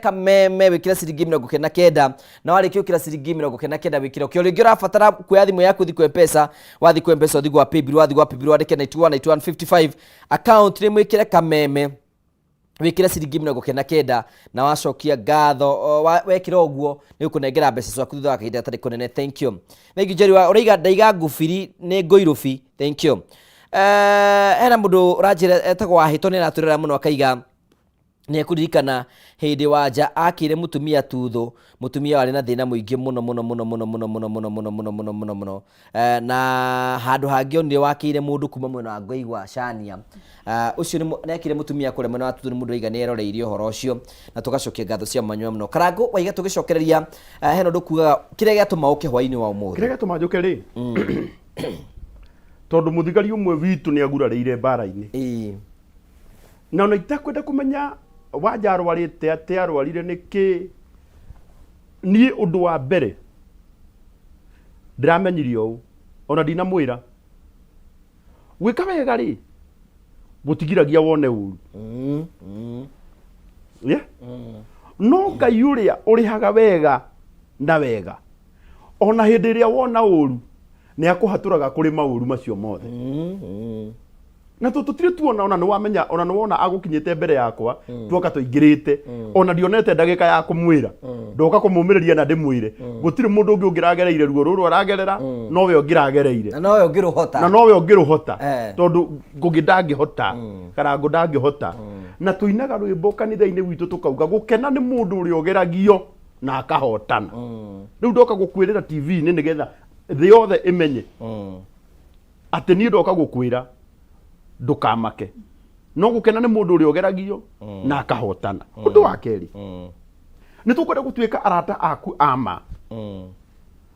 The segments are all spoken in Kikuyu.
Kameme wĩkĩre ciringi 99, na warĩkia gwĩkĩra ciringi 99 wĩkĩre. Okay, o rĩngĩ ũrabatara kuoya thimũ yaku ũthiĩ kwĩ Mpesa, wathiĩ kwĩ Mpesa ũthiĩ gwa Paybill, wathiĩ gwa Paybill wandĩke 91 91 55 account nĩ mwĩkĩre Kameme wĩkĩre ciringi 99, na wacokia ngatho wekĩra ũguo nĩ ũkũnengera mbeca ciaku thutha wa kahinda gatarĩ kũnene. Thank you, thank you. Jerry wa ũraiga ndaiga ngubiri nĩ ngũirũbi. Thank you. Hena mũndũ ũranjĩra etagwo Wahĩto, nĩ aratwĩrora mũno, akaiga nĩ ekũririkana hĩndĩ Wanja akĩire mũtumia tuthũ, mũtumia warĩ na thĩna mũingĩ mũno mũno mũno mũno mũno mũno mũno mũno mũno mũno mũno mũno. Na handũ hangĩ onire wakĩire mũndũ kuma mwena wa Ngoigwa Cania. Ũcio nĩ akĩire mũtumia kũrĩa mwena wa Tuthũ, nĩ mũndũ aiga nĩ eroreirie ũhoro ũcio, na tũgacokia ngatho cia mwanya mũno. Karangũ waiga tũgĩcokereria, hena ũndũ kugaga kĩrĩa gĩatũma ũke hwainĩ wa ũmũthĩ. Kĩrĩa gĩatũma njũke rĩ, tondũ mũthigari ũmwe witũ nĩ agurarĩire mbara-inĩ. Na ona itakwenda kũmenya Wanja arwarĩte atĩa, arwarire nĩkĩ, niĩ ũndũ wa mbere ndĩramenyire ũũ, ona ndinamwĩra gwĩka wega rĩ, gũtigiragia wone ũru. Yeah? No Ngai ũrĩa ũrĩhaga wega na wega, ona hĩndĩ ĩrĩa wona ũru, nĩ akũhatũraga kũrĩ maũru macio mothe. Na tũtirĩ tuona, ona nĩ wamenya, ona nĩ wona agũkinyĩte mbere yakwa, tuoka tũingĩrĩte, ona ndionete ndagĩka ya kũmwĩra. Ndoka kũmũmĩrĩria na ndĩmwĩre gũtirĩ mũndũ ũngĩ ũngĩragereire ruo rũrũ aragerera, nowe ũngĩragereire. Na nowe ũngĩrũhota. Na nowe ũngĩrũhota. Tondũ Ngũgĩ ndangĩhota, Karangũ ndangĩhota. Na tũinaga rwĩmbo kanitha-inĩ witũ tũkauga gũkena nĩ mũndũ ũrĩa ũgeragio na akahotana. Rĩu ndoka gũkwĩrĩra TV-inĩ nĩgetha thĩ yothe ĩmenye atĩ niĩ ndoka gũkwĩra ndũkamake, no gũkena nĩ mũndũ ũrĩa ũgeragio na akahotana. Ũndũ wa kerĩ, nĩ tũkwenda gũtuĩka arata aku ama.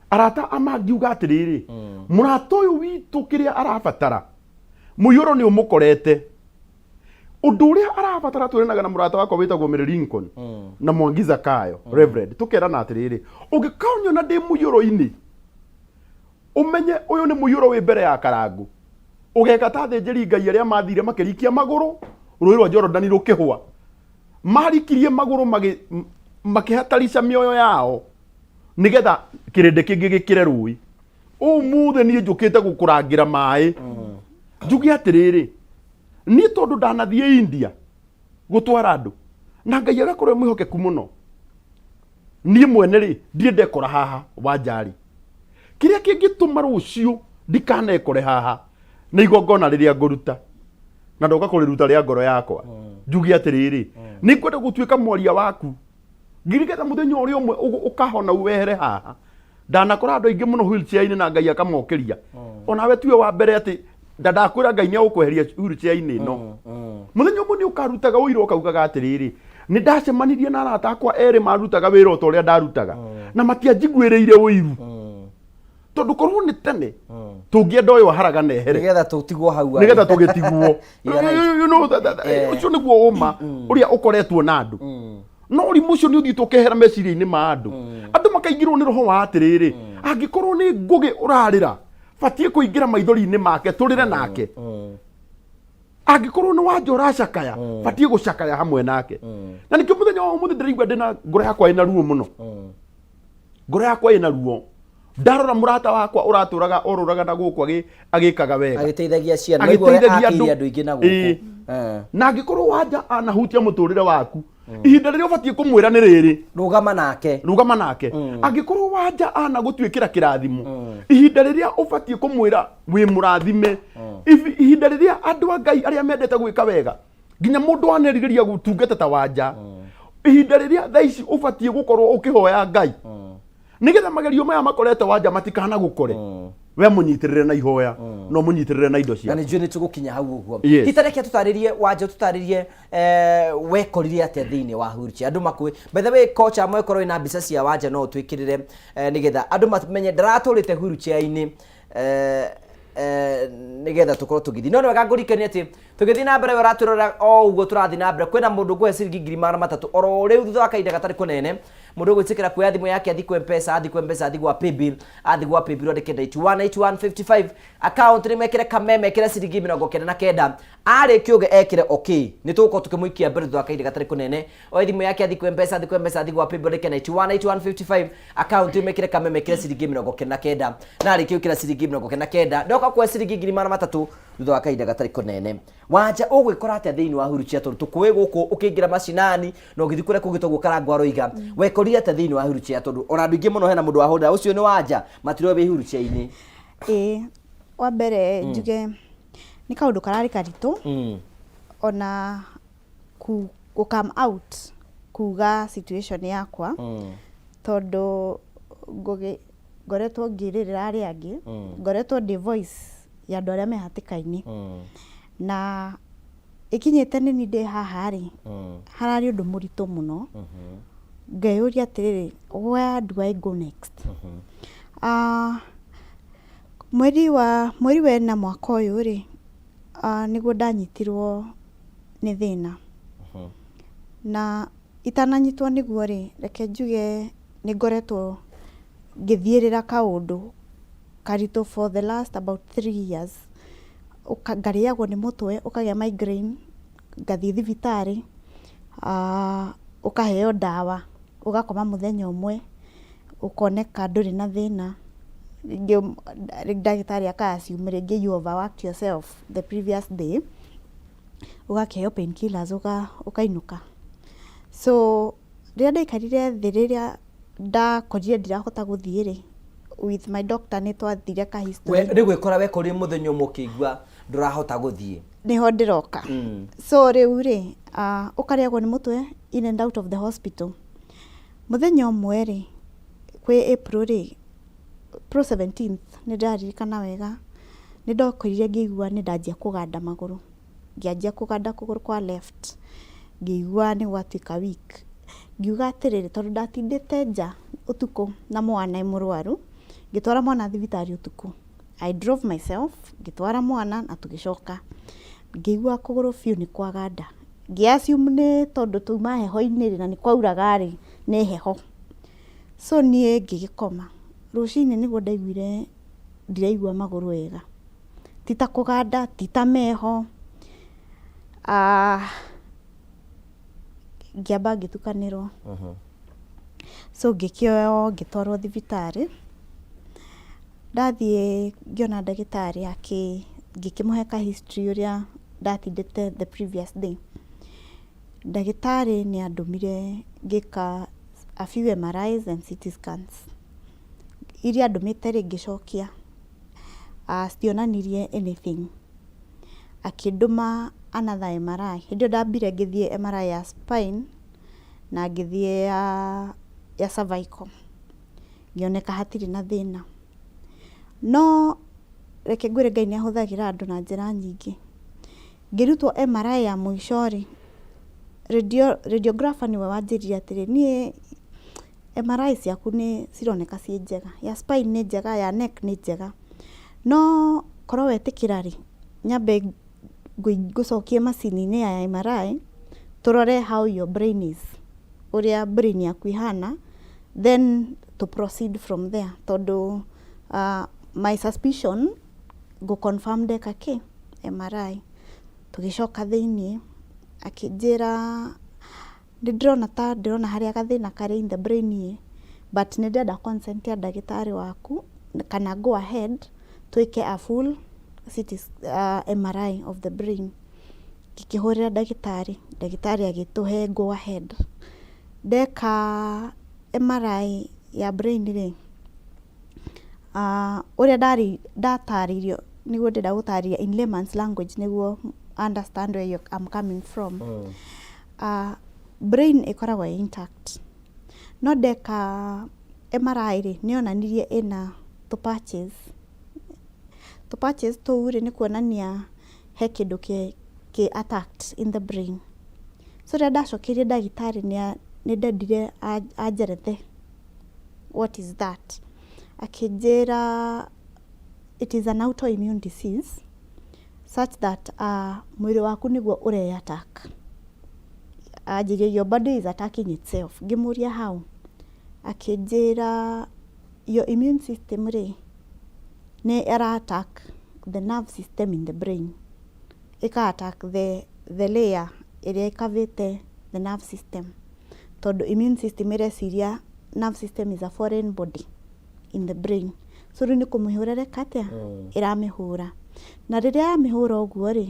Arata ama ngiuga atĩrĩrĩ, mũrata ũyũ witũ kĩrĩa arabatara, mũiyũro nĩ ũmũkorete, ũndũ ũrĩa arabatara, twĩranaga na mũrata wakwa wĩtagwo Mary Lincoln na Mwangi Zakayo Reverend, tũkerana atĩrĩrĩ, ũngĩkanyona ndĩ mũiyũro-inĩ, ũmenye ũyũ nĩ mũiyũro wĩ mbere ya Karangũ, ũgeka ta athĩnjĩri Ngai arĩa mathire makĩrikia magũrũ rũĩ rwa Jorodani rũkĩhũa. Marikirie magũrũ makĩhatarica mĩoyo yao nĩgetha kĩrĩndĩ kĩngĩ gĩkĩre rũĩ. Ũmũthĩ niĩ njũkĩte gũkũrangĩra maĩ, njuge atĩrĩrĩ, niĩ tondũ ndanathiĩ India gũtwara andũ na Ngai agakorwo e mwĩhokeku mũno, niĩ mwene rĩ, ndirĩ ndekora haha Wanjarĩ. Kĩrĩa kĩngĩtũma rũciũ ndikanekore haha nĩ igongona rĩrĩa ngũruta, na ndoka kũrĩruta rĩa ngoro yakwa, njuge atĩrĩrĩ, nĩ ngwenda gũtuĩka mwaria waku nginya mũthenya ũrĩa ũmwe ũkahona wehere haha. Ndanakora andũ aingĩ mũno wheelchair-inĩ na Ngai akamokĩria. Onawe tiwe wa mbere atĩ ndandakwĩra Ngai nĩ agũkweheria wheelchair-inĩ ĩno. Mũthenya ũmwe nĩ ũkarutaga ũira ũkaugaga atĩrĩrĩ, nĩ ndacemanirie na arata akwa erĩ marutaga wĩra o ta ũrĩa ndarutaga, na matianjiguĩrĩire ũiru, tondũ korwo nĩ tene tũngĩenda ũyũ aharagane ehere nĩgetha tũtigwo hau arĩ. Nĩgetha tũgĩtigwo. You are right. Ũcio nĩguo ũma ũrĩa ũkoretwo na andũ, no ũrimũ ũcio nĩ ũthiĩte ũkehera meciria-inĩ ma andũ. Andũ makaingĩrwo nĩ roho wa atĩrĩrĩ, angĩkorwo nĩ Ngũgĩ ũrarĩra, batiĩ kũingĩra maithori-inĩ make tũrĩre nake. Angĩkorwo nĩ Wanja ũracakaya, batiĩ gũcakaya hamwe nake. Na nĩkĩo mũthenya wa ũmũthĩ ndĩraigua ndĩna ngoro yakwa ĩna ruo mũno, ngoro yakwa ĩna ruo ndarora mũrata wakwa ũratũraga orũraga na gũkũ agĩkaga wega, agĩteithagia ciana. Waigua ũrĩa agĩteithagia akĩire andũ. Andũ aingĩ na gũkũ. Na angĩkorwo Wanja anahutia mũtũrĩre waku, ihinda rĩrĩa ũbatiĩ kũmwĩra nĩ rĩrĩ: rũgama nake. Rũgama nake. Angĩkorwo Wanja ana gũtuĩkĩra kĩrathimo, ihinda rĩrĩa ũbatiĩ kũmwĩra wĩ mũrathime. Ihinda rĩrĩa andũ a Ngai arĩa mendete gwĩka wega, nginya mũndũ anerirĩria gũtungata ta Wanja, ihinda rĩrĩa thaa ici ũbatiĩ gũkorwo ũkĩhoya Ngai nĩgetha magerio maya makorete Wanja matikana gũkore, we mũnyitĩrĩre na ihoya, no mũnyitĩrĩre na indo Na ciaku. Nĩ njũĩ nĩ tũgũkinya hau ũguo. Yes. Hita reke tũtarĩrie, Wanja, tũtarĩrie wekorire atĩa thĩinĩ wa wheelchair, andũ makũĩ. By the way, kocha amwe korwo ina mbica cia Wanja no ũtwĩkĩrĩre, nĩgetha andũ mamenye ndaratũrĩte wheelchair-inĩ, nĩgetha tũkorwo tũgĩthiĩ. No nĩ wega ngũririkanie atĩ tũgĩthiĩ na mbere, we ũratwĩrorera o ũguo tũrathiĩ na mbere, kwĩna mũndũ ngũhe ciringi 300,000 oro rĩu thutha wa kahinda gatarĩ kũnene. Mũndũ ũgwĩtĩkĩra kuoya thimũ yake athiĩ kwĩ Mpesa, athiĩ kwĩ Mpesa, athiĩ gwa Paybill, athiĩ gwa Paybill andĩke 91 81 55 account nĩ mekĩre Kameme, ĩkĩre ciringi 99. Arĩkia ũguo ekĩre okay, nĩ tũgũkorwo tũkĩmũikia mbere thutha wa kahinda gatarĩ kũnene. Oe thimũ yake athiĩ kwĩ Mpesa, athiĩ kwĩ Mpesa, athiĩ gwa Paybill ĩke 91 81 55 account ĩmĩkĩre kameme ĩkĩre ciringi 99, na arĩkia gwĩkĩra ciringi 99 ndoka kuoya ciringi 300,000 thutha wa kahinda gatarĩ kũnene. Wanja, ũgwĩkora atĩa thĩinĩ wa huruchia tondũ tũkũĩ gũkũ ũkĩingĩra macinani na ũgĩthiĩ kũrĩa kũngĩ toguo Karangũ aroiga, wekorire atĩa thĩinĩ wa huruchia tondũ ona andũ aingĩ mũno hena mũndũ wahũrĩra ũcio nĩ Wanja matiroĩ wĩ huruchia-inĩ. Ĩĩ, wa mbere njuge nĩ kaũndũ kararĩ karitũ ona ku come out kuga situation yakwa tondũ ngũgĩ ngoretwo ngĩrĩrĩra arĩa angĩ, ngoretwo ndĩ voice ya andũ arĩa me hatĩka-inĩ. Na ĩkinyĩte nĩ niĩ ndĩ haha rĩ, hararĩ ũndũ mũritũ mũno. Ngeyũria atĩrĩrĩ, where do I go next? Mweri wa ĩna mwaka ũyũ rĩ, nĩguo ndanyitirwo nĩ thĩna. Na itananyitwo nĩguo rĩ, reke njuge nĩ ngoretwo ngĩthiĩrĩra kaũndũ karitũ for the last about 3 years. Ngarĩagwo nĩ mũtwe, ũkagĩa migraine, ngathiĩ thibitarĩ, ũkaheo ndawa, ũgakoma mũthenya ũmwe, ũkoneka ndũrĩ na thĩna. Rĩngĩ ndagĩtarĩ aka assume rĩngĩ you overworked yourself the previous day, ũgakĩheo pain killers ũkainũka. So rĩrĩa ndaikarire thĩ, rĩrĩa ndakorire ndirahota gũthiĩ rĩ, with my doctor nĩ twathire ka history. Nĩ gwĩkora wekorire mũthenya ũmwe ũkĩigua ndũrahota gũthiĩ? Nĩho ndĩroka. So rĩu rĩ, ũkarĩagwo nĩ mũtwe in and out of the hospital. Mũthenya ũmwe rĩ, kwĩ April rĩ, April 17th, nĩ ndĩraririkana wega, nĩ ndokorire ngĩigua nĩ ndanjia kũganda magũrũ. Ngĩanjia kũganda kũgũrũ kwa left, ngĩigua nĩ gwatuĩka weak. Ngiuga atĩrĩrĩ, tondũ ndatindĩte nja ũtukũ na mwana e mũrwaru, ngĩtwara mwana thibitarĩ ũtukũ. I drove myself, ngĩtwara mwana na tũgĩcoka. Ngĩigua kũgũrũ biũ nĩ kwaganda. Ngĩ assume nĩ tondũ twauma heho-inĩ rĩ, na nĩ kwauraga rĩ, nĩ heho. So niĩ ngĩgĩkoma. Rũcinĩ nĩguo ndaiguire ndiraigua magũrũ wega. Ti ta kũganda, ti ta meho. Ngĩamba ngĩtukanĩrwo. So ngĩkĩoywo ngĩtwarwo thibitarĩ. Ndathiĩ ngĩona ndagĩtarĩ, ngĩkĩmũhe ka history ũrĩa ndatindĩte the previous day. Ndagĩtarĩ nĩ andũmire ngĩka a few MRIs and CT scans. Iria andũmĩte rĩ, ngĩcokia, citionanirie anything. Akĩndũma another MRI. Hĩndĩ ĩyo ndambire ngĩthiĩ MRI ya spine na ngĩthiĩ ya cervical. Ngĩoneka hatirĩ na thĩna. No reke ngwĩre, Ngai nĩ ahũthagĩra andũ na njĩra nyingĩ. Ngĩrutwo MRI ya mũico rĩ, radiographer nĩwe wanjĩrire atĩrĩ, niĩ MRI ciaku nĩ cironeka ciĩ njega, ya spine nĩ njega, ya neck nĩ njega, no korwo wetĩkĩra rĩ, nyambe ngũcokie macini-inĩ ya MRI tũrore how your brain is, ũrĩa brain yaku ĩhana, then to proceed from there, tondũ my suspicion ngũ confirm ndeka kĩ MRI. Tũgĩcoka thĩiniĩ, akĩnjĩra nĩ ndĩrona ta ndĩrona harĩa gathĩna karĩ in the brain ĩ, but nĩ ndĩrenda consent ya ndagĩtarĩ waku kana go ahead twĩke a full CT, MRI of the brain. Ngĩkĩhũrĩra ndagĩtarĩ, ndagĩtarĩ agĩtũhe go ahead. Ndeka MRI ya brain rĩ, ũrĩa ndarĩ ndatarĩirio, nĩguo ndĩrenda gũtarĩria in layman's language nĩguo understand where I'm coming from. Brain ĩkoragwo ĩ intact, no ndeka MRI rĩ, nĩ yonanirie ĩna tũ patches. Tũ patches tũu rĩ, nĩ kuonania he kĩndũ kĩ attacked in the brain. So rĩrĩa ndacokeirie ndagĩtarĩ, nĩ ndendire anjerethe what is that. Akĩnjĩra it is an autoimmune disease such that mwĩrĩ waku nĩguo ũre attack. Anjĩrire your body is attacking itself. Ngĩmũria how? Akĩnjĩra your immune system rĩ, nĩ ĩra attack the nerve system in the brain. Ĩka attack the layer ĩrĩa ĩkavĩte the nerve system, tondũ immune system ĩreciria nerve system is a foreign body in the brain. So rĩu nĩ kũmĩhũra ĩreka atĩa? Ĩramĩhũra. Na rĩrĩa yamĩhũra ũguo rĩ,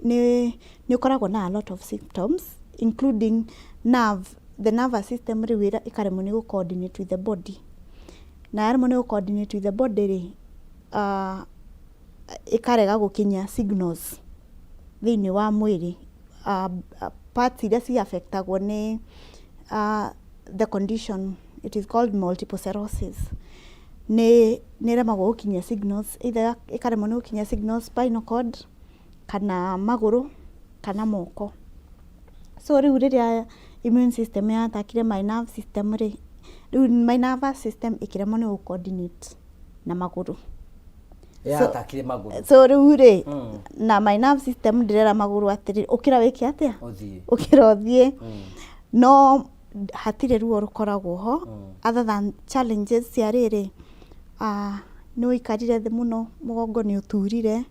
nĩ ũkoragwo na a lot of symptoms, including nerve the nervous system rĩu ĩkaremwo nĩ gũ coordinate with the body. Na yaremwo nĩ gũ coordinate with the body rĩ, ĩkarega gũkinyia signals thĩinĩ wa mwĩrĩ. Parts iria ci affectagwo nĩ the condition, it is called multiple sclerosis, nĩ ĩremagwo gũkinyia signals, either ĩkaremwo nĩ gũkinyia signals spinal cord kana magũrũ kana moko. So rĩu rĩrĩa immune system yatakire my nerve system rĩ, rĩu my nervous system ĩkĩremwo nĩ gũ coordinate na magũrũ. Yatakire magũrũ. So rĩu rĩ, na my nerve system ndĩrera magũrũ atĩrĩ, ũkĩra wĩke atĩa? Ũthiĩ. Ũkĩra ũthiĩ. No hatirĩ ruo rũkoragwo ho other than challenges cia rĩrĩ, nĩ ũikarire thĩ mũno, mũgongo nĩ ũturire.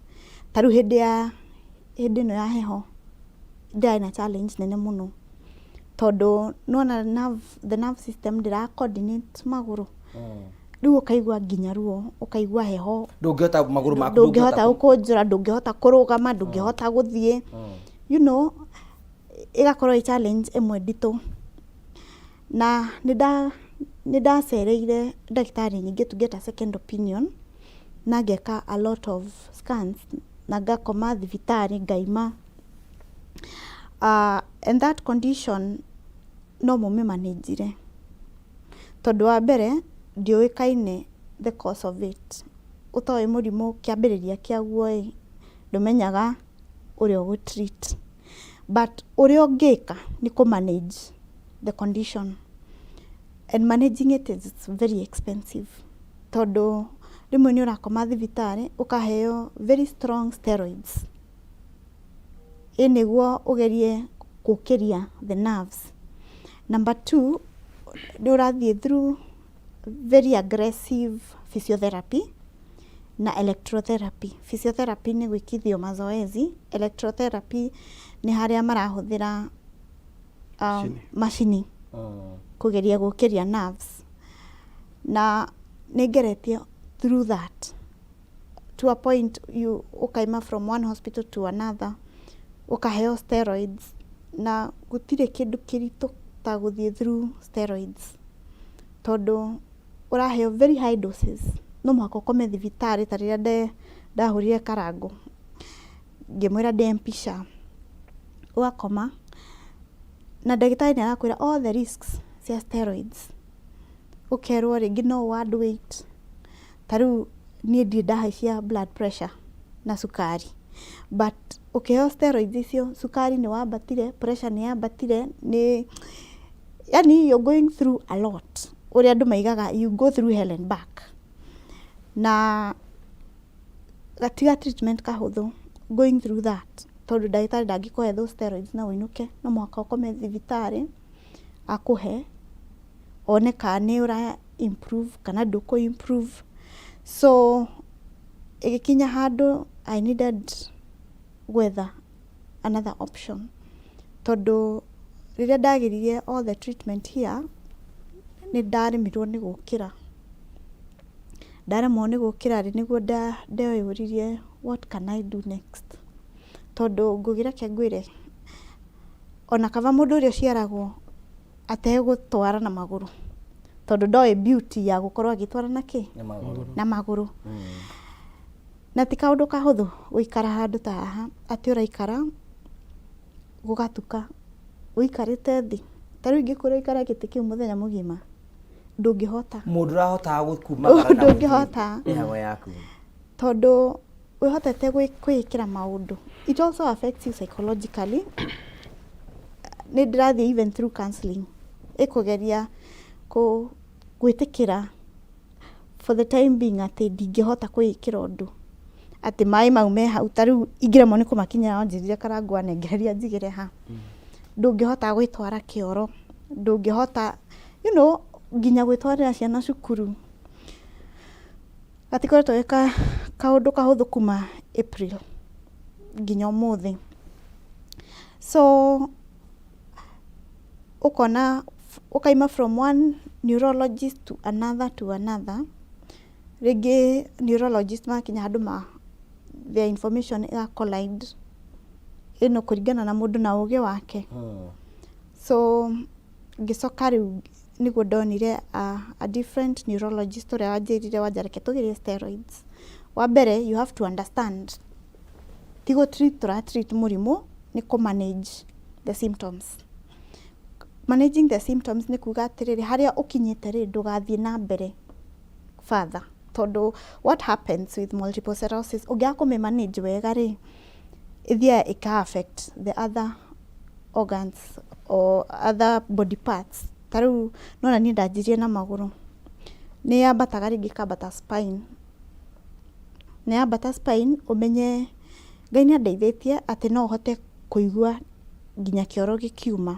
Ta rĩu hĩndĩ ĩno ya heho ndĩrarĩ na challenge nene mũno, tondũ nĩwona the nerve system ndĩra coordinate magũrũ. Rĩu ũkaigua nginya ruo, ũkaigua heho. Ndũngĩhota magũrũ maku. Ndũngĩhota gũkũnjũra, ndũngĩhota kũrũgama, ndũngĩhota gũthiĩ. Ĩgakorwo ĩ challenge ĩmwe nditũ. Na nĩ ndacereire ndagĩtarĩ nyingĩ to get a second opinion, na ngeka a lot of scans, na ngakoma thibitarĩ ngaima. And that condition no mũmĩmanĩnjire, tondũ wa mbere ndiũĩkaine the cause of it. Ũtoĩ mũrimũ kĩambĩrĩria kĩaguo ĩ, ndũmenyaga ũrĩa ũgũ treat, but ũrĩa ũngĩka nĩ kũ manage the condition, and managing it is very expensive, tondũ rĩmwe nĩ ũrakoma thibitarĩ ũkaheo very strong steroids ĩ nĩguo ũgerie gũkĩria the nerves. Number two, nĩ ũrathiĩ through very aggressive physiotherapy na electrotherapy. Physiotherapy nĩ gwĩkithio mazoezi, electrotherapy nĩ harĩa marahũthĩra macini kũgeria gũkĩria nerves. Na nĩ ngeretie through that to a point you ũkaima from one hospital to another, ũkaheo steroids, na gũtirĩ kĩndũ kĩritũ ta gũthiĩ through steroids, tondũ ũraheo very high doses, no mũhaka ũkome thibitarĩ. Ta rĩrĩa ndahũrire Karangũ ngĩmwĩra ndĩ MP SHA, ũgakoma na ndagĩtarĩ nĩ arakwĩra all the risks cia steroids, ũkerwo rĩngĩ no ũ add weight. Ta rĩu niĩ ndirĩ ndahaicia blood pressure na cukari, but ũkĩheo steroids icio, cukari nĩ wambatire, pressure nĩ yambatire, nĩ yani you're going through a lot. Ũrĩa andũ maigaga, you go through hell and back. Na gatiga treatment kahũthũ going through that, tondũ ndagĩtarĩ ndangĩkũhe those steroids na ũinũke, no mũhaka ũkome thibitarĩ akũhe one kana nĩ ũra improve kana ndũkũ improve. So ĩgĩkinya handũ I needed gwetha another option, tondũ rĩrĩa ndageririe all the treatment here, nĩ ndaremirwo nĩ gũkĩra. Ndaremwo nĩ gũkĩra rĩ, nĩguo ndeyũririe, what can I do next? Tondũ ngũgĩ reke ngwĩre, ona kaba mũndũ ũrĩa ũciaragwo ategũtwara na magũrũ, tondũ ndoĩ beauty ya gũkorwo agĩtwara na kĩ? Na magũrũ. Na magũrũ. Na ti kaũndũ kahũthũ gũikara handũ ta haha atĩ ũraikara gũgatuka ũikarĩte thĩ. Ta rĩu ingĩkwĩra ũikare gĩtĩ kĩu mũthenya mũgima, ndũngĩhota. Mũndũ ũrahotaga kumagara na Ndũngĩhota. mĩhang'o yaku. Tondũ wĩhotete kwĩĩkĩra maũndũ. It also affects you psychologically. Nĩ ndĩrathiĩ even through counseling ĩkũgeria gwĩtĩkĩra for the time being atĩ ndingĩhota kwĩĩkĩra ũndũ, atĩ maĩ mau me hau, ta rĩu ingĩremwo nĩ kũmakinyĩra, wanjĩrire Karangũ anengereria njigĩre ha. Ndũngĩhota gwĩtwara kĩoro, ndũngĩhota nginya gwĩtwarĩra ciana cukuru. Gatikoretwo ge kaũndũ kahũthũ kuma April. Nginya ũmũthĩ. So ũkona ũkaima from one neurologist to another to another. Rĩngĩ neurologist makinya handũ ma their information ĩga collide, ĩno kũringana na mũndũ na ũgĩ wake. So ngĩcoka rĩu nĩguo ndonire a different neurologist ũrĩa wanjĩrire, wanja reke tũgerie steroids. Wa mbere, you have to understand ti gũ treat tũra treat mũrimũ, nĩ kũ manage the symptoms. Managing the symptoms nĩ kuga atĩrĩrĩ, harĩa ũkinyĩte rĩ, ndũgathiĩ na mbere further, tondũ what happens with multiple sclerosis, ũngĩaga kũmĩ manage wega rĩ, ĩthiaga ĩka affect the other organs or other body parts. Ta rĩu nona niĩ ndanjirie na magũrũ, nĩ yambataga rĩngĩ ĩkambata spine, na yambata spine, ũmenye Ngai nĩ andeithĩtie atĩ no hote kũigua nginya kĩoro gĩkiuma,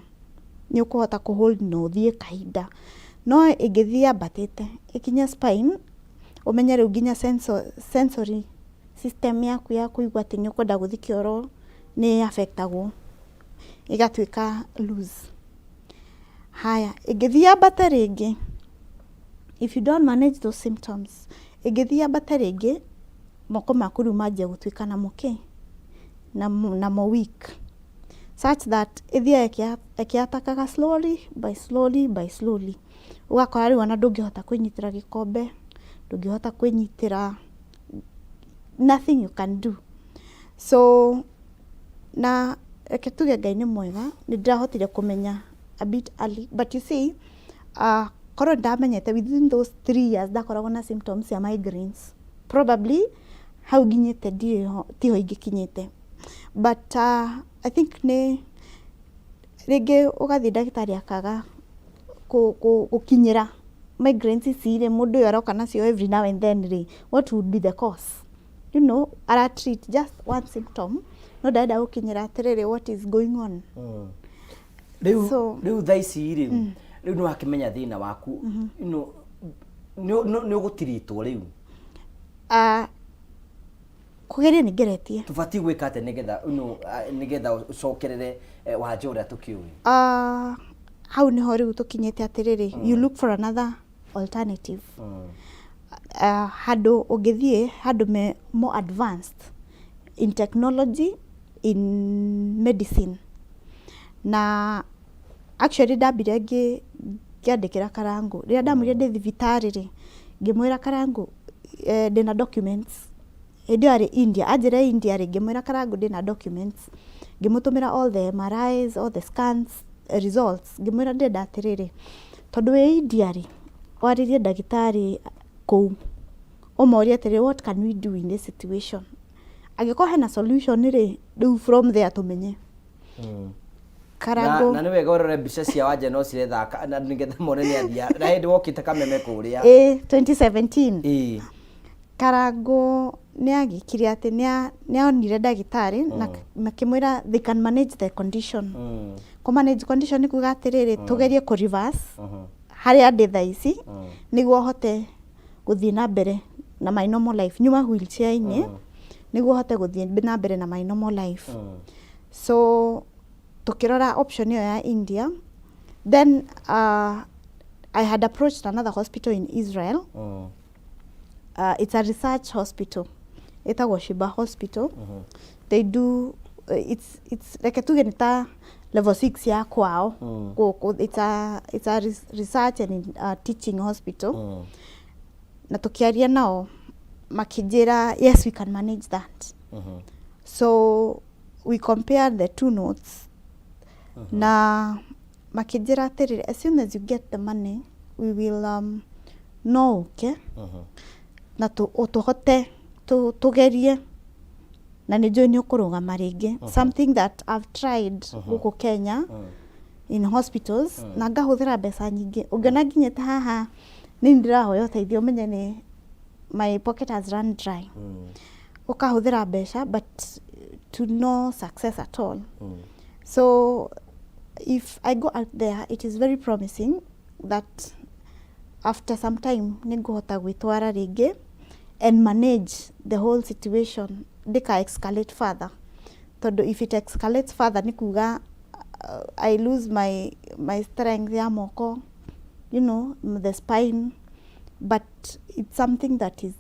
nĩ ũkũhota kũ hold na ũthiĩ kahinda. No ĩngĩthiĩ yambatĩte ĩkinye spine, ũmenye rĩu nginya sensory system yaku ya kũigua atĩ nĩ ũkwenda gũthiĩ kĩoro nĩ affectagwo, ĩgatuĩka loose. Haya, ĩngĩthiĩ yambate rĩngĩ, if you don't manage those symptoms, ĩngĩthiĩ yambate rĩngĩ, moko maku rĩu manjie gũtuĩka namo kĩ namo weak, such that ĩthiaga ĩkĩatakaga slowly by slowly by slowly, ũgakora rĩu ona ndũngĩhota kwĩnyitĩra gĩkombe, ndũngĩhota kwĩnyitĩra, nothing you can do. So na reke tuge Ngai nĩ mwega, nĩ ndĩrahotire kũmenya a bit early. But you see, korwo ndamenyete within those 3 years ndakoragwo na symptoms cia migraines, probably hau nginyĩte ndirĩ ho, tiho ingĩkinyĩte. But I think nĩ rĩngĩ ũgathiĩ ndagĩtarĩ akaga gũkinyĩra migraines ici rĩ, mũndũ ũyũ aroka nacio every now and then rĩ, what would be the cause? Ara treat just one symptom, no ndarenda gũkinyĩra atĩrĩrĩ, what is going on. Rĩu rĩu thaa ici rĩ, rĩu nĩ wakĩmenya thĩna waku, nĩ ũgũtiritwo rĩu? Kũgeria nĩ ngeretie. Tũbatiĩ gwĩka atĩa nĩgetha ũcokerere Wanja ũrĩa tũkĩũĩ? Hau nĩho rĩu tũkinyĩte atĩrĩrĩ, you look for another alternative, handũ ũngĩthiĩ, handũ me more advanced in technology, in medicine. Na actually ndambire ngĩandĩkĩra Karangũ rĩrĩa ndamwĩrire ndĩ thibitarĩ rĩ, ngĩmwĩra, "Karangũ, ndĩna documents." Hĩndĩ ĩyo arĩ India, anjĩra India rĩ, ngĩmwĩra, "Karangũ, ndĩna documents." Ngĩmũtũmĩra all the MRIs, all the scans results. Ngĩmwĩra, "Ndĩrenda atĩrĩrĩ, tondũ wĩ India rĩ, warĩrie ndagĩtarĩ kũu, ũmorie atĩrĩrĩ, what can we do in this situation? Angĩkorwo hena solution rĩ, rĩu from there tũmenye." Karangũ Na nĩ wega ũrore mbica cia Wanja no cirethaka na nĩgetha mone nĩ athia na hĩndĩ wokĩte Kameme kũrĩa. Ĩ, 2017. Ĩĩ. Karangũ nĩ agĩkire atĩ nĩ onire ndagĩtarĩ na makĩmwĩra they can manage the condition. Kũ manage condition nĩ kuga atĩrĩrĩ, tũgerie kũ reverse harĩa ndĩ thaa ici, nĩguo hote gũthiĩ na mbere na my normal life, nyuma wheelchair-inĩ, nĩguo hote gũthiĩ na mbere na my normal life. So tukirora option ĩyo ya India, then I had approached another hospital in Israel. It's a research hospital, ĩtagwo Shiba Hospital. They do it's reke tuge nĩ ta level 6 ya kwao gũkũ. It's a research and teaching hospital. Na tukiaria nao makĩnjĩra, "Yes, we can manage that." So we compared the two notes na makĩnjĩra atĩrĩrĩ, "As soon as you get the money, we will no ũke na tũhote tũgerie, na nĩ njũĩ nĩ ũkũrũgama rĩngĩ." Something that I've tried gũkũ Kenya in hospitals na ngahũthĩra mbeca nyingĩ. Ũngĩona nginyĩte haha nĩ ndĩrahoya ũteithio, ũmenye nĩ my pocket has run dry. Ũkahũthĩra mbeca but to no success at all. So if I go out there, it is very promising that after some time nĩngũhota gwĩtwara rĩngĩ and manage the whole situation ndĩka escalate further. Tondũ if it escalates further nĩ kuga I lose my strength ya moko, the spine, but it's something that is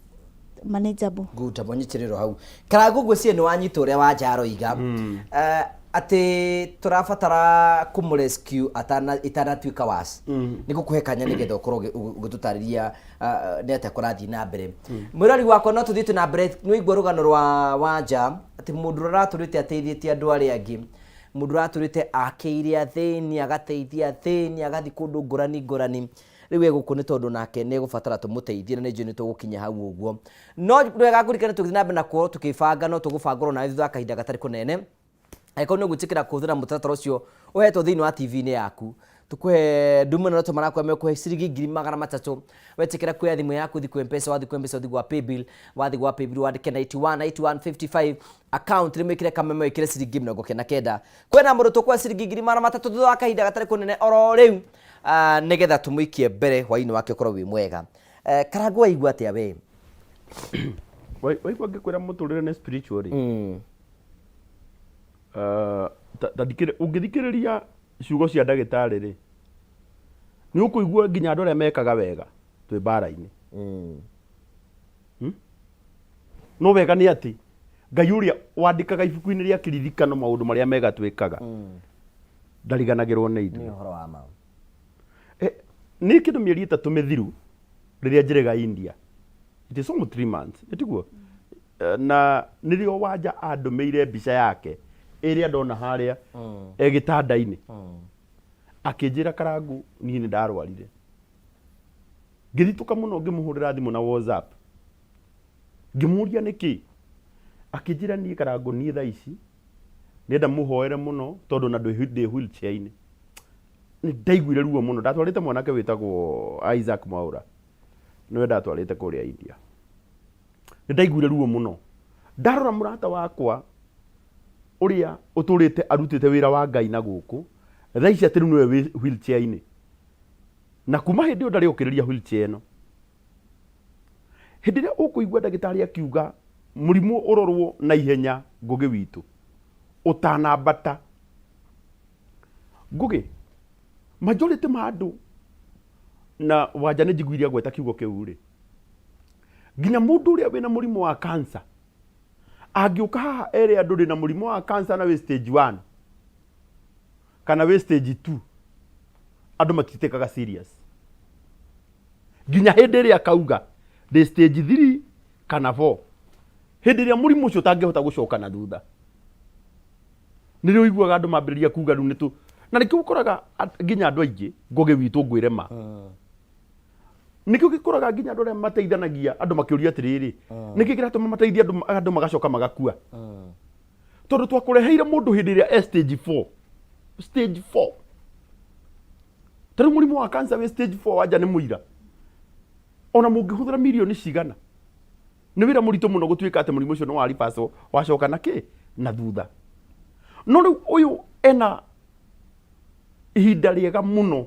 manageable. Good, amba ũnyitĩrĩrwo hau. Karangũ, ngwĩciria nĩ wanyita ũrĩa Wanja aroiga. Atĩ tũrabatara kũmũ rescue atana itanatuĩka worse. Nĩ gũkũhe kanya nĩgetha ũkorwo ũgĩtũtarĩria nĩ atĩa kũrathiĩ na mbere. Mwĩrori wakwa, no tũthiĩte na mbere. Nĩ waigua rũgano rwa Wanja atĩ mũndũ ũrĩa ũratũrĩte ateithĩtie andũ arĩa angĩ, mũndũ ũratũrĩte akĩire athĩni, agateithia athĩni, agathiĩ kũndũ ngũrani ngũrani, rĩu e gũkũ nĩ tondũ nake nĩ egũbatara tũmũteithie, na nĩ njũĩ nĩ tũgũkinya hau ũguo. No nĩ wega ngũririkane tũgĩthiĩ na mbere na kuo tũkĩbanga, no tũgũbangũrwo nawe thutha wa kahinda gatarĩ kũnene. Angĩkorwo nĩ ũgwĩtĩkĩra kũhũthĩra mũtaratara ũcio ũhetwo thĩinĩ wa TV-inĩ yaku, tũkũhe ndumũ na tũmarakwĩra mekũhe ciringi 300,000 wetĩkĩra kuoya thimũ yaku, ũthiĩ kwĩ M-Pesa. Wathiĩ kwĩ M-Pesa, ũthiĩ gwa paybill. Wathiĩ gwa paybill, wandĩke 91 91 55, account nĩ mwĩkĩre kameme, wĩkĩre ciringi 90. Kwĩna mũndũ tũkũhe ciringi 300,000 thutha wa kahinda gatarĩ kũnene oro rĩu, nĩgetha tũmũikie mbere hwainĩ wake ũkorwo wĩ mwega. Karangũ, waigua atĩa we? Waigua ngĩkwĩra mũtũrĩre nĩ spiritual rĩ, ta ũngĩthikĩrĩria ciugo cia ndagĩtarĩ rĩ, nĩ ũkũigua nginya andũ arĩa mekaga wega twĩ mbara-inĩ. No wega nĩ atĩ Ngai ũrĩa wandĩkaga ibuku-inĩ rĩa kĩririkano maũndũ marĩa mega twĩkaga ndariganagĩrwo nĩ ithuĩ. Nĩ ũhoro wa ma. Nĩ kĩndũ mĩeri 3 mĩthiru rĩrĩa njĩrĩga India, it is almost 3 months, ĩtiguo? Na nĩrĩo Wanja andũmĩire mbica yake ĩrĩa ndona harĩa e gĩtanda-inĩ, akĩnjĩra, "Karangu, niĩ nĩ ndarwarire." Ngĩthitũka mũno, ngĩmũhũrĩra thimũ na WhatsApp, ngĩmũria nĩkĩ. Akĩnjĩra, "Niĩ Karangu, niĩ thaa ici nĩenda mũhoere mũno tondũ na ndĩ wheelchair-inĩ." Nĩ ndaiguire ruo mũno. Ndatwarĩte mwanake wĩtagwo Isaac Mwaura, nĩwe ndatwarĩte kũrĩa India. Nĩ ndaiguire ruo mũno ndarora mũrata wakwa ũrĩa ũtũrĩte arutĩte wĩra wa Ngai na gũkũ thaa ici atĩ rĩu nĩwe wĩ wheelchair-inĩ, na kuma hĩndĩ ĩyo ndarĩ okĩrĩria wheelchair ĩno. Hĩndĩ ĩrĩa ũkũigua ndagĩtarĩ akiuga mũrimũ ũrorwo na ihenya, Ngũgĩ witũ, ũtanambata, Ngũgĩ, majority ma andũ, na Wanja nĩ njiguire agweta kiugo kĩu rĩ, nginya mũndũ ũrĩa wĩna mũrimũ wa cancer angĩũka haha ere andũ ndĩna mũrimũ wa cancer na wĩ stage 1 kana wĩ stage 2, andũ matitĩkaga serious nginya hĩndĩ ĩrĩa akauga ndĩ stage 3 kana 4, hĩndĩ ĩrĩa mũrimũ ũcio ũtangĩhota gũcoka na thutha, nĩrĩo ũiguaga andũ mambĩrĩria kuga rĩu nĩtũ. Na nĩkĩo ũkoraga nginya andũ aingĩ, Ngũgĩ witũ, ngwĩre ma, nĩkĩo gĩkoraga nginya andũ arĩa mateithanagia, andũ makĩũria atĩrĩrĩ, nĩkĩ kĩratũma mateithie andũ, andũ magacoka magakua? Tondũ twakũreheire mũndũ hĩndĩ ĩrĩa e stage 4, stage 4. Ta rĩu mũrimũ wa cancer wĩ stage 4, Wanja nĩ mũira, ona mũngĩhũthĩra mirioni cigana, nĩ wĩra mũritũ mũno gũtuĩka atĩ mũrimũ ũcio nĩ wa reversal, wacoka na kĩ na thutha. No rĩu ũyũ ena ihinda rĩega mũno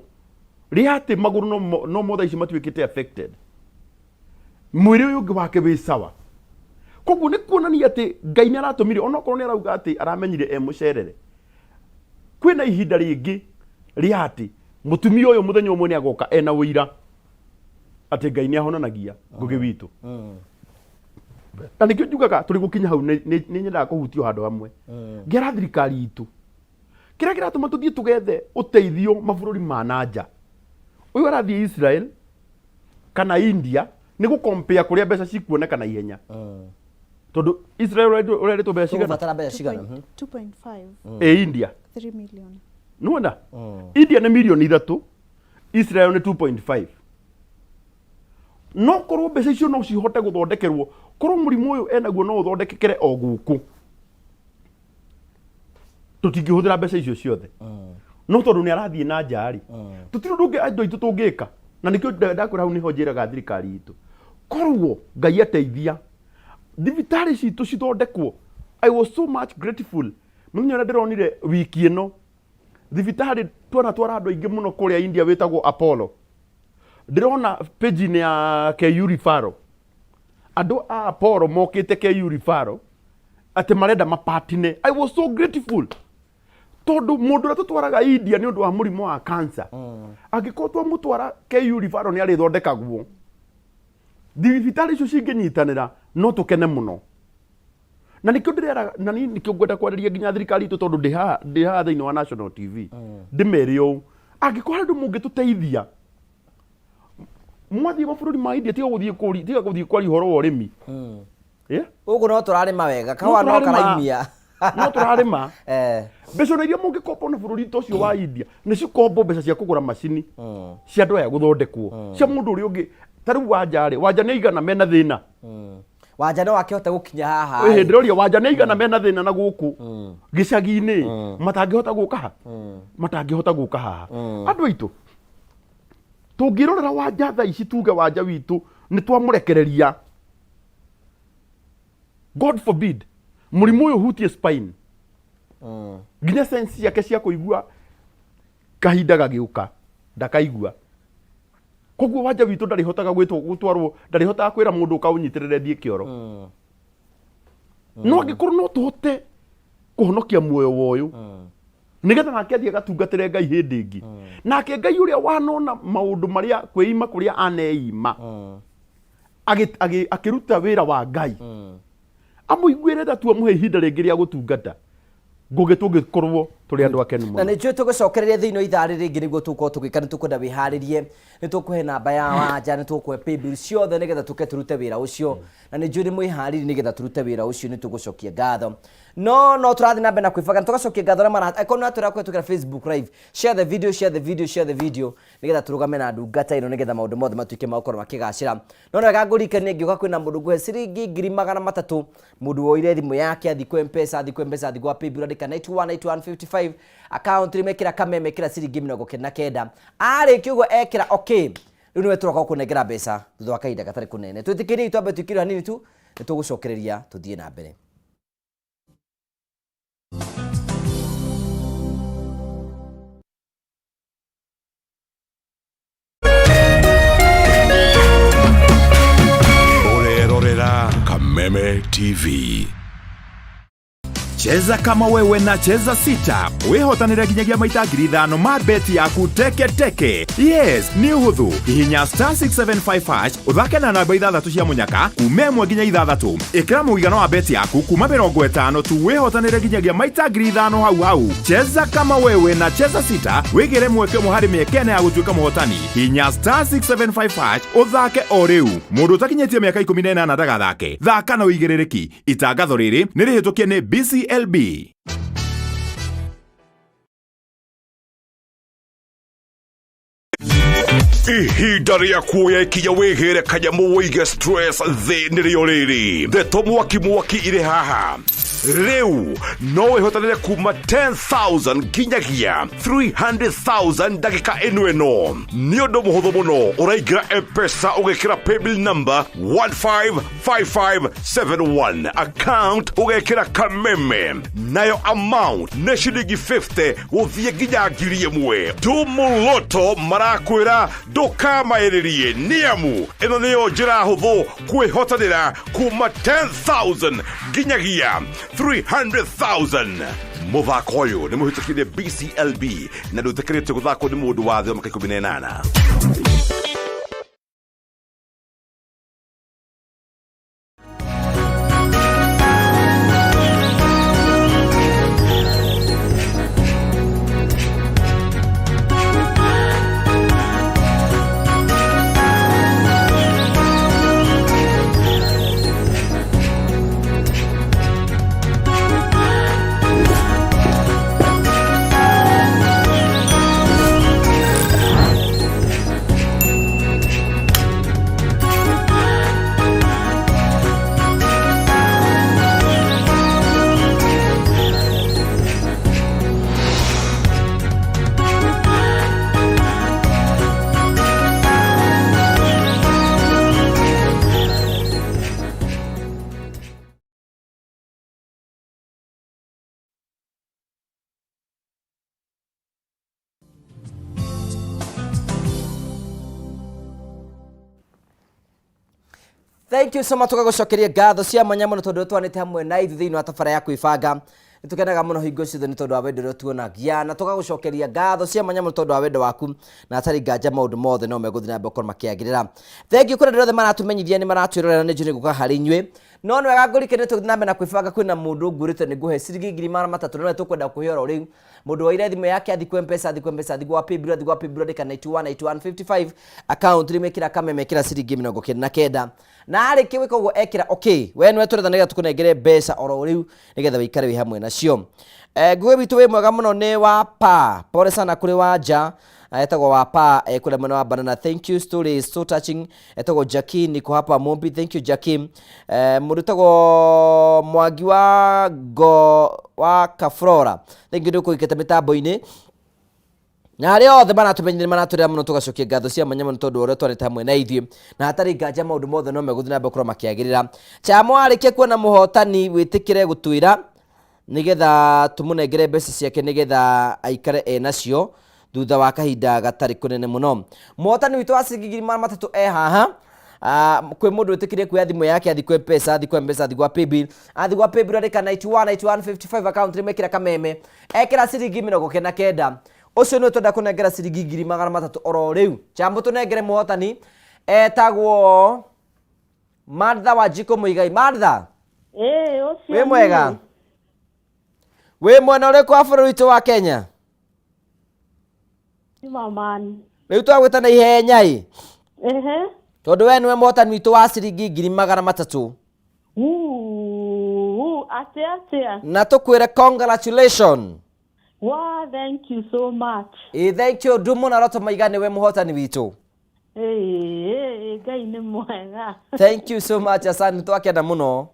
rĩa atĩ magũrũ no mo thaa ici matuĩkĩte affected, mwĩrĩ ũyũ ũngĩ wake wĩ sawa. Koguo nĩ kuonania atĩ Ngai nĩ aratũmire, onokorwo nĩ arauga atĩ aramenyire e mũcerere, kwĩna ihinda rĩngĩ rĩa atĩ mũtumia ũyũ mũthenya ũmwe nĩ agoka ena ũira atĩ Ngai nĩ ahonanagia, Ngũgĩ witũ. Na nĩkĩo njugaga tũrĩ gũkinya hau nĩ nyendaga kũhutio handũ hamwe, ngera thirikari itũ kĩrĩa kĩratũma tũthiĩ tũgethe ũteithio mabũrũri ma na nja. Ũyũ arathiĩ Israel kana India nĩ gũkompea kũrĩa mbeca cikuoneka na ihenya, tondũ Israel ũrerĩtwo mbeca cigana? Tũgũbatara mbeca cigana? 2.5. Ĩ India? 3 million. Nĩwona India nĩ mirioni 3, Israel nĩ 2.5. No korwo mbeca icio no cihote gũthondekerwo, korwo mũrimũ ũyũ enaguo no ũthondekekere o gũkũ, tũtingĩhũthĩra mbeca icio ciothe. No tondũ nĩ arathiĩ na nja rĩ, tũtirĩ ũndũ ũngĩ andũ aitũ tũngĩka. Na nĩkĩo ndakwĩra hau nĩho njĩraga thirikari itũ, korwo Ngai ateithia thibitarĩ citũ cithondekwo. I was so much grateful mũthenya ũrĩa ndĩronire wiki ĩno thibitarĩ twanatwara andũ aingĩ mũno kũrĩa India wĩtagwo Apollo. Ndĩrona page-inĩ ya KU Referral, andũ a Apollo mokĩte KU Referral. Atĩ marenda mapatine. I was so grateful tondũ mũndũ ũrĩa tũtwaraga India nĩ ũndũ wa mũrimũ wa cancer, angĩkorwo twamũtwara KU referral nĩ arĩthondekagwo. Thibitarĩ icio cingĩnyitanĩra no tũkene mũno, na nĩkĩo ndĩrera, na niĩ nĩkĩo ngwenda kwarĩria nginya thirikari itũ, tondũ ndĩ haha thĩinĩ wa national TV ndĩmere ũũ: angĩkorwo harĩ ũndũ mũngĩtũteithia, mwathiĩ mabũrũri ma India, tiga gũthiĩ kũri, tiga gũthiĩ kwaria ũhoro wa ũrĩmi. Yeah? Gũkũ no tũrarĩma wega, kahũa no tũrarĩma. Karaimia. No tũrarĩma. Mbeca ona iria mũngĩkomba na bũrũri ta ũcio wa India nĩ cikombo mbeca cia kũgũra macini cia andũ aya gũthondekwo, cia mũndũ ũrĩa ũngĩ. Ta rĩu Wanja rĩ, Wanja nĩ aigana mena thĩna? Wanja no akĩhote gũkinya haha. Ĩhĩ, ndĩroria, Wanja nĩ aigana mena thĩna na gũkũ gĩcagi-inĩ matangĩhota gũka ha, matangĩhota gũka haha? Andũ aitũ, tũngĩrorera Wanja thaa ici, tuge Wanja witũ nĩ twamũrekereria, God forbid mũrimũ ũyũ ũhutie spine, nginya sense ciake cia kũigua kahinda gagĩũka ndakaigua. Koguo Wanja witũ ndarĩhotaga gwĩtwo gũtwarwo, ndarĩhotaga kwĩra mũndũ ũkaũnyitĩrĩre thiĩ kĩoro. No angĩkorwo no tũhote kũhonokia muoyo wa ũyũ, nĩgetha nake athiĩ agatungatĩre Ngai hĩndĩ ĩngĩ, nake Ngai ũrĩa wanona maũndũ marĩa kwĩima kũrĩa aneima akĩruta wĩra wa Ngai, amũiguĩre tha tu, amũhe ihinda rĩngĩ rĩa gũtungata Ngũgĩ, tũngĩkorwo tũrĩ andũ akenu Na mũno. Nĩ njũĩ tũgũcokereria thĩinĩ wa ithaa rĩrĩ rĩngĩ nĩguo tũgũkorwo tũgĩka. Nĩ tũkwenda wĩharĩrie, nĩ tũkũhe namba ya Wanja, nĩ tũkũhe paybill ciothe nĩgetha tũke tũrute wĩra ũcio, na nĩ njũĩ nĩ mwĩharĩrie nĩgetha tũrute wĩra ũcio. Nĩ tũgũcokia ngatho, no tũrathiĩ na mbere na kwĩbanga, nĩ tũgacokia ngatho arĩa mara angĩkorwo nĩ ũratwĩra kũhetũkĩra Facebook live, share the video, share the video, share the video, nĩgetha tũrũgame na ndungata ĩno, nĩgetha maũndũ mothe matuĩke ma gũkorwo makĩgacĩra. No nĩ wega ngũririkanie, ngĩũka kwĩna mũndũ ngũhe ciringi 300,000, mũndũ woire thimũ yake athiĩ kwa Mpesa, athiĩ kwa Mpesa, athiĩ gwa paybill, andĩka 919155, account mekĩra Kameme, ĩkĩra ciringi 99. Arĩkia ũguo ekĩra okay, rĩu nĩwe tũroka gũkũnengera mbeca thutha wa kahinda gatarĩ kũnene. Twĩtĩkĩrie twambe twĩkĩre hanini tu, nĩ tũgũcokereria tũthiĩ na mbere. Ũrerorera Kameme TV. Cheza kama wewe na Cheza Sita wĩhotanĩre nginyagia maita 5,000 ma beti yaku teke teke. Yes, nĩ ũhũthũ. Hihinya star 675 hash, ũthake na namba ithathatũ cia mũnyaka kuma 1 nginya 6. Ĩkĩra mũigana wa beti yaku kuma 50 tu, wĩhotanĩre nginyagia maita 5,000 hau hau. Cheza kama wewe na Cheza Sita, wĩgĩre mweke ũmwe harĩ mĩeke 4 ya gũtuĩka mũhotani. Hinya star 675 hash ũthake o rĩu. Mũndũ ũtakinyĩtie mĩaka 18 ndagathake. Thaka na ũigĩrĩrĩki. Itangatho rĩrĩ nĩ rĩhĩtũkie nĩ BCLB. Ihinda rĩa kuoya ikinya wĩgĩre kanyamũ wĩige stress thĩ nĩrĩo rĩrĩ. Ndeto mwaki mwaki irĩ haha. Rĩu no wĩhotanĩre kuma 10,000 nginyagia 300,000 ndagĩka ĩno. Ĩno nĩ ũndũ mũhũthũ mũno. Ũraingĩra Mpesa, ũgekĩra paybill number 155571, account ũgekĩra Kameme, nayo amount nĩ ciringi 50 gũthiĩ nginya 1,000. Tumuloto marakwĩra ndũkamaĩrĩrie, nĩamu ĩno nĩyo njĩra hũthũ kwĩhotanĩra kuma 10,000 nginyagia 300,000. Mũthako ũyũ nĩ mũhĩtũkire BCLB na ndũĩtĩkĩrĩtio gũthakwo nĩ mũndũ wa thĩ wa mĩaka 18. Thank you so much, tũgagũcokeria ngatho cia mwanya mũno tondũ twanĩte hamwe na ithuĩ thĩinĩ wa tabara ya kwĩbanga. Nĩ tũkenaga mũno hingo ciothe nĩ tondũ wa wendo ũrĩa tuonagia, na tũgagũcokeria ngatho cia mwanya mũno tondũ wa wendo waku, na hatarĩ nganja maũndũ mothe no megũthiĩ na mbere gũkorwo makĩagĩrĩra. Thank you kũrĩ andũ othe maratũmenyithia nĩ maratwĩrorera, nĩ njũĩ nĩ ngũka harĩ inyuĩ, no nĩ wega ngũrike nĩ tũgĩthiĩ na mbere na kwĩbanga. Kwĩna mũndũ ngwĩrĩte nĩ ngũhe ciringi 300,000, no tũkwenda kũhe oro rĩu. Mũndũ woire thimũ yake athi kwa Mpesa, athi kwa Mpesa, athi gwa Paybill, athi gwa Paybill, andĩka 91 91 55, account rĩmwe ĩkĩra kameme, ĩkĩra ciringi 99, na arĩkia gwĩka ũguo ekĩra okay. We nĩwe tũretha nĩgetha tũkũnengere mbeca oro rĩu nĩgetha wĩikare wĩ hamwe nacio. Ngugi witũ wĩ mwega mũno nĩ wa pa pole sana kũrĩ wanja etagwo wa pa kũrĩa mwena wa banana. Thank you, story is so touching. Etagwo Jackie, niko hapa Mumbi. Thank you, Jackie. Mũndũ etagwo Mwangi wa ngo wa Kaflora, thank you nĩ kũikĩte mĩtambo-inĩ, na arĩa othe maratũmenyire maratũrĩra mũno, tũgacokia ngatho cia mwanya mũno tondũ ũrĩa twarĩte hamwe na ithuĩ, na hatarĩ nganja maũndũ mothe no megũthiĩ na mbere gũkorwo makĩagĩrĩra. Chamo warĩkia kuona mũhotani, wĩtĩkĩre gũtwĩra nĩgetha tũmũnengere mbeca ciake nĩgetha aikare e nacio thutha wa kahinda gatarĩ kũnene mũno. Mũhotani witũ wa ciringi 300,000 e haha. Kwĩ mũndũ wĩtĩkĩrie kuoya thimũ yake athi kwa Mpesa, athi kwa Mpesa, athi gwa Paybill, athi gwa Paybill, andĩka 91 91 55, account rĩmwe ĩkĩra kameme, ekĩra ciringi 99. Ũcio nĩwe twenda kũnengera ciringi 300,000 oro rĩu. Chambo, tũnengere mũhotani etagwo Martha Wanjikũ Mũigai. Martha? Ĩĩ, ũcio. Wĩ mwega? Niĩ. Wĩ mwena ũrĩkũ wa bũrũri witũ wa Kenya? Maman. Rĩu twagwĩta na ihenya ĩ, tondũ we nĩwe mũhotani witũ wa ciringi 300,000. Uu, atĩa atĩa? Na tũkwĩre congratulation. Wa, thank you so much. Ĩ, thank you. Ndumo na Roto Maiga nĩwe mũhotani witũ. Ĩĩ, Ngai nĩ mwega. Thank you so much, asante, twakena mũno.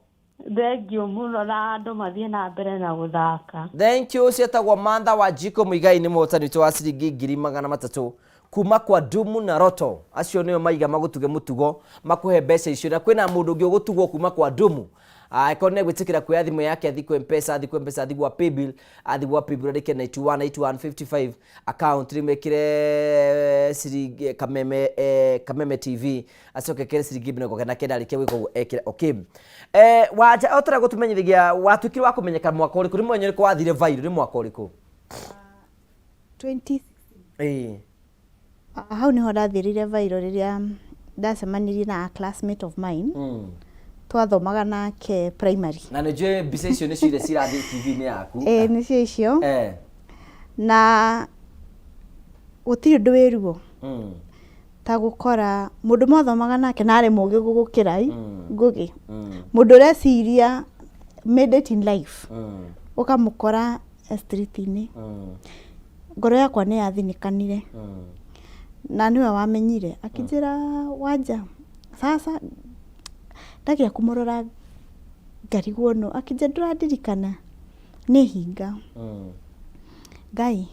Thank you mũno, na andũ mathiĩ na mbere na gũthaka. Thank you. Cietagwo Mantha wa Jiko Muigai, nĩ mũhotani witũ wa ciringi 300,000 kuma kwa Dumu na Roto. Acio nĩo maiga magũtuge mũtugo makũhe mbeca icio, na kwĩna mũndũ ũngĩ ũgũtugwo kuma kwa Dumu angĩkorwo nĩ egwĩtĩkĩra kuoya thimũ yake athi kwa Mpesa, athi kwa Mpesa, athi gwa Paybill, athi gwa Paybill, andĩke 91 91 55, account rĩmwe ĩkĩre ciringi kameme, Kameme TV, acoke ekĩre ciringi 99, arĩkia gwĩka ũguo ekĩre okay. Wanja otara gũtũmenyithagia watuĩkire wa kũmenyeka mwaka ũrĩkũ, nĩ mwenya ũrĩkũ wathire viral, nĩ mwaka ũrĩkũ? 20 Ĩĩ. Hau niho ndathirire viral rĩrĩa ndacemanirie na a classmate of mine, twathomaga nake primary. Na nĩ njũĩ mbica icio nĩcio iria cirathiĩ TV-inĩ yaku. Ĩĩ, nĩcio icio. Na gũtirĩ ũndũ wĩ ruo ta gũkora mũndũ mwathomaga nake na arĩ mũgĩ gũgũkĩra ĩ ngũgĩ, mũndũ ũreciria made it in life, ũkamũkora street-inĩ. Ngoro yakwa nĩ yathinĩkanire, na nĩwe wamenyire akĩnjĩra, "Wanja, sasa." Ndageria kũmũrora ngarigwo nũ, akĩnjĩra, "Ndũrandirikana?" Nĩ hinga Ngai,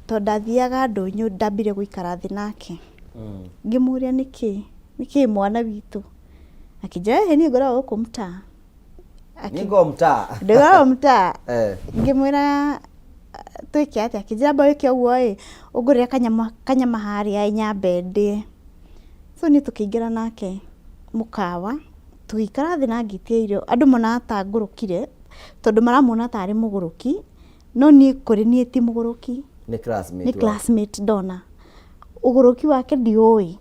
tondũ ndathiaga ndũnyũ, ndambire gũikara thĩ nake, ngĩmũria, "Nĩkĩ, nĩkĩ mwana witũ?" Akĩnjĩra, "Ĩhĩ, niĩ ngoragwo gũkũ mtaa." Niko mtaa. Ndĩgoragwo mtaa. Ngĩmwĩra, "Twĩke atĩa?" Akĩnjĩra, "Amba wĩke ũguo ĩ, ũngũrĩre kanyama, kanyama harĩa ĩ, nyambe ndĩe." So niĩ tũkĩingĩra nake mũkawa, tũgĩikara thĩ na ngĩtia irio. Andũ monaga ta ngũrũkire tondũ maramuona tarĩ mũgũrũki, no niĩ kũrĩ niĩ ti mũgũrũki. Nĩ classmate. Nĩ waku. Classmate. Ndona ũgũrũki wake ndiũĩ,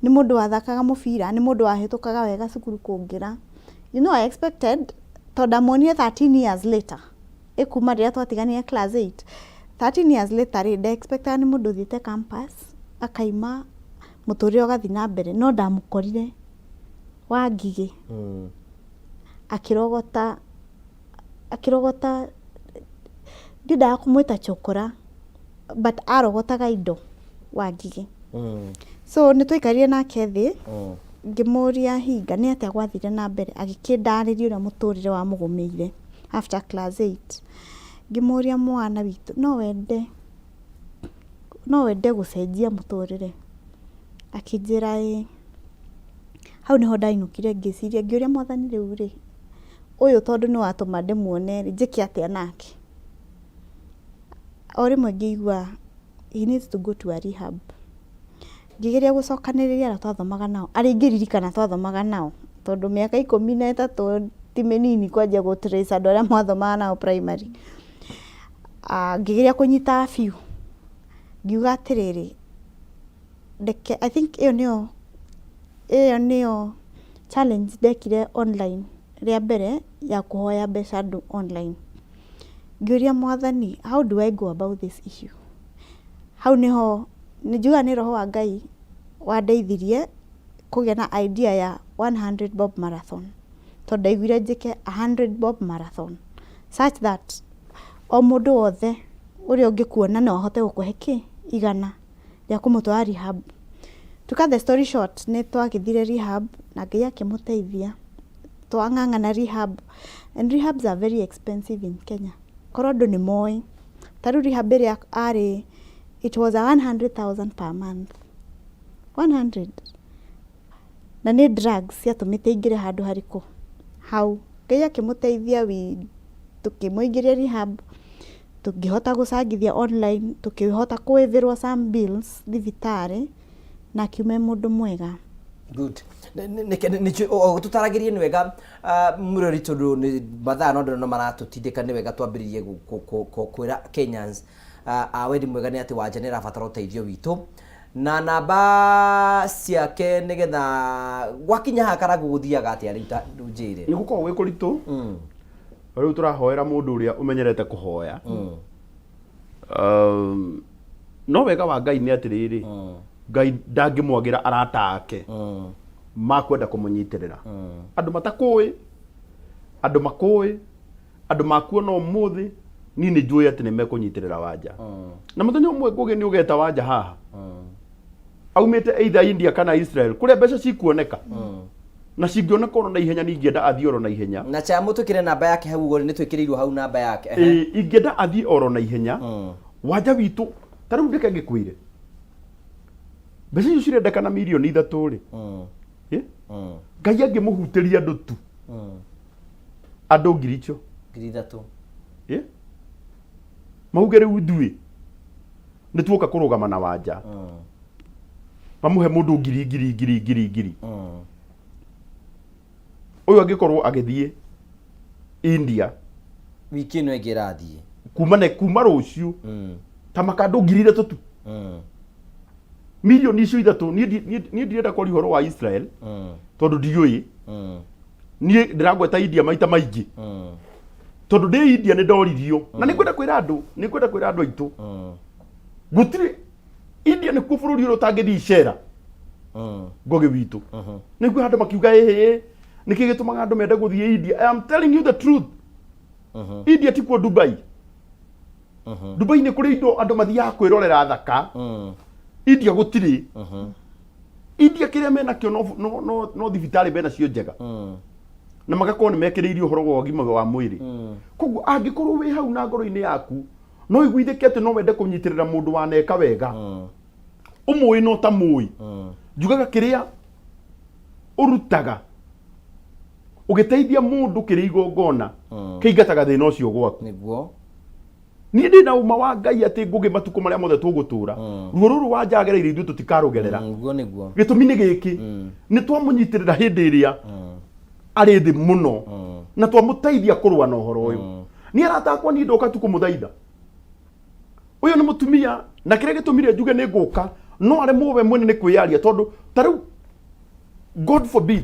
nĩ mũndũ wathakaga mũbira, nĩ mũndũ wahĩtũkaga wega cukuru kũngĩra. I expected, tondũ ndamuonire 13 years later, ĩkuma rĩrĩa twatiganire class 8, 13 years later rĩ, nda expectaga nĩ mũndũ ũthiĩte campus, akaima mũtũrĩre ũgathiĩ na mbere, no ndamũkorire wa ngigĩ akĩrogota, akĩrogota, ndiendaga kũmwĩta chokora, but arogotaga indo wa ngigĩ. So nĩ twaikarire nake thĩ, ngĩmũria, "Hinga, nĩ atĩa gwathire na mbere?" Agĩkĩndarĩria ũrĩa mũtũrĩre wamũgũmĩire after class 8. Ngĩmũria, "Mwana witũ, no wende gũcenjia mũtũrĩre?" Akĩnjĩra ĩĩ. Hau nĩho ndainũkire ngĩciria, ngĩũria Mwathani, "Rĩu rĩ, ũyũ tondũ nĩ watũma ndĩmuone rĩ, njĩke atĩa nake?" O rĩmwe ngĩigua he needs to go to a rehab. Ngĩgeria gũcokanĩrĩria arĩa twathomaga nao, arĩa ingĩririkana twathomaga nao, tondũ mĩaka 13 ti mĩnini kwanjia gũ trace andũ arĩa mwathomaga nao primary. Ngĩgeria kũnyita a few, ngiuga atĩrĩrĩ, reke, I think ĩyo nĩyo, ĩyo nĩyo challenge ndekire online rĩa mbere ya kũhoya mbeca andũ online. Ngĩũria Mwathani, how do I go about this issue? Hau nĩho njugaga nĩ roho wa Ngai wandeithirie kũgĩa na idea ya 100 bob marathon, tondũ ndaiguire njĩke 100 bob marathon such that o mũndũ wothe ũrĩa ũngĩkuona no ahote gũkũhe kĩ? Igana rĩa kũmũtwara rehab. To cut the story short, nĩ twagĩthire rehab na Ngai akĩmũteithia, twang'ang'ana rehab and rehabs are very expensive in Kenya, korwo andũ nĩ moĩ, ta rĩu rehab ĩrĩa arĩ it was 100,000 per month, 100 na nĩ drugs ciatũmĩte aingĩre handũ harĩkũ? Hau. Ngai akĩmũteithia we tũkĩmũingĩria rehab, tũkĩhota gũcangithia online, tũkĩhota kũĩvĩrwo some bills thibitarĩ na akiuma e mũndũ mwega. Good. Tũtaragĩrie nĩ wega mũrori, tondũ nĩ mathaa no ndĩrona maratũtindĩka, nĩ wega twambĩrĩrie kwĩra Kenyans a wendi mwega nĩ atĩ Wanja nĩ arabatara ũteithio witũ na namba ciake, nĩgetha gwakinya haha Karangũ gũthiaga atĩa rĩu, ta rĩu njĩre. Nĩ gũkoragwo gwĩ kũritũ. Rĩu tũrahoera mũndũ ũrĩa ũmenyerete kũhoya. No wega wa Ngai nĩ atĩrĩrĩ, Ngai ndangĩmwagĩra arata ake makwenda kũmũnyitĩrĩra, andũ matakũĩ, andũ makũĩ, andũ makuona ũmũthĩ. Niĩ nĩ njũĩ atĩ nĩ mekũnyitĩrĩra Wanja, na mũthenya ũmwe Ngũgĩ nĩ ũgeta Wanja haha aumĩte either India kana Israel, kũrĩa mbeca cikuoneka na cingĩoneka oro na ihenya. Ningĩenda athiĩ oro na ihenya. Na cha mũtwĩkĩre namba yake hau ũguo, nĩ twĩkĩrĩirwo hau namba yake. Ĩĩ, ingĩenda athiĩ oro na ihenya Wanja witũ. Ta rĩu ndĩke ngĩkwĩre, mbeca icio cirendekana 3 mirioni rĩ, ĩ? Ngai angĩmũhutĩria andũ tu, andũ ngiri icio 3,000, ĩ? Mauge rĩu ithuĩ nĩ tuoka kũrũgama na Wanja, mamũhe mũndũ ngiri ngiri ngiri ngiri ngiri, ũyũ angĩkorwo agĩthiĩ India wiki ĩno ĩngĩ ĩrathiĩ, kuma ne kuma rũciũ, ta makandũ 3,000 tu, 3 mirioni icio niĩ ndirenda kwaria ũhoro wa Israel tondũ ndiũĩ. Niĩ ndĩragweta India maita maingĩ tondũ ndĩ India nĩ ndoririo, na nĩ ngwenda kwĩra andũ, nĩ ngwenda kwĩra andũ aitũ, gũtirĩ India nĩkuo bũrũri ũrĩa ũtangĩthiĩ icera. Ngũgĩ witũ nĩguo andũ makiuga ĩhĩ, nĩkĩ gĩtũmaga andũ mende gũthiĩ India? I am telling you the truth, India tikuo Dubai. Dubai nĩ kũrĩ indo andũ mathiaga kwĩrorera thaka, India gũtirĩ. India kĩrĩa menakĩo no thibitarĩ menacio njega na magakorwo nĩ mekĩrĩirie ũhoro wa ũgima wa mwĩrĩ. Koguo angĩkorwo wĩ hau na ngoro-inĩ yaku no iguithĩke atĩ no wende kũnyitĩrĩra mũndũ waneka wega, ũmũĩ no ta mũĩ, njugaga kĩrĩa ũrutaga ũgĩteithia mũndũ kĩrĩ igongona kĩingataga thĩna ũcio gwaku. Niĩ ndĩ na ũma wa Ngai atĩ Ngũgĩ, matukũ marĩa mothe tũgũtũra, ruo rũrũ wanjagereire ithuĩ tũtikarũgerera. Nĩguo nĩguo. Gĩtũmi nĩ gĩkĩ, nĩ twamũnyitĩrĩra hĩndĩ ĩrĩa arĩ thĩ mũno na twamũteithia kũrũa na ũhoro ũyũ. Nĩ arata akwa, niĩ ndoka tu kũmũthaitha. Ũyũ nĩ mũtumia, na kĩrĩa gĩtũmire njuge nĩ ngũka no aremwo we mwene nĩ kwĩyaria, tondũ ta rĩu, God forbid,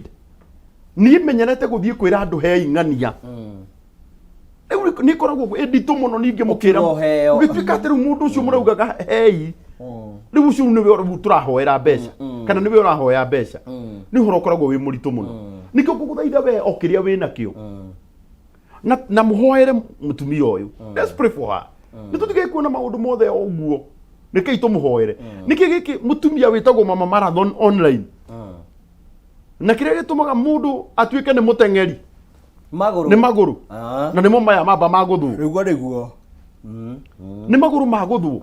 niĩ menyerete gũthiĩ kwĩra andũ hei ng'ania, rĩu nĩ ĩkoragwo ĩ nditũ mũno ningĩ mũkĩra Ũkiuga ũheo. Ũgĩtuĩka atĩ rĩu mũndũ ũcio mũraugaga hei, rĩu ũcio nĩwe rĩu tũrahoera mbeca kana nĩwe ũrahoya mbeca, nĩ ũhoro ũkoragwo wĩ mũritũ mũno. Nĩkĩo ngũgũthaitha we o kĩrĩa wĩ nakĩo na mũhoere mũtumia ũyũ. Let's pray for her. Nĩ tũtige kuona maũndũ mothe o ũguo, rekei tũmũhoere. Nĩkĩ gĩkĩ mũtumia wĩtagwo Mama Marathon online, na kĩrĩa gĩtũmaga mũndũ atuĩke nĩ mũteng'eri magũrũ nĩ magũrũ, na nĩmo maya mamba magũthwo. Nĩguo nĩguo. Nĩ magũrũ magũthwo.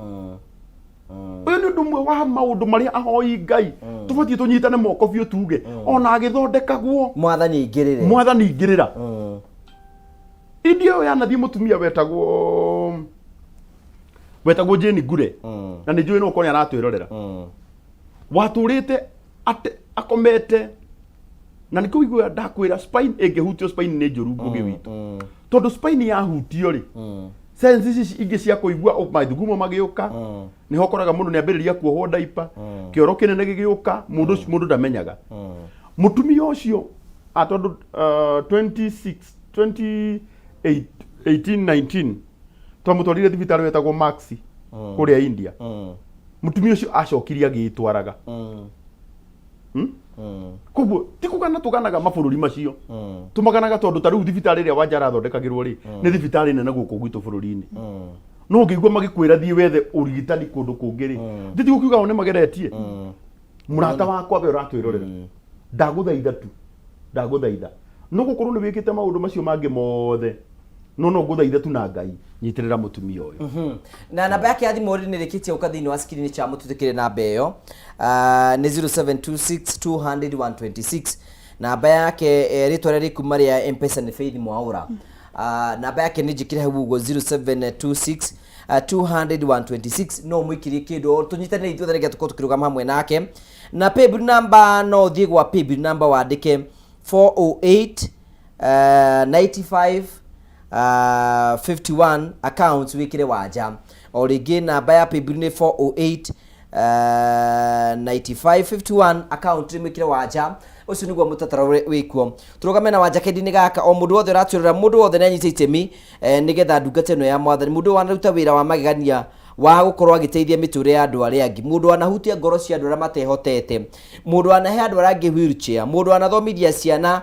Ũyũ nĩ ũndũ ũmwe wa maũndũ marĩa ahoi Ngai tũbatiĩ tũnyitane moko biũ, tuge ona agĩthondekagwo, Mwathani aingĩrĩre. Mwathani ingĩrĩra. India ĩyo yanathiĩ mũtumia wetagwo Jane Ngure, na nĩ njũĩ no ũkorwo nĩ aratwĩrorera. Watũrĩte ate akomete na nĩkĩo ũiguaga ndakwĩra spine ĩngĩhutio, spine nĩ njũru ngũgĩ witũ, tondũ spine yahutio rĩ, sense ici ingĩ cia kũigua mathugumo magĩũka, nĩho ũkoraga mũndũ nĩambĩrĩria kuohwo ndaipa, kĩoro kĩnene gĩgĩũka, mũndũ ũcio mũndũ ndamenyaga. Mũtumia ũcio tondũ 26 28 18 19 twamũtwarire thibitarĩ wetagwo Maxi kũrĩa India. Mũtumia ũcio acokirie agĩĩtwaraga. Koguo ti kũgana tũganaga mabũrũri macio, tũmaganaga tondũ ta rĩu thibitarĩ ĩrĩa Wanja arathondekagĩrwo rĩ, nĩ thibitarĩ nene gũkũ gwitũ bũrũri-inĩ. No ũngĩigua magĩkwĩra thiĩ wethe ũrigitani kũndũ kũngĩ rĩ, nditi gũkiuga o nĩ mageretie. Mũrata wakwa we ũratwĩrorera, ndagũthaitha tu, ndagũthaitha, no gũkorwo nĩ wĩkĩte maũndũ macio mangĩ mothe, no ngũthaithe tu na Ngai, nyitĩrĩra mũtumia ũyũ. Na namba yake ya thimũ rĩ, nĩ rĩkĩtie gũka thĩinĩ wa screen cha mũtũtĩkĩre namba ĩyo. Ah, nĩ 0726 200 126 namba yake. Rĩtwa rĩrĩa rĩkuma rĩa Mpesa nĩ Faith Mwaura. Ah, namba yake nĩ njĩkĩre hau ũguo, 0726 200 126. No mũikĩrie kĩndũ, tũnyitanĩre ithuothe nĩgetha tũkorwo tũkĩrũgama hamwe nake. Na paybill number, no ũthiĩ gwa paybill number wandĩke 408 95 51, accounts wĩkĩre Wanja. O rĩngĩ namba ya paybill nĩ 408 9551, account nĩ mwĩkĩre Wanja. Ũcio nĩguo mũtaratara ũrĩa wĩkuo. Tũrũgame na Wanja kendi-inĩ gaka. O mũndũ wothe ũratwĩrora, mũndũ wothe nĩ anyite itemi nĩgetha ndungata ĩno ya Mwathani, mũndũ wanaruta wĩra wa magegania wa gũkorwo agĩteithia mĩtũrĩre ya andũ arĩa angĩ, mũndũ wanahutia ngoro cia andũ arĩa matehotete, mũndũ wanahe andũ arĩa angĩ wheelchair, mũndũ wanathomithia ciana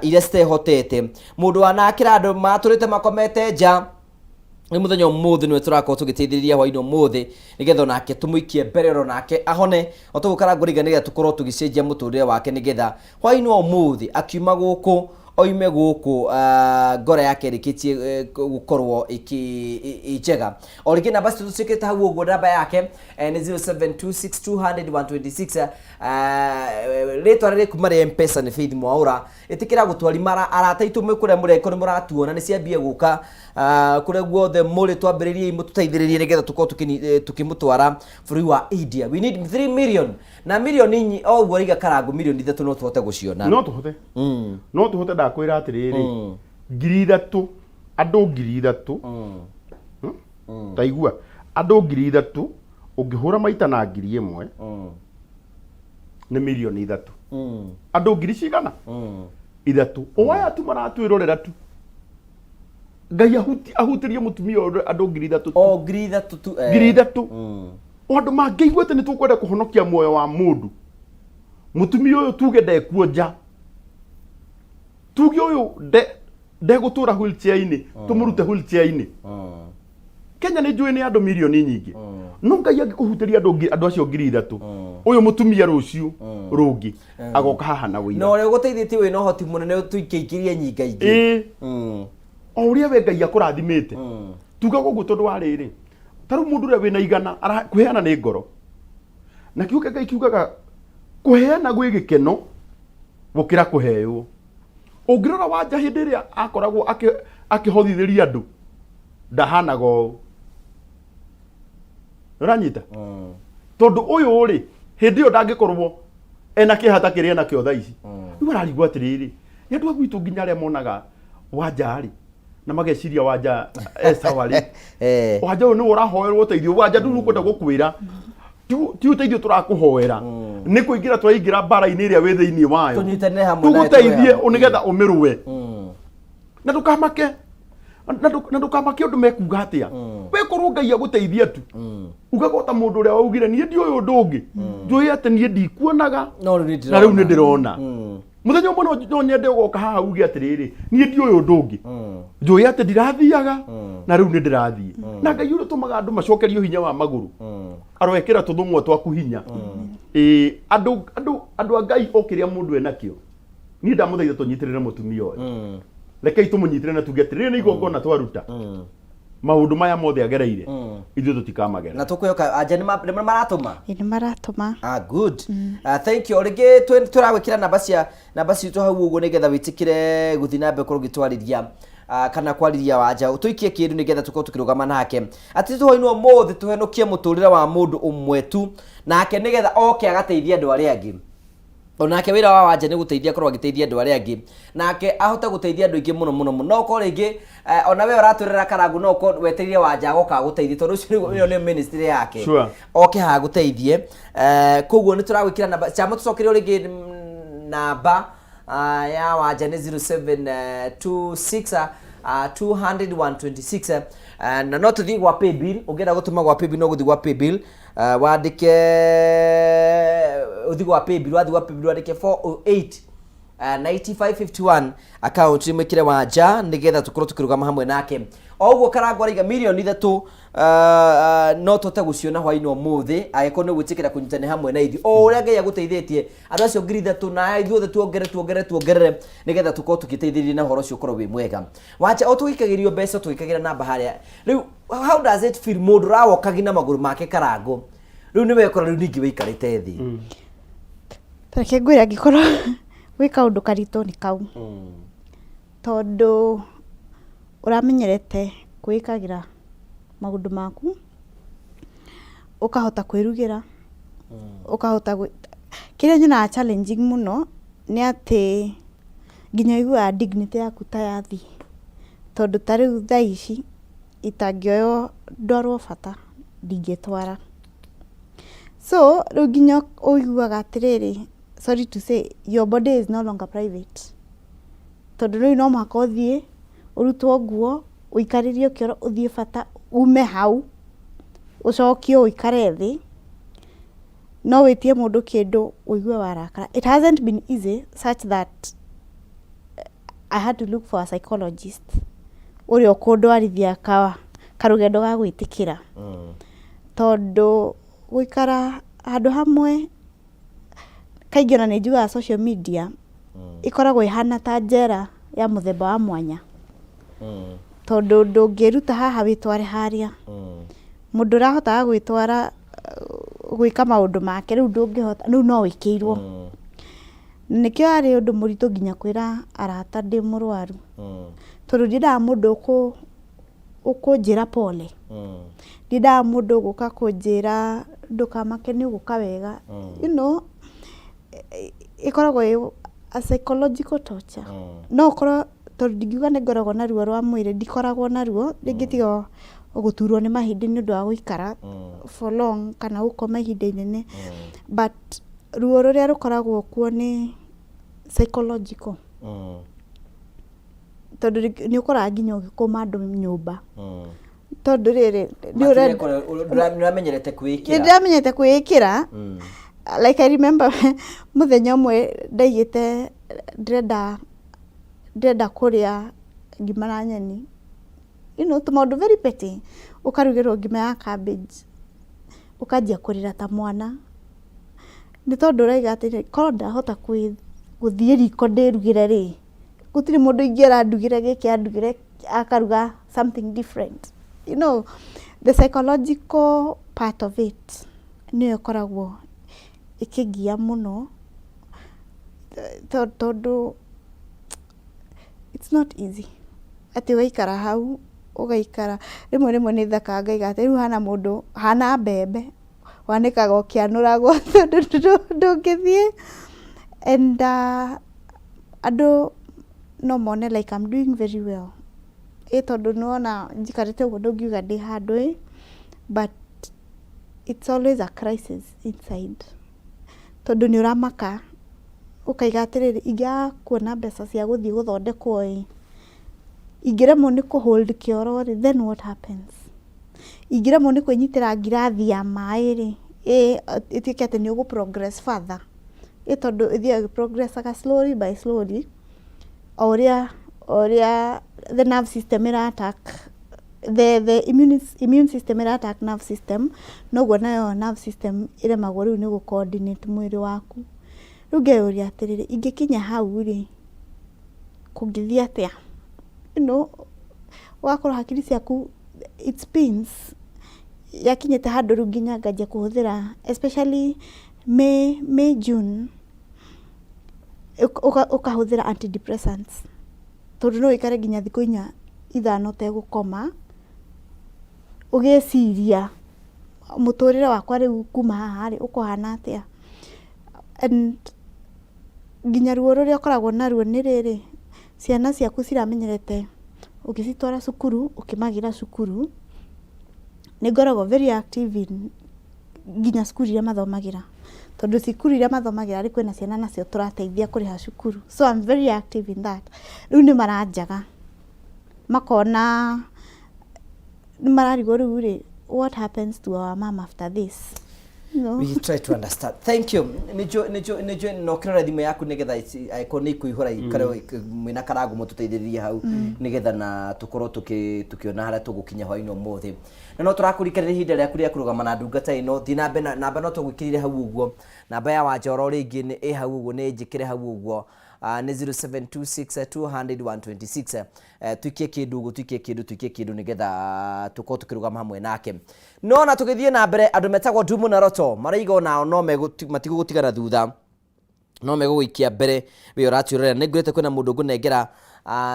iria citehotete, mũndũ wanakĩra andũ matũrĩte makomete nja, nĩ mũthenya ũmũthĩ nĩwe tũrakorwo tũgĩteithĩrĩria hwainĩ ũmũthĩ, nĩgetha onake tũmũikie mbere, oro nake ahone o toguo Karangũ rĩga, nĩgetha tũkorwo tũgĩcenjia mũtũrĩre wake, nĩgetha hwainĩ wa ũmũthĩ akiuma gũkũ, oime gũkũ ngoro yake ĩrĩkĩtie gũkorwo ĩ njega. O rĩngĩ namba citũ tũciĩkĩrĩte hau ũguo. Namba yake nĩ 0726 200 126. Rĩtwa rĩrĩ kuma rĩa Mpesa nĩ Faith Mwaura. Ĩtĩkĩra gũtwarima arata aitũ mwĩ kũrĩa mũreko nĩ mũratuona, nĩ ciambie gũka kũrĩa guothe mũrĩ, twambĩrĩriei mũtũteithĩrĩrie nĩgetha tũkorwo tũkĩmũtwara bũrũri wa India. We need 3 million na milioni o ũguo rĩiga Karangũ, milioni 3 no tũhote gũciona. No tũhote, no tũhote. Ndakwĩra atĩrĩrĩ, 3,000, andũ 3,000. Taigua, andũ 3,000 ũngĩhũra maita na 1,000 nĩ milioni 3. Andũ ngiri cigana? Ithatũ. O aya tu maratwĩrorera tu, Ngai ahutĩrie mũtumia ũyũ, andũ 3,000 tu. O 3,000 tu. 3,000. O andũ mangĩigua atĩ nĩ tũkwenda kũhonokia muoyo wa mũndũ, mũtumia ũyũ tuge ndekuonja, tuge ũyũ ndegũtũra wheelchair-inĩ, tũmũrute wheelchair-inĩ. Kenya nĩ njũĩ nĩ andũ milioni nyingĩ, no Ngai angĩkũhutĩria andũ andũ acio 3,000, ũyũ mũtumia rũciũ rũngĩ agoka haha na Na ũira. Ũrĩa ũgũteithĩtie wĩna ũhoti mũnene tũingĩingĩrie nyinga ingĩ. Ĩĩ. O ũrĩa we Ngai akũrathimĩte, tugaga ũguo tondũ wa rĩrĩ, ta rĩu mũndũ ũrĩa wĩna 100 kũheana nĩ ngoro, na kiugo kĩa Ngai kiugaga kũheana gwĩ gĩkeno gũkĩra kũheywo. Ũngĩrora Wanja hĩndĩ ĩrĩa akoragwo akĩhothithĩria andũ, ndahanaga ũũ. Ũranyita? Tondũ ũyũ rĩ, hĩndĩ ĩyo ndangĩkorwo ena kĩeha ta kĩrĩa enakĩo thaa ici. Rĩu ararigwo atĩrĩrĩ, nĩ andũ a gwitũ nginya arĩa monaga Wanja rĩ, na mageciria Wanja e sawa rĩ, Wanja ũyũ nĩwe ũrahoerwo ũteithio. Wanja ndũ kwenda gũkwĩra ti ũteithio tũrakũhoera, nĩ kũingĩra tũraingĩra mbara-inĩ ĩrĩa wĩ thĩinĩ wayo. Tũnyitanĩre hamwe nawe, tũgũteithie tũrũe hamwe. Nĩgetha ũmĩrũe na ndũkamake, na ndũkamake ũndũ mekuga atĩa. We korwo Ngai agũteithia tu, ugaga ota mũndũ ũrĩa waugire, "Niĩ ndiũĩ ũndũ ũngĩ, njũĩ atĩ niĩ ndikuonaga No rĩu nĩ na rĩu nĩ ndĩrona." Ndĩrona. Mũthenya ũmwe no nyende ũgoka haha uge atĩrĩrĩ, "Niĩ ndiũĩ ũndũ ũngĩ, njũĩ atĩ ndirathiaga na rĩu nĩ ndĩrathiĩ." Na Ngai ũrĩa ũtũmaga andũ macokerio hinya wa magũrũ aroekĩra tũthũng'wa twaku hinya. Ĩĩ, andũ a Ngai, o kĩrĩa mũndũ enakĩo, niĩ ndamũthaitha tũnyitĩrĩre mũtumia ũyũ. Rekei tũmũnyitĩrĩre na tuge atĩrĩrĩ, nĩ igongona twaruta, maũndũ maya mothe agereire ithuĩ tũtikamagera. Na tũkwĩhoka anja nĩ maratũma. Ĩ, nĩ maratũma. Ah, good. Thank you. O rĩngĩ tũragwĩkĩra namba cia namba citũ hau ũguo nĩgetha wĩtĩkĩre gũthiĩ na mbere gũkorwo ũgĩtwarĩria. Kana kwarĩria Wanja, tũikie kĩndũ nĩgetha tũkorwo tũkĩrũgama nake atĩ tũhoinwo ũmũthĩ tũhenũkie mũtũrĩre wa mũndũ ũmwe tu nake nĩgetha oke agateithie andũ arĩa angĩ. Onake wĩra wa Wanja nĩ gũteithia akorwo agĩteithia andũ arĩa angĩ, nake ahote gũteithia andũ aingĩ mũno mũno mũno. No ũkorwo rĩngĩ ona we ũratwĩrĩra Karangu, no ũkorwo wetereire Wanja agoka agũteithie, tondũ ũcio nĩguo ĩyo nĩyo ministry yake. Oke haha agũteithie. Koguo nĩ tũragwĩkĩra namba chama, tũcokerio rĩngĩ namba ya Wanja nĩ 0726 200 126, na no tũthiĩ gwa paybill. Ũngĩenda gũtũma gwa paybill, no gũthiĩ gwa paybill, wandĩke, ũthiĩ gwa paybill, wathiĩ gwa paybill wandĩke 408 9551, account mwĩkĩre Wanja nĩgetha tũkorwo tũkĩrũgama hamwe nake. O ũguo Karangũ araiga 3 mirioni no tũhote gũciona hwainĩ ũmũthĩ angĩkorwo nĩ gwĩtĩkĩra kũnyitanĩra hamwe na ithuĩ, o ũrĩa Ngai agũteithĩtie andũ acio 3,000, na ithuothe tuongerere, tuongerere, tuongerere nĩgetha tũkorwo tũgĩteithĩrĩria na ũhoro ũcio ũkorwo wĩ mwega. Wanja, o tũgĩikagĩrio mbeca, tũgĩkagĩra namba harĩa rĩu, how does it feel mũndũ ũrawokagi na magũrũ make, Karangũ, rĩu nĩ wekora rĩu ningĩ wĩikarĩte thĩ? Reke ngwĩre, angĩkorwo gwĩ kaũndũ karitũ nĩ kau, tondũ ũramenyerete kwĩĩkagĩra maũndũ maku, ũkahota kwĩrugĩra, ũkahota gwĩ kĩrĩa nyonaga challenging mũno nĩ atĩ nginya ũiguaga dignity yaku ta yathiĩ, tondũ ta rĩu thaa ici itangĩoywo ndwarwo bata ndingĩtwara. So rĩu nginya ũiguaga atĩrĩrĩ, sorry to say, your body is no longer private, tondũ rĩu no mũhaka ũthiĩ ũrutwo nguo, ũikarĩrio kĩoro, ũthiĩ bata, ume hau, ũcokio ũikare thĩ. No wĩtie mũndũ kĩndũ ũigue warakara. It hasn't been easy, such that I had to look for a psychologist ũrĩa ũkũndwarithia karũgendo ga gwĩtĩkĩra, tondũ gũikara handũ hamwe kaingĩ, ona nĩ njugaga social media ĩkoragwo ĩhana ta njera ya mũthemba wa mwanya, tondũ ndũngĩruta haha wĩtware harĩa. Mũndũ ũrahotaga gwĩtwara gwĩka maũndũ make, rĩu ndũngĩhota, rĩu no wĩkĩirwo. Nĩkĩo arĩ ũndũ mũritũ nginya kwĩra arata ndĩ mũrwaru, tondũ ndiendaga mũndũ ũkũnjĩra pole, ndiendaga mũndũ ũgũka kũnjĩra ndũkamake, nĩ ũgũka wega. Ĩkoragwo ĩ a psychological torture. No ũkorwo tondũ ndingiuga nĩ ngoragwo na ruo rwa mwĩrĩ, ndikoragwo naruo rĩngĩ, tiga o gũturwo nĩ mahĩndĩ nĩ ũndũ wa gũikara for long kana gũkoma ihinda inene, but ruo rũrĩa rũkoragwo kuo nĩ psychological, tondũ nĩ ũkoraga nginya ũgĩkũma andũ nyũmba, tondũ rĩrĩ nĩ ũrenda Nĩũramenyerete kwĩĩkĩra. Nĩ ndĩramenyete kwĩĩkĩra. Like I remember mũthenya ũmwe ndaigĩte ndĩrenda kũrĩa ngima na nyeni, tũmaũndũ very petty, ũkarugĩrwo ngima ya cabbage, ũkanjia kũrĩra ta mwana, nĩ tondũ ũraiga atĩrĩ, korwo ndahota gũthiĩ riko ndĩrugĩre rĩ, gũtirĩ mũndũ ingĩera ndugĩre gĩkĩ, andugĩre akaruga something different. The psychological part of it nĩyo ĩkoragwo ĩkĩngia mũno, tondũ it's not easy atĩ ũgaikara hau, ũgaikara. Rĩmwe rĩmwe nĩ thekaga ngaiga atĩ rĩu hana mũndũ hana mbembe wanĩkaga ũkĩanũragwo, tondũ ndũngĩthiĩ. And andũ no mone like I'm doing very well, ĩ tondũ nĩwona njikarĩte ũguo, ndũngiuga ndĩ handũ ĩ, but it's always a crisis inside, tondũ nĩ ũramaka ũkaiga atĩrĩrĩ, ingĩaga kuona mbeca cia gũthiĩ gũthondekwo ĩ, ingĩremwo nĩ kũ hold kĩoro rĩ, then what happens? Ingĩremwo nĩ kwĩnyitĩra ngirathi ya maĩ rĩ, ĩ ĩtuĩke atĩ nĩ ũgũ progress further, ĩ tondũ ĩthiaga ĩgĩ-progressaga slowly by slowly, o ũrĩa the nerve system ĩra attack the immune system ĩra attack nerve system, noguo nayo nerve system ĩremagwo rĩu nĩ gũ coordinate mwĩrĩ waku. Rĩu ngeyũria atĩrĩrĩ, ingĩkinya hau rĩ, kũngĩthiĩ atĩa? Ũgakorwo hakiri ciaku, it spins. Yakinyĩte handũ rĩu nginya nganjia kũhũthĩra, especially May, June, ũkahũthĩra antidepressants, tondũ no ũikare nginya thikũ 4. ithano ũtegũkoma, ũgĩciria mũtũrĩre wakwa rĩu kuma haha rĩ, ũkũhana atĩa? And nginya ruo rũrĩa ũkoragwo naruo nĩ rĩrĩ, ciana ciaku ciramenyerete ũgĩcitwara cukuru, ũkĩmagĩra cukuru, nĩ ngoragwo very active in nginya cukuru iria mathomagĩra, tondũ cukuru iria mathomagĩra rĩ, kwĩna ciana nacio tũrateithia kũrĩha cukuru, so I'm very active in that. Rĩu nĩ maranjaga, makona nĩ mararigwo rĩu rĩ, what happens to our mum after this? No. We try to understand. Thank you. Nĩnjũ nĩnjũ nĩnjũ no kĩrore thimũ yaku nĩgetha angĩkorwo nĩ ikũihũra ikare mwĩna karangũ mũtũteithĩrĩrie hau nĩgetha na tũkorwo tũkĩona harĩa tũgũkinya hwainĩ ũmũthĩ. Na no tũrakũrikania ihinda rĩaku rĩa kũrũgama na ndungata ĩno thiĩ na mbere na namba no tũgwĩkĩrire hau ũguo namba ya Wanjoro rĩngĩ nĩ ĩ hau ũguo nĩ njĩkĩre hau ũguo. Nĩ 0726 200 126. Tuikie kĩndũ ũguo tuikie kĩndũ tuikie kĩndũ nĩgetha tũkorwo tũkĩrũgama hamwe nake. No na tũgĩthiĩ na mbere andũ metagwo Ndumu na Roto maraiga onao no matigũgũtigana thutha no megũgũikia mbere we ũratwĩrorera. Nĩ ngwĩrĩte kwĩna mũndũ ngũnengera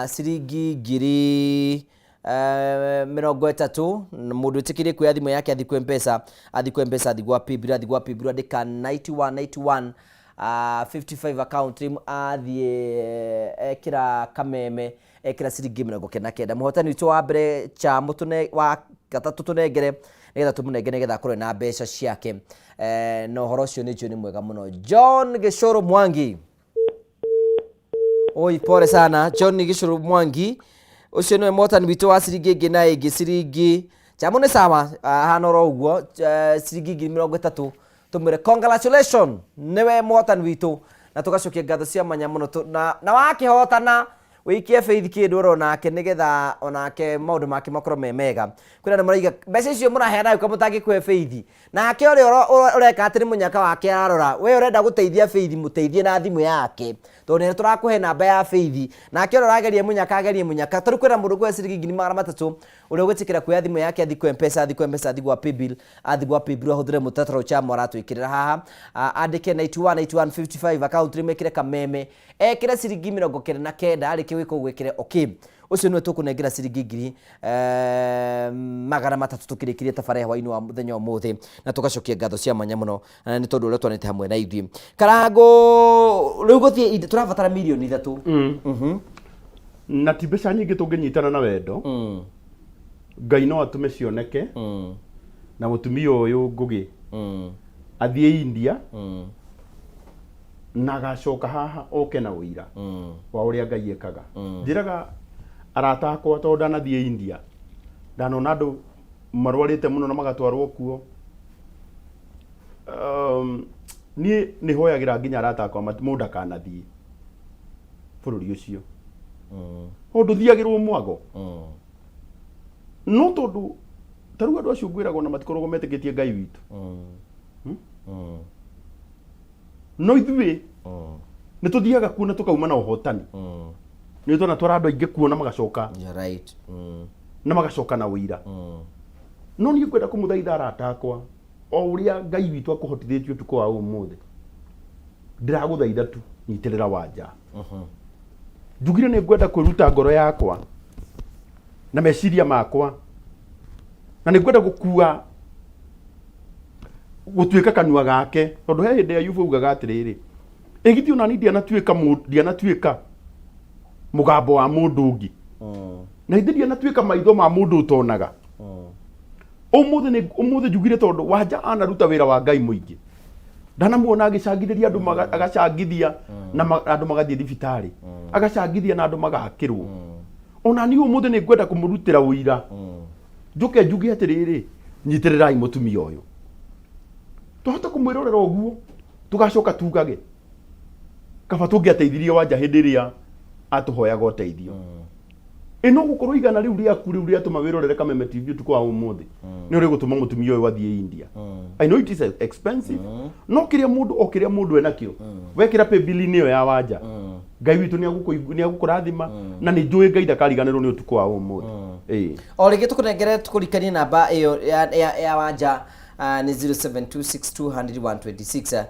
ciringi ngiri 30 mũndũ wĩtĩkĩrie kuoya thimũ yake athiĩ kwĩ Mpesa, athiĩ kwĩ Mpesa, athiĩ gwa Paybill, athiĩ gwa Paybill andĩka 91 91 55 account name athiĩ ekĩra kameme ekĩra ciringi 99. Mũhotani witũ wa mbere cha mũtũne wa gatatũ tũnengere nĩgetha tũmũnengere nĩgetha akorwo na mbeca ciake. Na ũhoro ũcio nĩ njũĩ nĩ mwega mũno. John Gĩcũrũ Mwangi. Oi, pole sana John Gĩcũrũ Mwangi ũcio nĩwe mũhotani witũ wa ciringi ĩngĩ na ĩngĩ ciringi chamo nĩ sawa ahana oro ũguo ciringi 30,000 tũmwĩre congratulation nĩwe mũhotani witũ na tũgacokia ngatho cia mwanya mũno na wakĩhotana wĩikie Faith kĩndũ oro nake nĩgetha onake maũndũ make makorwo me mega. Kwĩna andũ maraiga mbeca icio mũraheana ũka mũtangĩkũhe Faith nake ũrĩa ũreka atĩ nĩ mũnyaka wake ararora we ũrenda gũteithia Faith mũteithie na thimũ yake tondũ nĩ tũrakũhe namba ya Faith nake ũrĩa ũrageria mũnyaka agerie mũnyaka. Tarĩu kwĩna mũndũ ũkũhe ciringi 300,000 ũrĩa ũgwĩtĩkĩra kuoya thimũ yake athiĩ kwĩ Mpesa athiĩ kwĩ Mpesa athiĩ gwa Paybill athiĩ gwa Paybill ahũthĩre mũtaratara ũyũ Chamo aratwĩkĩrĩra haha andĩke 91 91 55 account name ekĩre kameme ekĩre ciringi 99 arĩkie gwĩka ũguo ekĩre okay. Ũcio nĩwe tũkũnengera ciringi 300,000 tũkĩrĩkĩria tabarĩra hwainĩ wa mũthenya ũmũthĩ na tũgacokia ngatho cia mwanya mũno nĩ tondũ ũrĩa twanĩte hamwe na ithuĩ. Karangũ rĩu gũthiĩ tũrabatara mirioni 3. Na ti mbeca nyingĩ tũngĩnyitana na wendo Ngai no atũme cioneke na mũtumia ũyũ Ngũgĩ athiĩ India na agacoka haha oke na ũira wa ũrĩa Ngai ekaga. Njĩraga arata akwa tondũ ndanathiĩ India ndanona andũ marwarĩte mũno na magatwarwo kuo. Niĩ nĩ hoyagĩra nginya arata akwa mũndũ ndakanathiĩ bũrũri ũcio tondũ ndũthiagĩrwo mwago no tondũ ta rĩu andũ acio ngwĩraga ona matikoragwo metĩkĩtie Ngai witũ. No ithuĩ nĩ tũthiaga kuo na tũkauma na ũhotani. Nĩ twanatwara andũ aingĩ kuo na magacoka You're right. Na magacoka na ũira. No niĩ ngwenda kũmũthaitha arata akwa o ũrĩa Ngai witũ akũhotithĩtie ũtukũ wa ũmũthĩ ndĩragũthaitha tu nyitĩrĩra wanja. Njugire nĩ ngwenda kwĩruta ngoro yakwa na meciria makwa na nĩ ngwenda gũkua gũtuĩka kanua gake tondũ he hĩndĩ Ayubu augaga atĩrĩrĩ ĩ githĩ ona niĩ ndianatuĩka ndianatuĩka mũgambo wa mũndũ ũngĩ na ithe ndianatuĩka maitho ma mũndũ ũtonaga. Ũmũthĩ nĩ ũmũthĩ njugire tondũ wanja anaruta wĩra wa Ngai mũingĩ ndanamuona agĩcangithĩria andũ agacangithia na andũ magathiĩ thibitarĩ agacangithia na andũ magakĩrwo ona niĩ ũmũthĩ nĩ ngwenda kũmũrutĩra ũira njuke njuge atĩrĩrĩ nyitĩrĩrai mũtumia ũyũ twahota kũmwĩrorera ũguo tũgacoka tugage kaba tũngĩateithirie wanja hĩndĩ ĩrĩa atũhoyaga ũteithio. Ĩ no gũkorwo igana rĩu rĩaku rĩu rĩatũma wĩrorere Kameme TV ũtukũ wa ũmũthĩ nĩ ũrĩgũtũma mũtumia ũyũ athiĩ India. I know it is expensive no kĩrĩa mũndũ o kĩrĩa mũndũ enakĩo wekĩra paybill-inĩ ĩyo ya wanja Ngai witũ nĩ agũkũrathima na nĩ njũĩ Ngai ndakariganĩrwo nĩ ũtukũ wa ũmũthĩ. Ĩĩ. O rĩngĩ tũkũnengere tũkũrikanie namba ĩyo ya wanja nĩ 0726200126.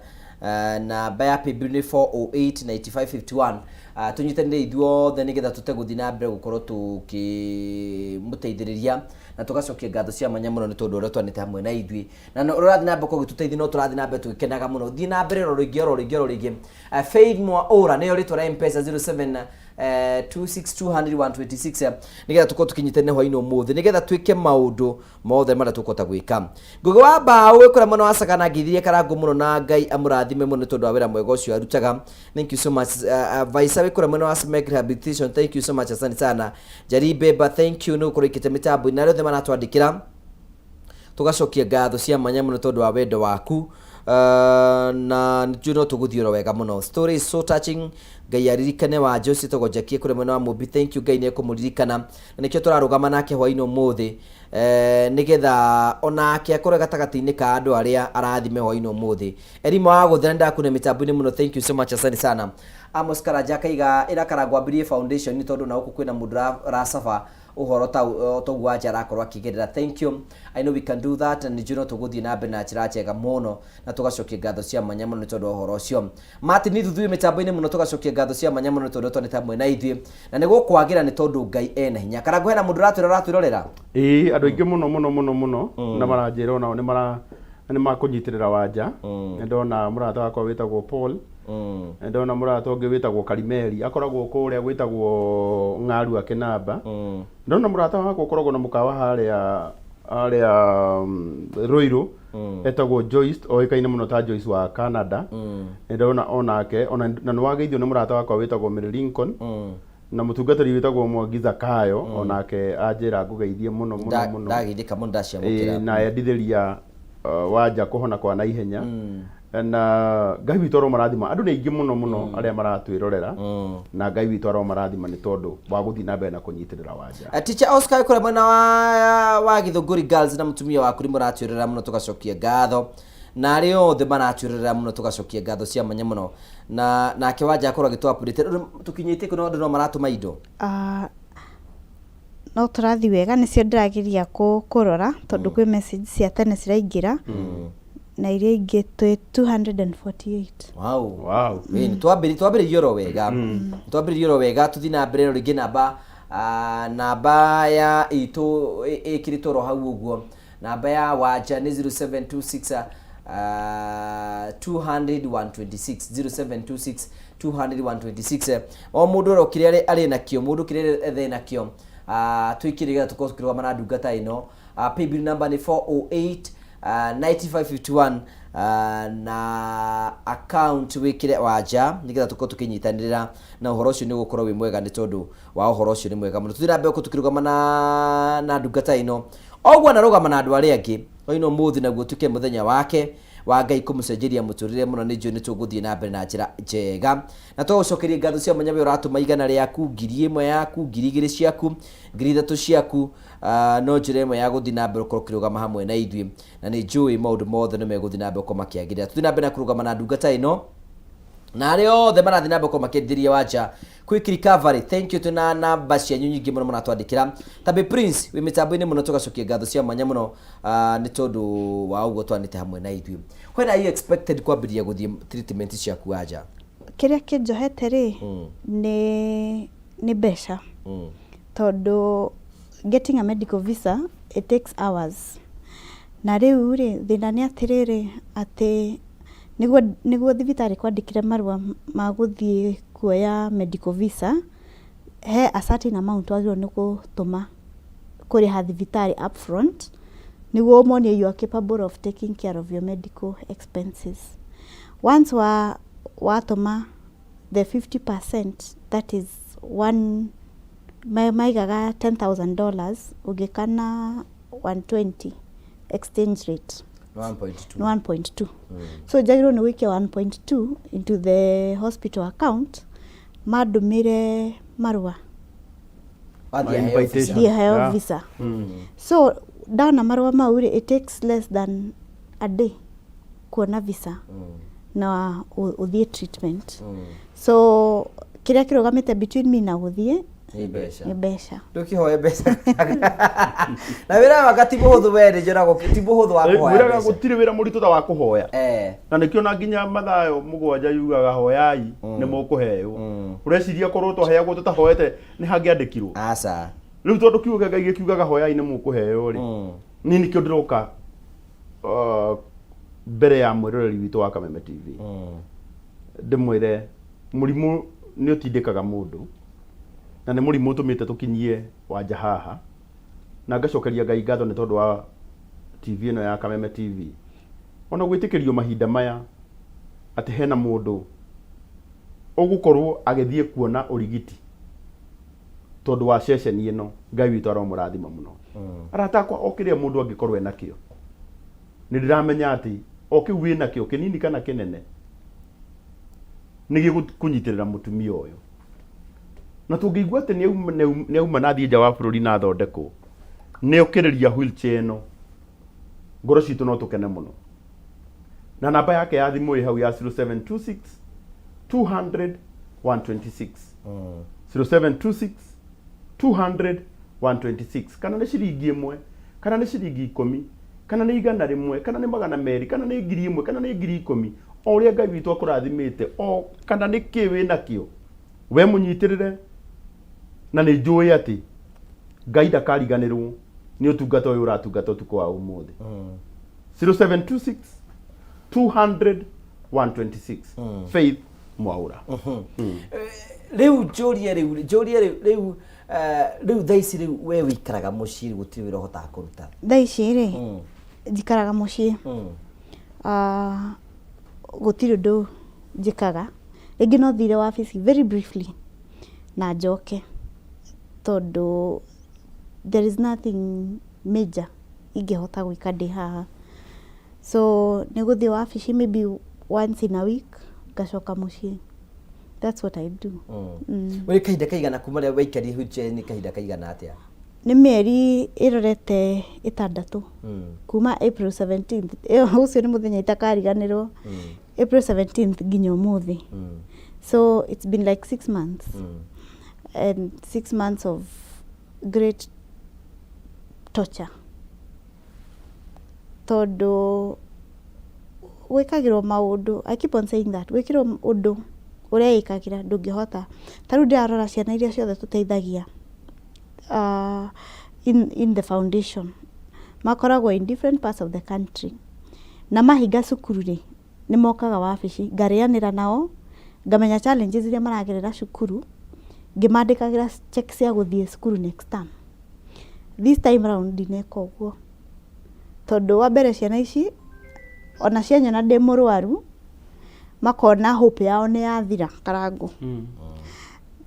Namba ya paybill nĩ 408 9551. Tũnyitanĩre ithuothe nĩgetha tũte gũthiĩ na mbere gũkorwo tũkĩmũteithĩrĩria na tũgacokia ngatho cia mwanya mũno nĩ tondũ ũrĩa twanĩte hamwe na ithuĩ na ũrathiĩ na mbere gũkorwo ũgĩtũteithia, no tũrathiĩ na mbere tũgĩkenaga mũno. Thiĩ na mbere oro rĩngĩ, oro rĩngĩ, oro rĩngĩ. Faith Mwaũra nĩyo rĩtwa rĩa Mpesa, 07 26200 126, nĩgetha tũkorwo tũkĩnyitanĩra hwainĩ ũmũthĩ nĩgetha twĩke maũndũ mothe marĩa tũkũhota gwĩka. Ngũgĩ wa Mbaũ wĩ kũrĩa mwena wa Sagana, ngeithirie Karangũ mũno na Ngai amũrathime mũno nĩ tondũ wa wĩra mwega ũcio arutaga. Thank you so much. Vaisa wĩ kũrĩa mwena wa Smek Rehabilitation, thank you so much, asante sana. Jari Beba, thank you nĩ gũkorwo ikĩte mĩtambo-inĩ na arĩa othe maratwandĩkĩra, tũgacokia ngatho cia mwanya mũno tondũ wa wendo waku. Na nĩnjũĩ no tũgũthiĩ oro wega mũno. Story is so touching. Ngai aririkane wa Jose tũgo Jackie kũrĩa mwena wa Mũmbi. Thank you, Ngai nĩ ekũmũririkana na nĩkĩo tũrarũgama nake hwainĩ ũmũthĩ, nĩgetha onake akorwo gatagatĩ-inĩ ka andũ arĩa arathime hwainĩ ũmũthĩ. Erima wa gũthera ndakuna mĩtambo-inĩ mũno, thank you so much, asante sana. Amos Karanja akaiga ĩra Karangũ ambĩrĩrie foundation nĩ tondũ na gũkũ kwĩna mũndũ ũracaba ũhoro ta toguo wanja arakorwo akĩgerera. Thank you, I know we can do that, na nĩnjũĩ no tũgũthiĩ na mbere na njĩra njega mũno na tũgacokia ngatho cia mwanya mũno nĩ tondũ wa ũhoro ũcio. Martin Thuthuĩ mĩtambo-inĩ mũno, tũgacokia ngatho cia mwanya mũno nĩ tondũ twanĩte hamwe na ithuĩ na nĩ gũkwagĩra nĩ tondũ Ngai ena hinya. Karangũ, hena mũndũ ũratwĩra ũratwĩrorera? Ĩĩ, andũ aingĩ mũno mũno mũno mũno na maranjĩra onao nĩ mara nĩ makũnyitĩrĩra Wanja. Nĩ ndona mũrata wakwa wĩtagwo Paul. Nĩ ndona mũrata ũngĩ wĩtagwo Karimeli, akoragwo kũrĩa gwĩtagwo Ng'arua Kĩnamba. Ndona mũrata wakwa ũkoragwo na mũkawa harĩa harĩa Ruiru, etagwo Joyce, oĩkaine mũno ta Joyce wa Canada. Nĩ ndona onake ona na nĩ wageithio nĩ mũrata wakwa wĩtagwo Mary Lincoln na mũtungatĩri wĩtagwo Mwangi Zakayo, onake anjĩra ngũgeithie mũno mũno mũno. Ndageithĩka mũno, ndaciamũkĩra. Na endithĩria Wanja kũhona kwa naihenya na Ngai witũ aromarathima. Andũ nĩ aingĩ mũno mũno arĩa maratwĩrorera na Ngai witũ aromarathima nĩ tondũ wa gũthiĩ na mbere na kũnyitĩrĩra Wanja. Teacher Oscar kũrĩa mwena wa Gĩthũngũri Girls na mũtumia waku nĩ mũratwĩrorera mũno, tũgacokia ngatho, na arĩa othe maratwĩrorera mũno, tũgacokia ngatho cia mwanya mũno. Na nake Wanja akorwo agĩtũ update rĩu tũkinyĩtie kũ, no andũ no maratũma indo. Ah, no tũrathiĩ wega, nĩcio ndĩrageria kũrora tondũ kwĩ message cia tene ciraingĩra na iria ingĩ twĩ 248. Wow. Wow. Ĩĩ, nĩ twambĩrĩrie oro wega, twambĩrĩrie oro wega, tũthiĩ na mbere rĩngĩ. Namba namba ya itũ ĩkĩrĩtwo oro hau ũguo. Namba ya Wanja nĩ 0726 200 126, 0726 200 126. O mũndũ oro kĩrĩa arĩ nakĩo, mũndũ kĩrĩa ethe nakĩo, tũikĩrĩ getha tũkorwo tũkĩrũgama na ndungata ĩno. Paybill number nĩ 408 9551, na account wĩkĩre Wanja nĩgetha tũkorwo tũkĩnyitanĩrĩra na ũhoro ũcio. Nĩ ũgũkorwo wĩ mwega nĩ tondũ wa ũhoro ũcio nĩ mwega mũno. Tũthiĩ na mbere gũkorwo tũkĩrũgama na ndungata ĩno oguo anarũgama na andũ arĩa angĩ oino mũthĩ, naguo ũtuĩke mũthenya wake wa Ngai kũmũcenjeria mũtũrĩre mũno. Nĩ njũĩ nĩ tũgũthiĩ na mbere na njĩra njega na twagũcokeria ngatho cia mwanya. We ũratũma 100 rĩaku, 1000 yaku, 2000 ciaku, 3000 ciaku, no njĩra ĩmwe ya gũthiĩ na mbere ũkorwo ũkĩrũgama hamwe na ithuĩ, na nĩ njũĩ maũndũ mothe nĩ megũthiĩ na mbere gũkorwo makĩagĩrĩra. Tũthiĩ na mbere na kũrũgama na ndungata ĩno na arĩa othe marathiĩ na mbere gũkorwo makĩendithĩria Wanja quick recovery. Thank you, twĩna namba cianyu nyingĩ mũno mũratwandĩkĩra. Tabi Prince wĩ mĩtambo-inĩ mũno, tũgacokia ngatho cia mwanya mũno nĩ tondũ wa ũguo twanĩte hamwe na ithuĩ. When are you expected kwambĩrĩria gũthiĩ treatment ciaku, Wanja? Kĩrĩa kĩnjohete rĩ nĩ mbeca tondũ getting a medical visa, it takes hours. Na rĩu rĩ, thĩna nĩ atĩrĩrĩ, atĩ nĩguo thibitarĩ kwandĩkĩre marũa ma gũthiĩ kuoya medical visa, he a certain amount wagĩrĩirwo nĩ gũtũma kũrĩha thibitarĩ upfront nĩguo ũmonie you are capable of taking care of your medical expenses. Once watũma the 50%, that is one maigaga $10,000, ũngĩka na 120 exchange rate. 1.2. Nĩ 1.2. So njagĩrĩirwo nĩ gũikia 1.2 into the hospital account, mandũmĩre marũa. Wathiĩ Ma heo invitation. visa. Thiĩ heo visa. So ndona marũa mau rĩ, it takes less than a day kuona visa na ũthiĩ treatment. So kĩrĩa kĩrũgamĩte between me na gũthiĩ Nĩ mbeca. Nĩ mbeca. Ndũkĩhoe mbeca na wĩra waka ti mũhũthũ we nĩ njũragwo ti mũhũthũ wa kũhoya Ngwĩraga mbeca. gũtirĩ wĩra mũritũ ta wa kũhoya. Na nĩkĩo na nginya Mathayo 7 yugaga hoyai nĩ mũkũheo. Ũreciria korwo twaheagwo tũtahoete nĩ hangĩandĩkirwo? Aca. Rĩu tondũ kiugo kĩa Ngai gĩkiugaga hoyai nĩ mũkũheo rĩ, niĩ nĩkĩo ndĩroka mbere ya mwĩroreri witũ wa Kameme TV ndĩmwĩre mũrimũ nĩ ũtindĩkaga mũndũ na nĩ mũrimũ ũtũmĩte tũkinyie Wanja haha, na ngacokeria Ngai ngatho nĩ tondũ wa TV ĩno ya Kameme TV ona gwĩtĩkĩrio mahinda maya atĩ hena mũndũ ũgũkorwo agĩthiĩ kuona ũrigiti tondũ wa ceceni ĩno. Ngai witũ aromũrathima mũno. Arata akwa, o kĩrĩa mũndũ angĩkorwo enakĩo, nĩ ndĩramenya atĩ o kĩu wĩnakĩo kĩnini kana kĩnene nĩ gĩgũkũnyitĩrĩra mũtumia ũyũ. Na tũngĩigua atĩ nĩ auma na athiĩ nja wa bũrũri na athondekwo, nĩ okĩrĩria wheelchair ĩno, ngoro citũ no tũkene mũno. Na namba yake ya thimũ ĩ hau ya 0726 200 126, 0726 200 126. Kana nĩ ciringi 1, kana nĩ ciringi 10, kana nĩ 100, kana nĩ 200, kana nĩ 1000, kana nĩ 10,000, o ũrĩa Ngai witũ akũrathimĩte, o kana nĩ kĩ wĩ nakĩo, we mũnyitĩrĩre. Na nĩ njũĩ atĩ Ngai ndakariganĩrwo nĩ ũtungata ũyũ ũratungata ũtukũ wa ũmũthĩ. 0726 200 126, Faith Mwaura. Rĩu njũrie, rĩu njũrie, rĩu rĩu rĩu thaa ici rĩu we wĩikaraga mũciĩ, gũtirĩ wĩra ũhotaga kũruta? Thaa ici rĩ, njikaraga mũciĩ. Ah, gũtirĩ ũndũ njĩkaga. Rĩngĩ no thire wabici very briefly na njoke, tondũ there is nothing major ingĩhota gwĩka ndĩ haha. So nĩ gũthiĩ wabici maybe once in a week, ngacoka mũciĩ. That's what I do. Wĩ kahinda kaigana kuma rĩrĩa waikarire wheelchair? Nĩ kahinda kaigana atĩa? Nĩ mĩeri ĩrorete 6, kuma April 17th. Ĩyo ũcio nĩ mũthenya itakariganĩrwo, April 17th nginya ũmũthĩ. So it's been like 6 months, and 6 months of great torture, tondũ gwĩkagĩrwo maũndũ. I keep on saying that gwĩkĩrwo ũndũ ũreĩkagĩra ndũngĩhota. Ta rĩu ndĩrarora ciana iria ciothe tũteithagia in the foundation, makoragwo in different parts of the country, na mahinga cukuru rĩ, nĩ mokaga wabici, ngarĩanĩra nao, ngamenya challenges iria maragerera cukuru, ngĩmandĩkagĩra check cia gũthiĩ cukuru next term. This time round ndineka ũguo, tondũ wa mbere ciana ici ona cianyona ndĩ mũrwaru, makona hope yao nĩ yathira. Karangũ,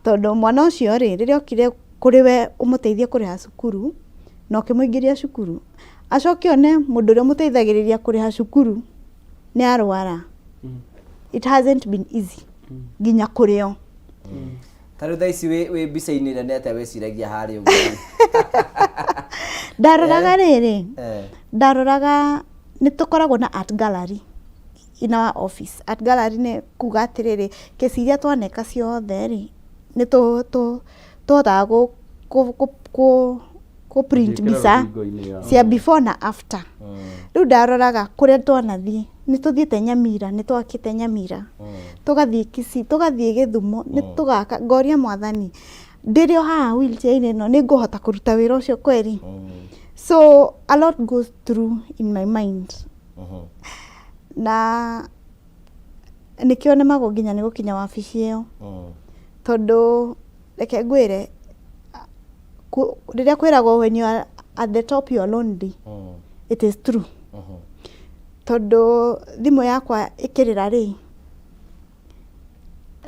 tondũ mwana ũcio rĩ, rĩrĩa okire kũrĩ we ũmũteithie kũrĩha cukuru na ũkĩmũingĩria cukuru, acoke one mũndũ ũrĩa ũmũteithagĩrĩria kũrĩha cukuru nĩ arwara, it hasn't been easy nginya kũrĩ o. Ta rĩu thaa ici wĩ mbica-inĩ nene atĩa wĩciragia harĩa ũguo? Ndaroraga rĩrĩ, ndaroraga nĩ tũkoragwo na art gallery in our office. Art gallery nĩ kuga atĩrĩrĩ, kesi iria twaneka ciothe rĩ, nĩ tũhotaga kũ print Gwĩkĩra mbica rũthingo-inĩ ya. cia before na after. Rĩu ndaroraga kũrĩa twanathiĩ, nĩ tũthiĩte Nyamira, nĩ twakĩte Nyamira, tũgathiĩ Kisii, tũgathiĩ Gĩthumo, nĩ tũgaka. Ngoria Mwathani, ndĩrĩ o haha wheelchair-inĩ ĩno, nĩ ngũhota kũruta wĩra ũcio kweri? So a lot goes through in my mind, na nĩkĩo nemagwo nginya nĩ gũkinya wabici ĩyo, tondũ reke ngwĩre, rĩrĩa kwĩragwo when you are at the top you are lonely, it is true, tondũ thimũ yakwa ĩkĩrĩra rĩ,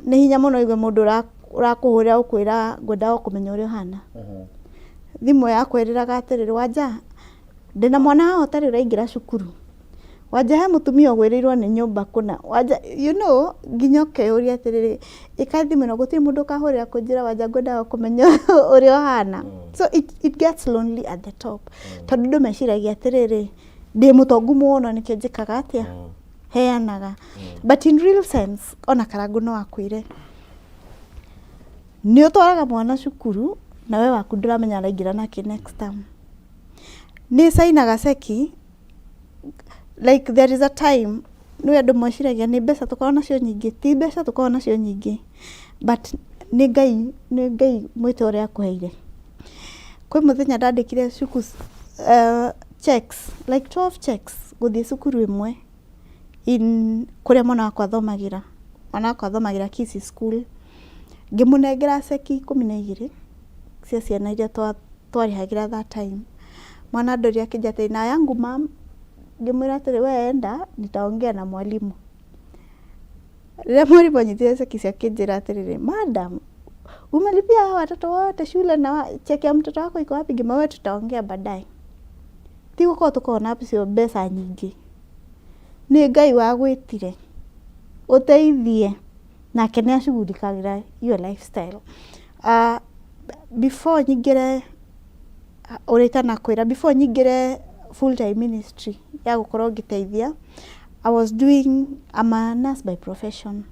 nĩ hinya mũno igue mũndũ ũrakũhũrĩra ũkwĩra ngwendaga o kũmenya ũrĩa ũhana. Thimũ yakwa ĩrĩraga atĩrĩrĩ, "Wanja, ndĩna mwana haha ũtarĩ ũraingĩra cukuru. Wanja, he mũtumia ũgwĩrĩirwo nĩ nyũmba kũna. Wanja," nginya ũkeyũria atĩrĩrĩ, ĩka thimũ ĩno gũtirĩ mũndũ ũkahũrĩra kũnjĩra, "Wanja, ngwendaga kũmenya ũrĩa ũhana." So it gets lonely at the top, tondũ andũ meciragia atĩrĩrĩ, ndĩ mũtongu mũno, nĩkĩo njĩkaga atĩa, heanaga. But in real sense, ona Karangũ no akwĩre, Nĩ ũtwaraga mwana cukuru na we waku ndũramenya araingĩra nake next term. Nĩ cainaga ceki, like there is a time nĩ andũ meciragia nĩ mbeca tũkoragwo nacio nyingĩ, ti mbeca tũkoragwo nacio nyingĩ but nĩ Ngai, nĩ Ngai mwĩto ũrĩa akũheire. Kwĩ mũthenya ndandĩkire cuku checks like 12 checks gũthiĩ cukuru ĩmwe in kũrĩa mwana wakwa athomagĩra. Mwana wakwa athomagĩra Kisii school. Ngĩmũnengera ceki 12 cia ciana iria twarĩhagĩra that time. Mwana andorire akĩnjĩra atĩrĩ, na yangu mum, ngĩmwĩra atĩrĩ, we enda nitaongea na mwalimu. Rĩrĩa mwarimũ anyitire ceki ciake akĩnjĩra atĩrĩrĩ, madam, umelipia hawa watoto wote shule na cheki ya mtoto wako iko wapi? Ngĩmwĩra we tutaongea baadaye. Ti gũkorwo tũkoragwo nacio mbeca nyingĩ, nĩ Ngai wagwĩtire ũteithie nake nĩ acugurikagĩra your lifestyle. Before nyingĩre ũrĩa itanakwĩra, before nyingĩre full time ministry ya gũkorwo ngĩteithia, I was doing, I'm a nurse by profession.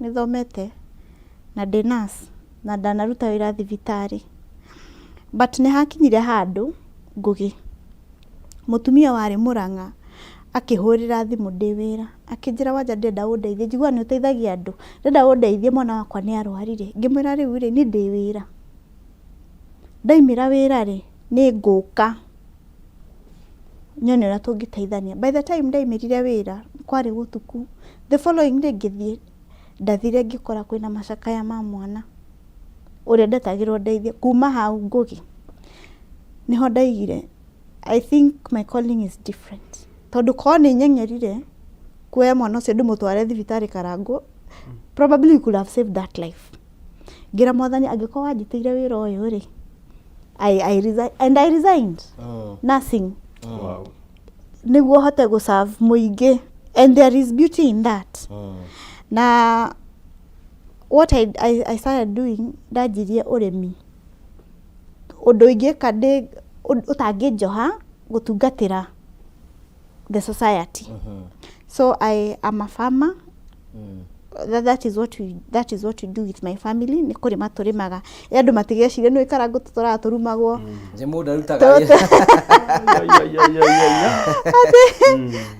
Nĩ thomete na ndĩ nurse na ndanaruta wĩra thibitarĩ. But nĩ hakinyire handũ Ngũgĩ, mũtumia warĩ Mũrang'a akĩhũrĩra thimũ ndĩ wĩra, akĩnjĩra Wanja ndĩrenda ũndeithie, njiguaga nĩ ũteithagia andũ, ndĩrenda ũndeithie mwana wakwa nĩ arwarire. Ngĩmwĩra rĩu rĩ, niĩ ndĩ wĩra, ndaumĩra wĩra rĩ, nĩ ngũka nyone ũrĩa tũngĩteithania. By the time ndaumĩrire wĩra, kwarĩ gũtuku, the following day ngĩthiĩ, ndathire ngĩkora kwĩna macakaya ma mwana ũrĩa ndetagĩrwo ndeithie. Kuma hau Ngũgĩ, nĩho ndaigire I think my calling is different. Tondũ korwo nĩ nyengerire kuoya mwana ũcio ndĩmũtware thibitarĩ Karangũ, probably we could have saved that life. Ngĩra Mwathani angĩkorwo wanjĩtĩire wĩra ũyũ rĩ, I resign, and I resigned nursing. Nĩguo hote gũ serve mũingĩ, and there is beauty in that. Na what I started doing, ndanjirie ũrĩmi, ũndũ ingĩka ndĩ ũtangĩnjoha gũtungatĩra the society. So I am a farmer. That is what we do with my family. Nĩ kũrĩma tũrĩmaga. Ĩ andũ matigecirie nĩ Karangũ tũtũraga tũrumagwo. Nĩ mũndũ arutaga wĩra.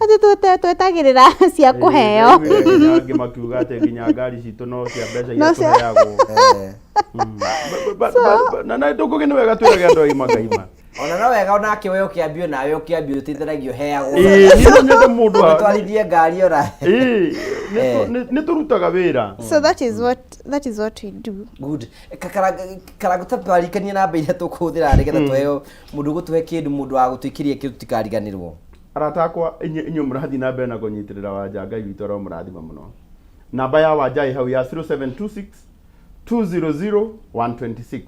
Atĩ twetagĩrĩra cia kũheo. Nginya angĩ makiuga atĩ nginya ngari citũ no cia mbeca iria tũheagwo. Na ndũngũgĩ nĩ wega twĩrage andũ agima ngaima. Ona no wega onake we ũkĩambio nawe ũkĩambio ũteithanagia ũheagwo. Ĩĩ, niĩ menyete mũndũ Ũtwarithie ngari ona. Ĩĩ, nĩ tũrutaga wĩra. So that is what we do. Good. Karangũ ta twarikanie namba iria tũkũhũthĩra nĩgetha tũheo mũndũ ũgũtũhe kĩndũ, mũndũ wa gũtũikĩria kĩndũ, tũtikariganĩrwo. Arata akwa, inyuĩ mũrathiĩ na mbere na kũnyitĩrĩra Wanja, Ngai witũ aromũrathima mũno. Namba ya Wanja ĩ hau ya 0726 200 126,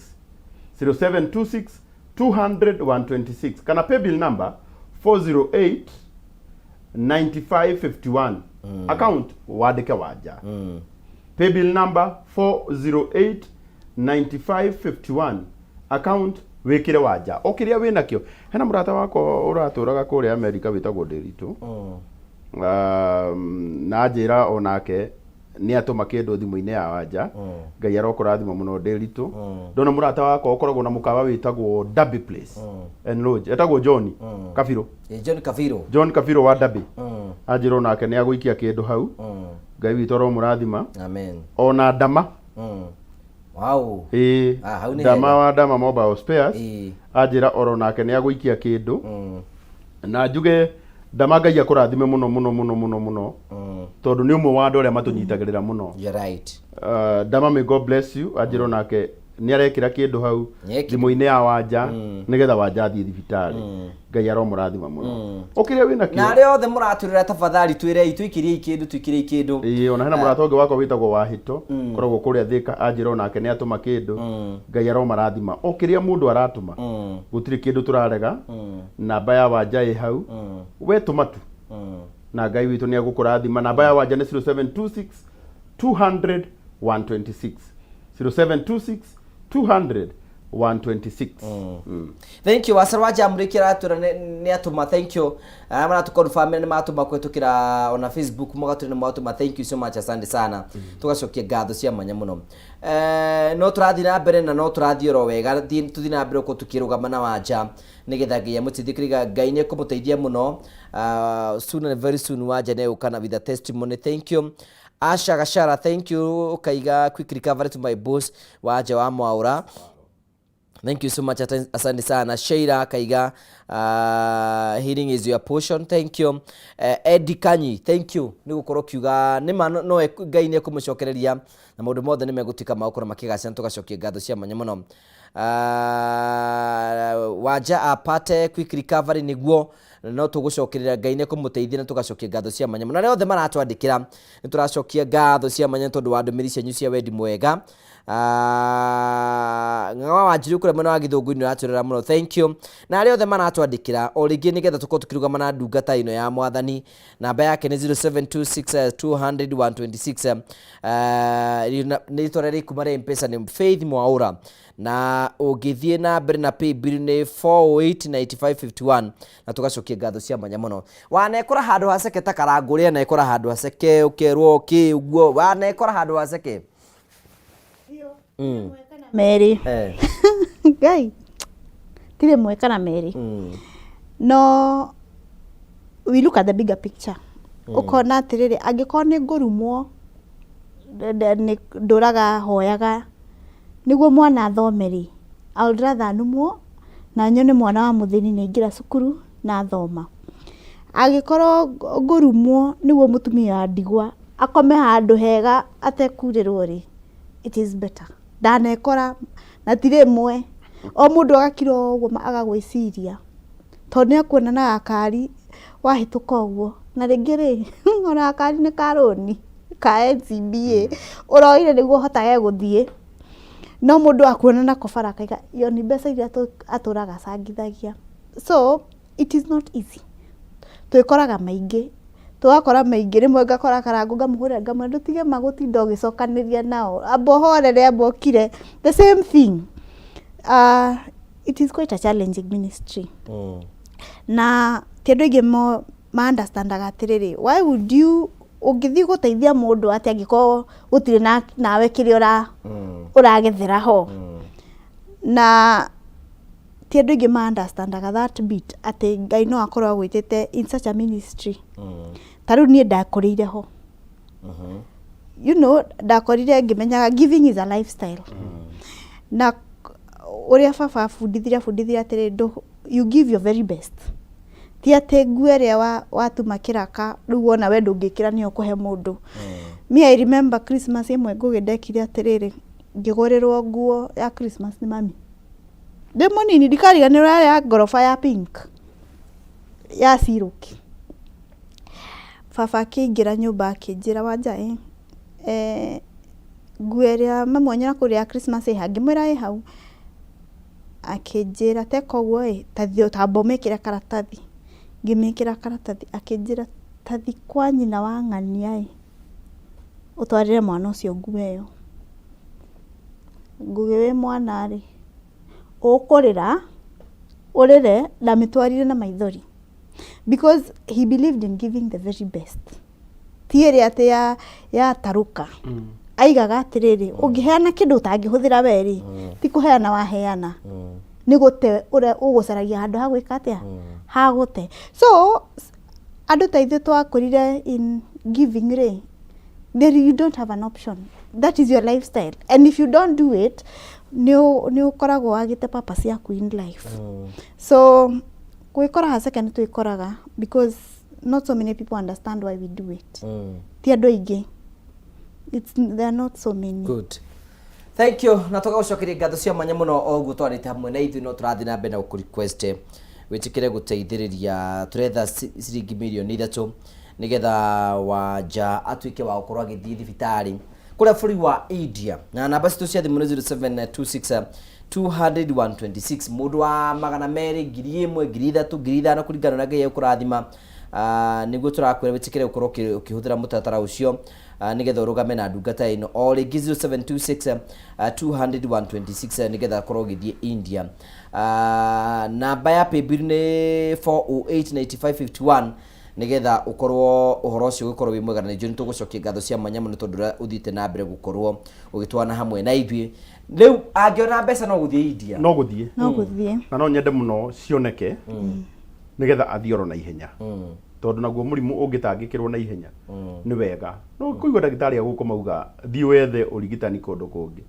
0726 200 126, kana paybill number 408 9551, account wandĩke Wanja. Paybill number 408 9551, account wĩkĩre Wanja, o kĩrĩa wĩnakĩo. Hena mũrata wakwa ũratũraga kũrĩa Amerika wĩtagwo Ndĩritũ, na njĩra onake nĩ atũma kĩndũ thimũ-inĩ ya Wanja. Ngai arokũrathima mũno, Ndĩritũ. Ndona mũrata wakwa ũkoragwo na mũkawa wĩtagwo Derby Place and Lodge, etagwo John Kabirũ. John Kabirũ. John Kabirũ wa Derby, anjĩra onake nĩ agũikia kĩndũ hau. Ngai witũ aromũrathima. Amen. Ona Ndama. Wow. Ĩĩ. Ah, hau nĩ Ndama hega. wa Ndama Mobile Spares, anjĩra oro nake nĩ agũikia kĩndũ. Na njuge Ndama, Ngai akũrathime mũno mũno mũno mũno mũno, tondũ nĩ ũmwe wa andũ arĩa matũnyitagĩrĩra mũno. You're right. Ndama, may God bless you. Anjĩra onake nĩ arekĩra kĩndũ hau Nĩekĩra. thimũ-inĩ ya Wanja nĩgetha Wanja athiĩ thibitarĩ. Ngai aromũrathima mũno, o kĩrĩa wĩna Na kĩo. arĩa othe mũratwĩrĩra, tafadhali twĩrei tũikĩriei kĩndũ, tũikĩriei kĩndũ. Ĩĩ, ona hena mũrata ũngĩ wakwa wĩtagwo Wahĩto, koragwo kũrĩa Thĩka, anjĩra onake nĩ atũma kĩndũ. Ngai aromarathima, o kĩrĩa mũndũ aratũma. Gũtirĩ kĩndũ tũrarega. Namba ya Wanja ĩ hau, we tũma tu na Ngai witũ nĩ egũkũrathima. Namba ya Wanja nĩ 0726 200 126, 0726 200. 126. Thank you. Wacar wa Jamũrĩki aratwĩra nĩ atũma. Thank you. Arĩa maratũconfirm nĩ matũma kũhĩtũkĩra ona Facebook, mũgatwĩra nĩ mwatũma. Thank you so much, asante sana. Tũgacokia ngatho cia mwanya mũno. No tũrathiĩ na mbere na no tũrathiĩ oro wega. Tũthiĩ na mbere gũkorwo tũkĩrũgama na Wanja nĩgetha Ngai amũteithie. Kĩrĩga Ngai nĩ ekũmũteithia mũno. Soon and very soon Wanja nĩ egũka na with a testimony. Thank you. Asha Gashara, thank you. Ukaiga quick recovery to my boss Wanja wa Mwaura. Thank you so much, asante sana. Sheila Kaiga, healing is your portion. Thank you. Eddie Kanyi, thank you. Nĩ gũkorwo kiuga nĩ ma no Ngai nĩ ekũmũcokereria na maũndũ mothe nĩ megũtuĩka ma gũkorwo makĩgacĩra, na tũgacokia ngatho cia mwanya mũno. Wanja apate quick recovery nĩguo no tũgũcokerera Ngai nĩ kũmũteithia, na tũgacokia ngatho cia mwanya mũno. Arĩa othe maratwandĩkĩra, nĩ tũracokia ngatho cia mwanya tondũ wa ndũmĩrĩri cianyu cia wendi mwega. Ng'ang'a wa Njirũ kũrĩa mwena wa Gĩthũngũ-inĩ ũratwĩrora mũno, thank you. Na arĩa othe maratwandĩkĩra o rĩngĩ, nĩgetha tũkorwo tũkĩrũgama na ndungata ĩno ya Mwathani, namba yake nĩ 0726 200 126. Nĩ rĩtwa rĩrĩa rĩkuma rĩa M-Pesa nĩ Faith Mwaura, na ũngĩthiĩ na mbere na paybill nĩ 489551, na tũgacokia ngatho cia mwanya mũno. Wanekora handũ haceke ta Karangũ ũrĩa anekora handũ haceke ũkerwo kĩ ũguo wanekora handũ haceke? Merĩ. Ngai ti rĩmwe kana merĩ. No we look at the bigger picture, ũkona atĩrĩrĩ, angĩkorwo nĩ ngũrumwo nĩ ndũraga hoyaga nĩguo mwana athome rĩ, I would rather numwo na nyone mwana wa mũthĩni nĩ aingĩra cukuru na athoma. Angĩkorwo ngũrumwo nĩguo mũtumia wa ndigwa akome handũ hega atekurĩrwo rĩ, it is better. Ndanekora na ti rĩmwe. O mũndũ agakira ũguo agagwĩciria tondũ nĩ akuona na gakari wahĩtũka ũguo, na rĩngĩ rĩ, ona gakari nĩ ka rũni ka NCBA ũroire nĩguo ũhotage gũthiĩ, no mũndũ akuona nako bara akaiga iyo nĩ mbeca iria atũraga acangithagia. So it is not easy. Twĩkoraga maingĩ, tũgakora maingĩ. Rĩmwe ngakora Karangũ, ngamũhũrĩra, ngamwĩra, "Ndũtige ma gũtinda ũgĩcokanĩria nao, amba ũhorere, amba ũkire." The same thing. It is quite a challenging ministry, na ti andũ aingĩ mo ma understandaga atĩrĩrĩ, why would you ũngĩthiĩ gũteithia mũndũ atĩ angĩkorwo gũtirĩ na nawe kĩrĩa ũragethera ho? Na ti andũ aingĩ ma understandaga that bit, atĩ Ngai no akorwo agwĩtĩte in such a ministry. Ta rĩu niĩ ndakũrĩire ho, ndakorire ngĩmenyaga giving is a lifestyle, na ũrĩa baba abundithirie atĩrĩ, you give your very best. Ti atĩ nguo ĩrĩa watuma kĩraka rĩu wona we ndũngĩkĩra nĩyo ũkũhe mũndũ. Me, I remember Christmas ĩmwe Ngũgĩ ndekire atĩrĩrĩ, ngĩgũrĩrwo nguo ya Christmas nĩ mami ndĩ mũnini, ndikariganĩrwo, yarĩ ya ngoroba ya pink ya silk. Baba akĩingĩra nyũmba akĩnjĩra, "Wanja ĩ, nguo ĩrĩa mamu wanyu arakũgũrĩra ya Christmas ĩ ha?" Ngĩmwĩra ĩ hau. Akĩnjĩra, "Teka ũguo ĩ, ta tamba ũmĩkĩre karatathi." Ngĩmĩkĩra karatathi. Akĩnjĩra, "Tathi kwa nyina wa ng'ania ĩ, ũtwarĩre mwana ũcio nguo ĩyo." Ngũgĩ wĩ mwana rĩ, ũkũrĩra ũrĩre. Ndamĩtwarire na maithori because he believed in giving the very best, ti ĩrĩa atĩ ya yatarũka. Aigaga atĩrĩrĩ, ũngĩheana kĩndũ ũtangĩhũthĩra we rĩ, ti kũheana waheana, nĩ gũte ũrĩa ũgũcaragia handũ ha gwĩka atĩa, ha gũte. So andũ ta ithuĩ twakũrire in giving rĩ, there you don't have an option. That is your lifestyle, and if you don't do it, nĩ ũkoragwo wagĩte purpose yaku in life. So gwĩkora haceke nĩ twĩkoraga because not so many people understand why we do it. Ti andũ aingĩ. There are not so many. Good, thank you. Na tũgagũcokeria ngatho cia mwanya mũno o ũguo twarĩte hamwe na ithuĩ. No tũrathiĩ na mbere na gũkũ request wĩtĩkĩre gũteithĩrĩria. Tũretha ciringi 3,000,000 nĩgetha Wanja atuĩke wa gũkorwo agĩthiĩ thibitarĩ kũrĩa bũrũri wa India, na namba citũ cia thimũ nĩ 0726 200 126. Mũndũ wa 200, 1,000, 3,000, 5,000, kũringana na Ngai ekũrathima. Nĩguo tũrakwĩra wĩtĩkĩre gũkorwo ũkĩhũthĩra mũtaratara ũcio. Nĩgetha ũrũgame na ndungata ĩno o rĩngĩ 0726 200 126, nĩgetha akorwo ũgĩthiĩ India. Namba ya paybill nĩ 4089551, nĩgetha ũkorwo ũhoro ũcio ũgĩkorwo wĩ mwega. Na nĩnjũĩ nĩ tũgũcokia ngatho cia mwanya mũno tondũ ũrĩa ũthiĩte na mbere gũkorwo ũgĩtwana hamwe na ithuĩ. Rĩu angĩona mbeca no gũthiĩ India? No gũthiĩ. No gũthiĩ. Na no nyende mũno cioneke nĩgetha athiĩ oro na ihenya, tondũ naguo mũrimũ ũngĩtangĩkĩrwo na ihenya nĩ wega. No kũigua ndagĩtarĩ agũkũ mauga thiĩ wethe ũrigitani kũndũ kũngĩ,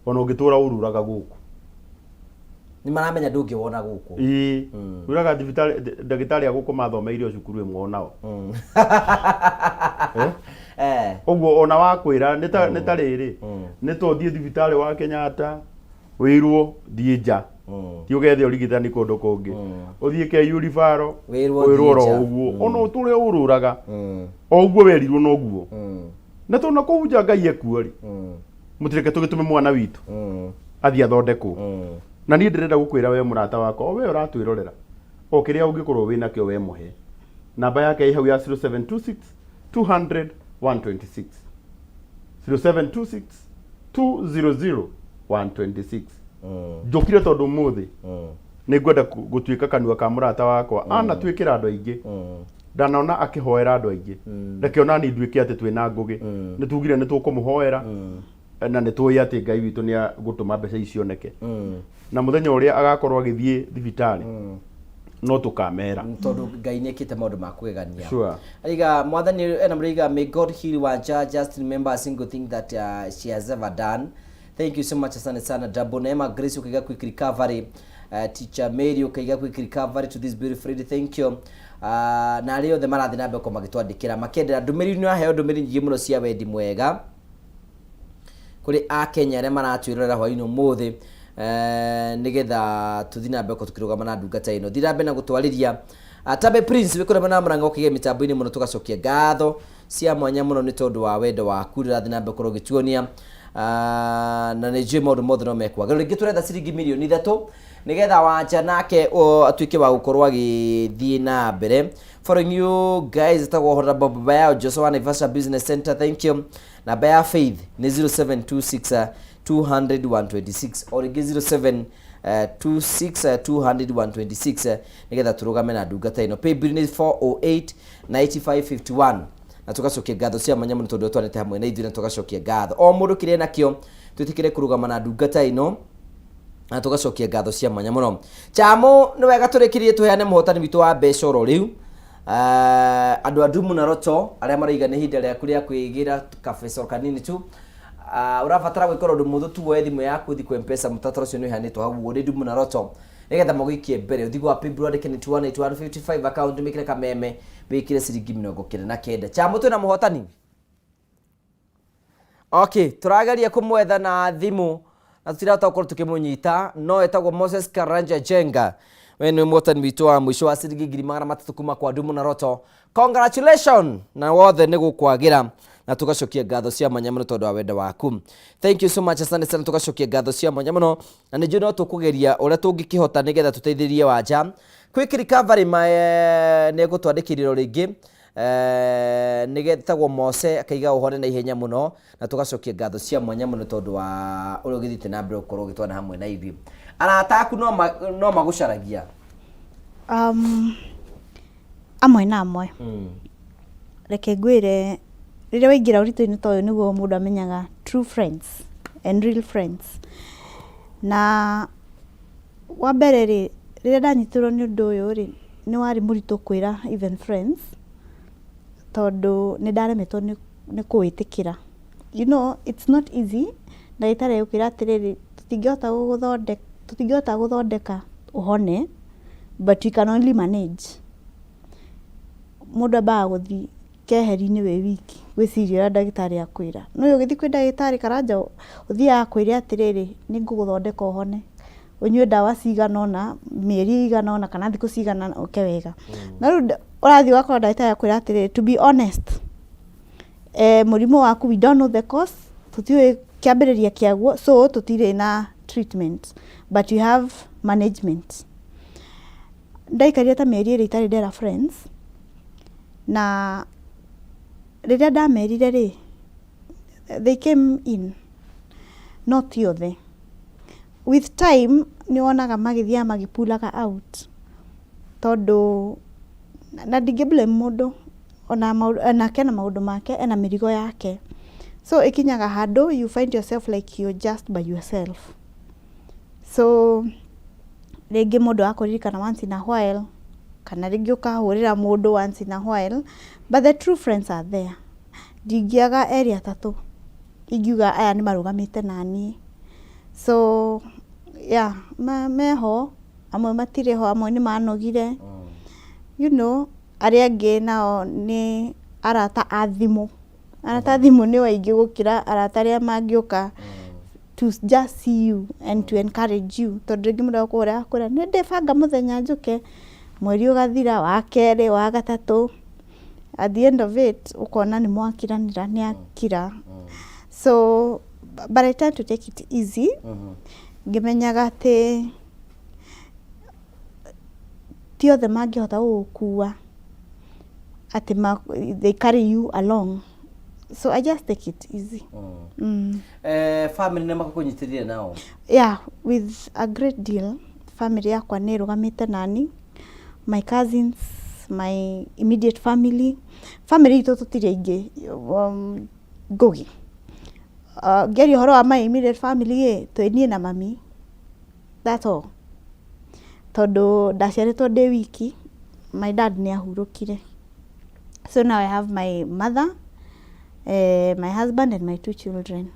ona ũngĩtũra ũruraga gũkũ. Nĩ maramenya ndũngĩwona gũkũ. Ĩĩ, wĩraga thibitarĩ ndagĩtarĩ agũkũ mathomeire o cukuru ĩmwe onao. Eh? Ũguo ona wakwĩra nĩ ta rĩrĩ, nĩ ta ũthiĩ thibitarĩ wa Kenyatta wĩrwo thiĩ nja, ti ũgethe ũrigitani kũndũ kũngĩ, ũthiĩ KU referral, wĩrwo wĩrwo oro thiĩ nja. Ũguo ona ũtũre ũrũraga o ũguo werirwo noguo, na tondũ na kũu nja Ngai ekuo rĩ, mũtireke tũgĩtũme mwana witũ athiĩ athondekwo. Na niĩ ndĩrenda gũkwĩra we mũrata wakwa, o we ũratwĩrorera, o kĩrĩa ũngĩkorwo wĩ nakĩo we mũhe. Namba yake ĩ hau ya 0726 200 126, 0726 200 126. Njũkire tondũ ũmũthĩ nĩ ngwenda gũtuĩka kanua ka mũrata wakwa. Anatuĩkĩra andũ aingĩ, ndanona akĩhoera andũ aingĩ. Reke ona niĩ nduĩke atĩ twĩna Ngũgĩ nĩ tugire nĩ tũkũmũhoera, na nĩ tũĩ atĩ Ngai witũ nĩ agũtũma mbeca ici cioneke, na mũthenya ũrĩa agakorwo agĩthiĩ thibitarĩ no tũkamera. Tondũ Ngai nĩ ekĩte maũndũ ma kũgegania. Sure. Ariga mwathani ena mũraiga, "May God heal Wanja. Just remember a single thing that she has ever done. Thank you so much." Asante sana. Double Neema Grace ukaiga quick recovery. Teacher Mary ukaiga quick recovery to this beautiful lady. Thank you. Na arĩa othe marathiĩ na mbere magĩtwandĩkĩra makĩendera ndũmĩrĩri, nĩ waheo ndũmĩrĩri nyingĩ mũno cia wendi mwega kũrĩ akenya arĩa maratwĩrorera hwainĩ ũmũthĩ, nĩgetha tũthiĩ na mbere tũkĩrũgama na ndungata ĩno. Thiĩ na mbere na gũtwarĩria. Tabe Prince wĩ kũrĩa mwena wa Mũrang'a ũkĩgĩa mĩtambo-inĩ mũno, tũgacokia ngatho cia mwanya mũno nĩ tondũ wa wendo waku rĩrathiĩ na mbere gũkorwo ũgĩtuonia. Na nĩ njũĩ maũndũ mothe no mekwagĩra. Rĩngĩ tũretha ciringi 3,000,000 nĩgetha Wanja nake atuĩke wa gũkorwo agĩthiĩ na mbere. Following you guys, etagwo Honorable Baba Yao Joshua wa Naivasha Business Center. Thank you. Namba ya Faith nĩ 0726 200 126, o rĩngĩ 07 26 200 126, nĩgetha tũrũgame na ndungata ĩno. Paybill nĩ 408 9551, na tũgacokia ngatho cia mwanya mũno tondũ twanĩte hamwe na ithuĩ, na tũgacokia ngatho o mũndũ kĩrĩa nakĩo twĩtĩkĩre kũrũgama na ndungata ĩno, na tũgacokia ngatho cia mwanya mũno. Chamo, nĩ wega tũrĩkĩrie tũheane mũhotani witũ wa mbeca oro rĩu. Andũ a Ndumu na Roto arĩa maraiga nĩ ihinda rĩaku rĩa kwĩgĩra kabeco kanini tu. Ũrabatara gwĩka ũndũ mũhũthũ tu, woe thimũ yaku, ũthiĩ kwa Mpesa. Mũtaratara ũcio nĩ ũheanĩtwo hau ũguo nĩ Ndumu na Roto nĩgetha magũikie mbere. Ũthiĩ gwa paybill, wandĩke 918155, account wĩkĩre kameme, wĩkĩre ciringi 99. Chamo, twĩna mũhotani? Okay, tũrageria kũmwetha na thimũ na tũtirahota gũkorwo tũkĩmũnyita, no etagwo Moses Karanja Jenga. We nĩ mũhotani witũ wa mũico wa ciringi 300,000 kuma kwa Ndumu na Roto. Congratulation, na wothe nĩ gũkwagĩra, na tũgacokia ngatho cia mwanya mũno tondũ wa wendo waku. Thank you so much, asante sana. Tũgacokia ngatho cia mwanya mũno, na nĩ njũĩ no tũkũgeria ũrĩa tũngĩkĩhota nĩgetha tũteithĩrĩrie Wanja quick recovery. Nĩ egũtwandĩkĩrĩro rĩngĩ, nĩgetagwo Mose akaiga ũhone na ihenya mũno, na tũgacokia ngatho cia mwanya mũno tondũ wa ũrĩa ũgĩthiĩte na mbere gũkorwo ũgĩtwana hamwe na ithuĩ. Arata aku no magũcaragia? Amwe na amwe. Reke ngwĩre, rĩrĩa waingĩra ũritũ-inĩ ta ũyũ nĩguo mũndũ amenyaga true friends and real friends. Na wa mbere rĩ, rĩrĩa ndanyitirwo nĩ ũndũ ũyũ rĩ, nĩ warĩ mũritũ kwĩra even friends, tondũ nĩ ndaremetwo nĩ kũwĩtĩkĩra. It's not easy. Ndagĩtarĩ agũkwĩra atĩrĩrĩ, tũtingĩhota gũthondeka ũhone, but we can only manage. Mũndũ ambaga gũthiĩ keheri-inĩ wĩ wiki gwĩciria ũrĩa ndagĩtarĩ akwĩra. No ũgĩthiĩ kwĩ ndagĩtarĩ Karanja, ũthiaga akwĩre atĩrĩrĩ, nĩ ngũgũthondeka ũhone, ũnyue ndawa cigana ũna, mĩeri ĩigana ũna kana thikũ cigana ũna ũke wega. Na rĩu ũrathiĩ ũgakora ndagĩtarĩ akwĩra atĩrĩrĩ, to be honest, mũrimũ waku, we don't know the cause, tũtiũĩ kĩambĩrĩria kĩaguo, so tũtirĩ na treatment, but you have management. Ndaikarire ta mĩeri 2 itarĩ ndera friends, na rĩrĩa ndamerire rĩ, They came in, no ti othe. With time nĩ wonaga magĩthiaga magĩpulaga out tondũ na ndingĩ blame mũndũ ona onake ena maũndũ make, ena mĩrigo yake. So ĩkinyaga handũ you find yourself like you're just by yourself. So rĩngĩ mũndũ agakũririkana once in a while, kana rĩngĩ ũkahũrĩra mũndũ once in a while, but the true friends are there. Ndingĩaga erĩ atatũ ingiuga aya nĩ marũgamĩte naniĩ. So yeah, meho, amwe matirĩ ho, amwe nĩ manogire, you know, arĩa angĩ nao nĩ arata a thimũ. Arata a thimũ nĩ aingĩ gũkĩra arata arĩa mangĩũka to just see you and to encourage you. Tondũ rĩngĩ mũndũ agũkũhũrĩra agakwĩra nĩ ndĩbanga mũthenya njũke, mweri ũgathira, wa kerĩ, wa gatatũ, at the end of it ũkona nĩ mwakiranĩra, nĩ akira. So but I tend to take it easy, ngĩmenyaga atĩ ti othe mangĩhota gũgũkua atĩ they carry you along. So I just take it easy. Family nĩ makũnyitĩrĩire nao? Yeah, with a great deal. Family yakwa nĩ ĩrũgamĩte nani, my cousins, my immediate family. Family itũ tũtirĩ aingĩ, Ngũgĩ. Ngĩaria ũhoro wa my immediate family ĩ, twĩ niĩ na mami, that's all. Tondũ ndaciarĩtwo ndĩ wiki, my dad nĩ ahurũkire. So now I have my mother, my husband and my two children.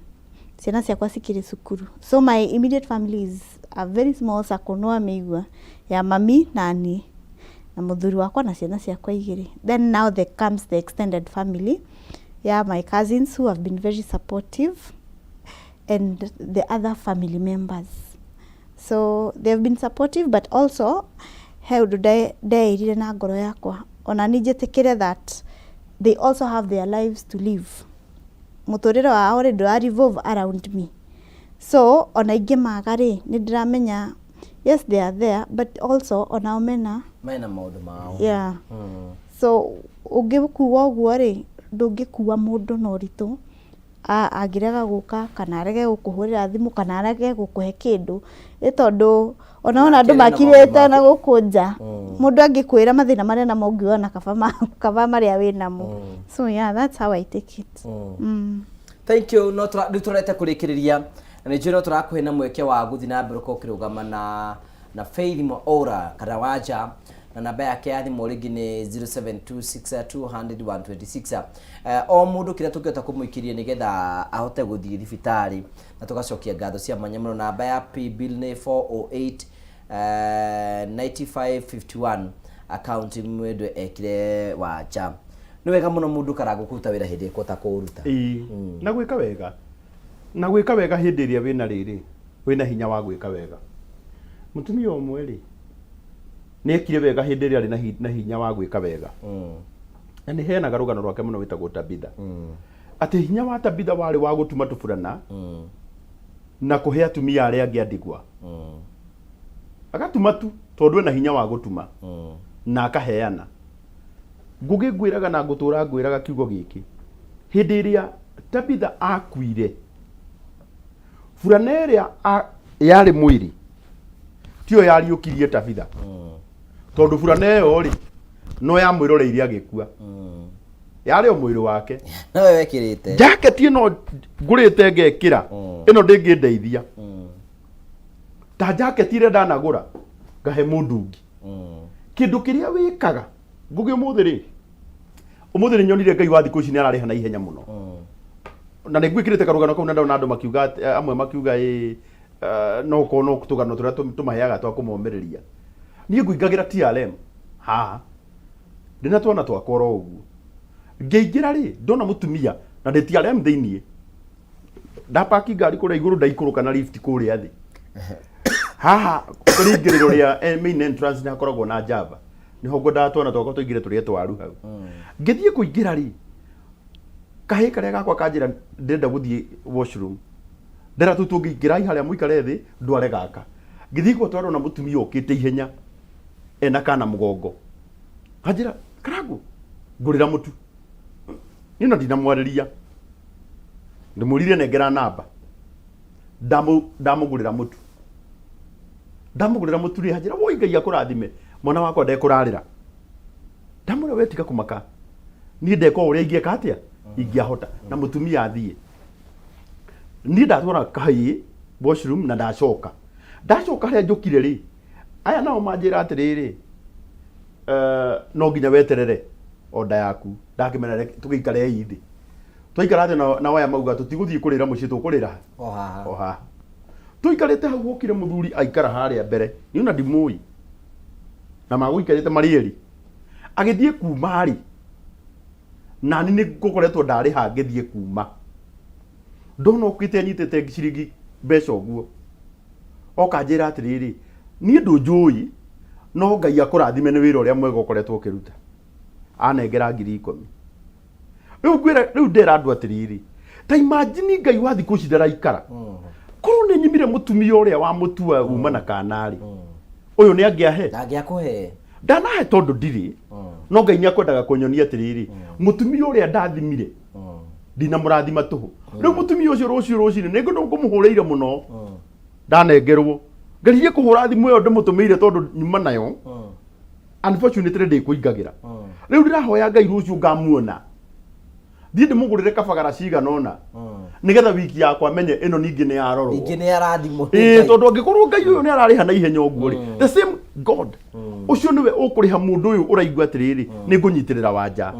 Ciana ciakwa cikĩrĩ cukuru. So my immediate family is a very small circle, nĩ wamĩigua, ya mami na niĩ na mũthuri wakwa na ciana ciakwa igĩrĩ. Then now there comes the extended family ya my cousins who have been very supportive and the other family members. So they have been supportive, but also he ũndũ ndeĩrire na ngoro yakwa ona niĩ njĩtĩkĩre that they also have their lives to live. Mũtũrĩre wao rĩ, ndũra revolve around me. So ona ingĩmaga rĩ, nĩ ndĩramenya yes, they are there, but also onao mena mena maũndũ mao. Yeah. So ũngĩkua ũguo rĩ, ndũngĩkua mũndũ na ũritũ angĩrega gũka kana arege gũkũhũrĩra thimũ kana arege gũkũhe kĩndũ, ĩ tondũ ona wona andũ Nake ena maũndũ makirĩte na make. Gũkũ nja, mũndũ angĩkwĩra mathĩna marĩa namo, ũngiuga kaba marĩa wĩ namo. So yeah, that's how I take it. Thank you. No rĩu tũrete kũrĩkĩrĩria na nĩ njũĩ no tũrakũhe na mweke wa gũthiĩ na mbere ũkorwo ũkĩrũgama na Faith Mwaura kana Wanja, na namba yake ya thimũ rĩngĩ nĩ 0726200126. O mũndũ kĩrĩa tũngĩhota kũmũikĩria nĩgetha ahote gũthiĩ thibitarĩ, na tũgacokia ngatho cia mwanya mũno. Namba ya paybill nĩ 408 9551, account mwendwe ekire Wanja. Nĩ wega mũno mũndũ karangũ kũruta wĩra hĩndĩ ĩkũhota kũũruta. Ĩĩ, na gwĩka wega hĩndĩ ĩrĩa wĩna rĩrĩ, wĩna hinya wa gwĩka wega. Mũtumia ũmwe rĩ, nĩ ekire wega hĩndĩ ĩrĩa arĩ na hinya wa gwĩka wega, na nĩ heanaga rũgano rwake mũno, wĩtagwo Tabitha, atĩ hinya wa Tabitha warĩ wa gũtuma tũburana na kũhe atumia arĩa angĩ a ndigwa. Agatuma tu tondũ ena hinya wa gũtuma na akaheana. Ngũgĩ ngwĩraga na ngũtũra ngwĩraga kiugo gĩkĩ, hĩndĩ ĩrĩa Tabitha akuire, burana ĩrĩa yarĩ mwĩrĩ tiyo yariũkirie Tabitha, tondũ burana ĩyo rĩ, no yamwĩroreire agĩkua, yarĩ o mwĩrĩ wake. Nowe wekĩrĩte. Jaketi ĩno ngũrĩte ngekĩra ĩno ndĩngĩndeithia ta jaketi ĩrĩa ndanagũra ngahe mũndũ ũngĩ. Kĩndũ kĩrĩa wĩkaga, Ngũgĩ, ũmũthĩ rĩ, ũmũthĩ nĩ nyonire Ngai wa thikũ ici nĩ ararĩha na ihenya mũno, na nĩ ngwĩkĩrĩte karũgano kau na ndona andũ makiuga amwe makiuga ĩ no ũkorwo no tũgano tũrĩa tũmaheaga twa kũmomĩrĩria. Niĩ ngũingagĩra TRM haha ndĩna twana twakwa oro ũguo, ngĩingĩra rĩ, ndona mũtumia na ndĩ TRM thĩiniĩ, ndapaki ngari kũrĩa igũrũ, ndaikũrũka na lift kũrĩa thĩ haha kũringĩrĩro rĩa main entrance nĩ hakoragwo na java, nĩho ngwendaga twana twakwa tũingĩre tũrĩe twaru hau. Ngĩthiĩ kũingĩra rĩ, kahĩ karĩa gakwa kanjĩra ndĩrenda gũthiĩ washroom, ndĩra tũu tũngĩingĩrai harĩa mũikare thĩ ndware gaka. Ngĩthiĩ gwatwarwo na mũtumia ũkĩte ihenya ena kana mũgongo, kanjĩra, "Karangũ, ngũrĩra mũtu." Niĩ no ndinamwarĩria. Ndĩmũririe nengera namba. Ndamũgũrĩra mũtu. Ndamũgũrĩra mũtu rĩ, anjĩra woi Ngai akũrathime, mwana wakwa ndekũrarĩra. Ndamwĩra we tiga kũmaka, niĩ ndeka o ũrĩa ingĩeka atĩa, ingĩahota. Na mũtumia athiĩ. Niĩ ndatwara kahĩĩ washroom na ndacoka. Ndacoka harĩa njũkire rĩ, aya nao manjĩra atĩrĩrĩ, no nginya weterere order yaku. Ndakĩmera reke tũgĩikarei thĩ. Twaikara thĩ nao aya mauga tũtigũthiĩ kũrĩra mũciĩ tũkũrĩra ha? O haha. O haha. Tũikarĩte hau gũkire mũthuri aikara harĩa mbere. Niĩ ona ndimũĩ. Na magũikarĩte marĩ erĩ. Agĩthiĩ kuma rĩ, nani nĩ ngũkoretwo ndarĩha ngĩthiĩ kuma. Ndona okĩte anyitĩte ciringi mbeca ũguo. Oka anjĩra atĩrĩrĩ, niĩ ndũnjũĩ, no Ngai akũrathime nĩ wĩra ũrĩa mwega ũkoretwo ũkĩruta. Anengera 10,000. Rĩu ngwĩra, rĩu ndera andũ atĩrĩrĩ, ta imagine Ngai wa thikũ ici ndaraikara. Korwo nĩ nyimire mũtumia ũrĩa wamũtua uma na kana rĩ, ũyũ nĩ angĩahe? Ndangĩakũhe. Ndanahe tondũ ndirĩ, no Ngai nĩ akwendaga kũnyonia atĩrĩrĩ, mũtumia ũrĩa ndathimire, ndinamũrathima tũhũ. Rĩu mũtumia ũcio rũciũ rũcinĩ nĩ ngũmũhũrĩire mũno, ndanengerwo. Ngeririe kũhũra thimũ ĩyo ndĩmũtũmĩire tondũ nyuma nayo, unfortunately ndĩkũingagĩra. Rĩu ndĩrahoya Ngai rũciũ ngamuona, thiĩ ndĩmũgũrĩre kabagara cigana ũna, nĩgetha wiki yakwa menye ĩno ningĩ nĩ yarorwo. Ningĩ nĩ arathimwo nĩ Ĩĩ, Ngai. tondũ angĩkorwo Ngai ũyũ nĩ ararĩha na ihenya ũguo rĩ, the same God ũcio nĩwe ũkũrĩha mũndũ ũyũ ũraigua atĩrĩrĩ, nĩ ngũnyitĩrĩra Wanja.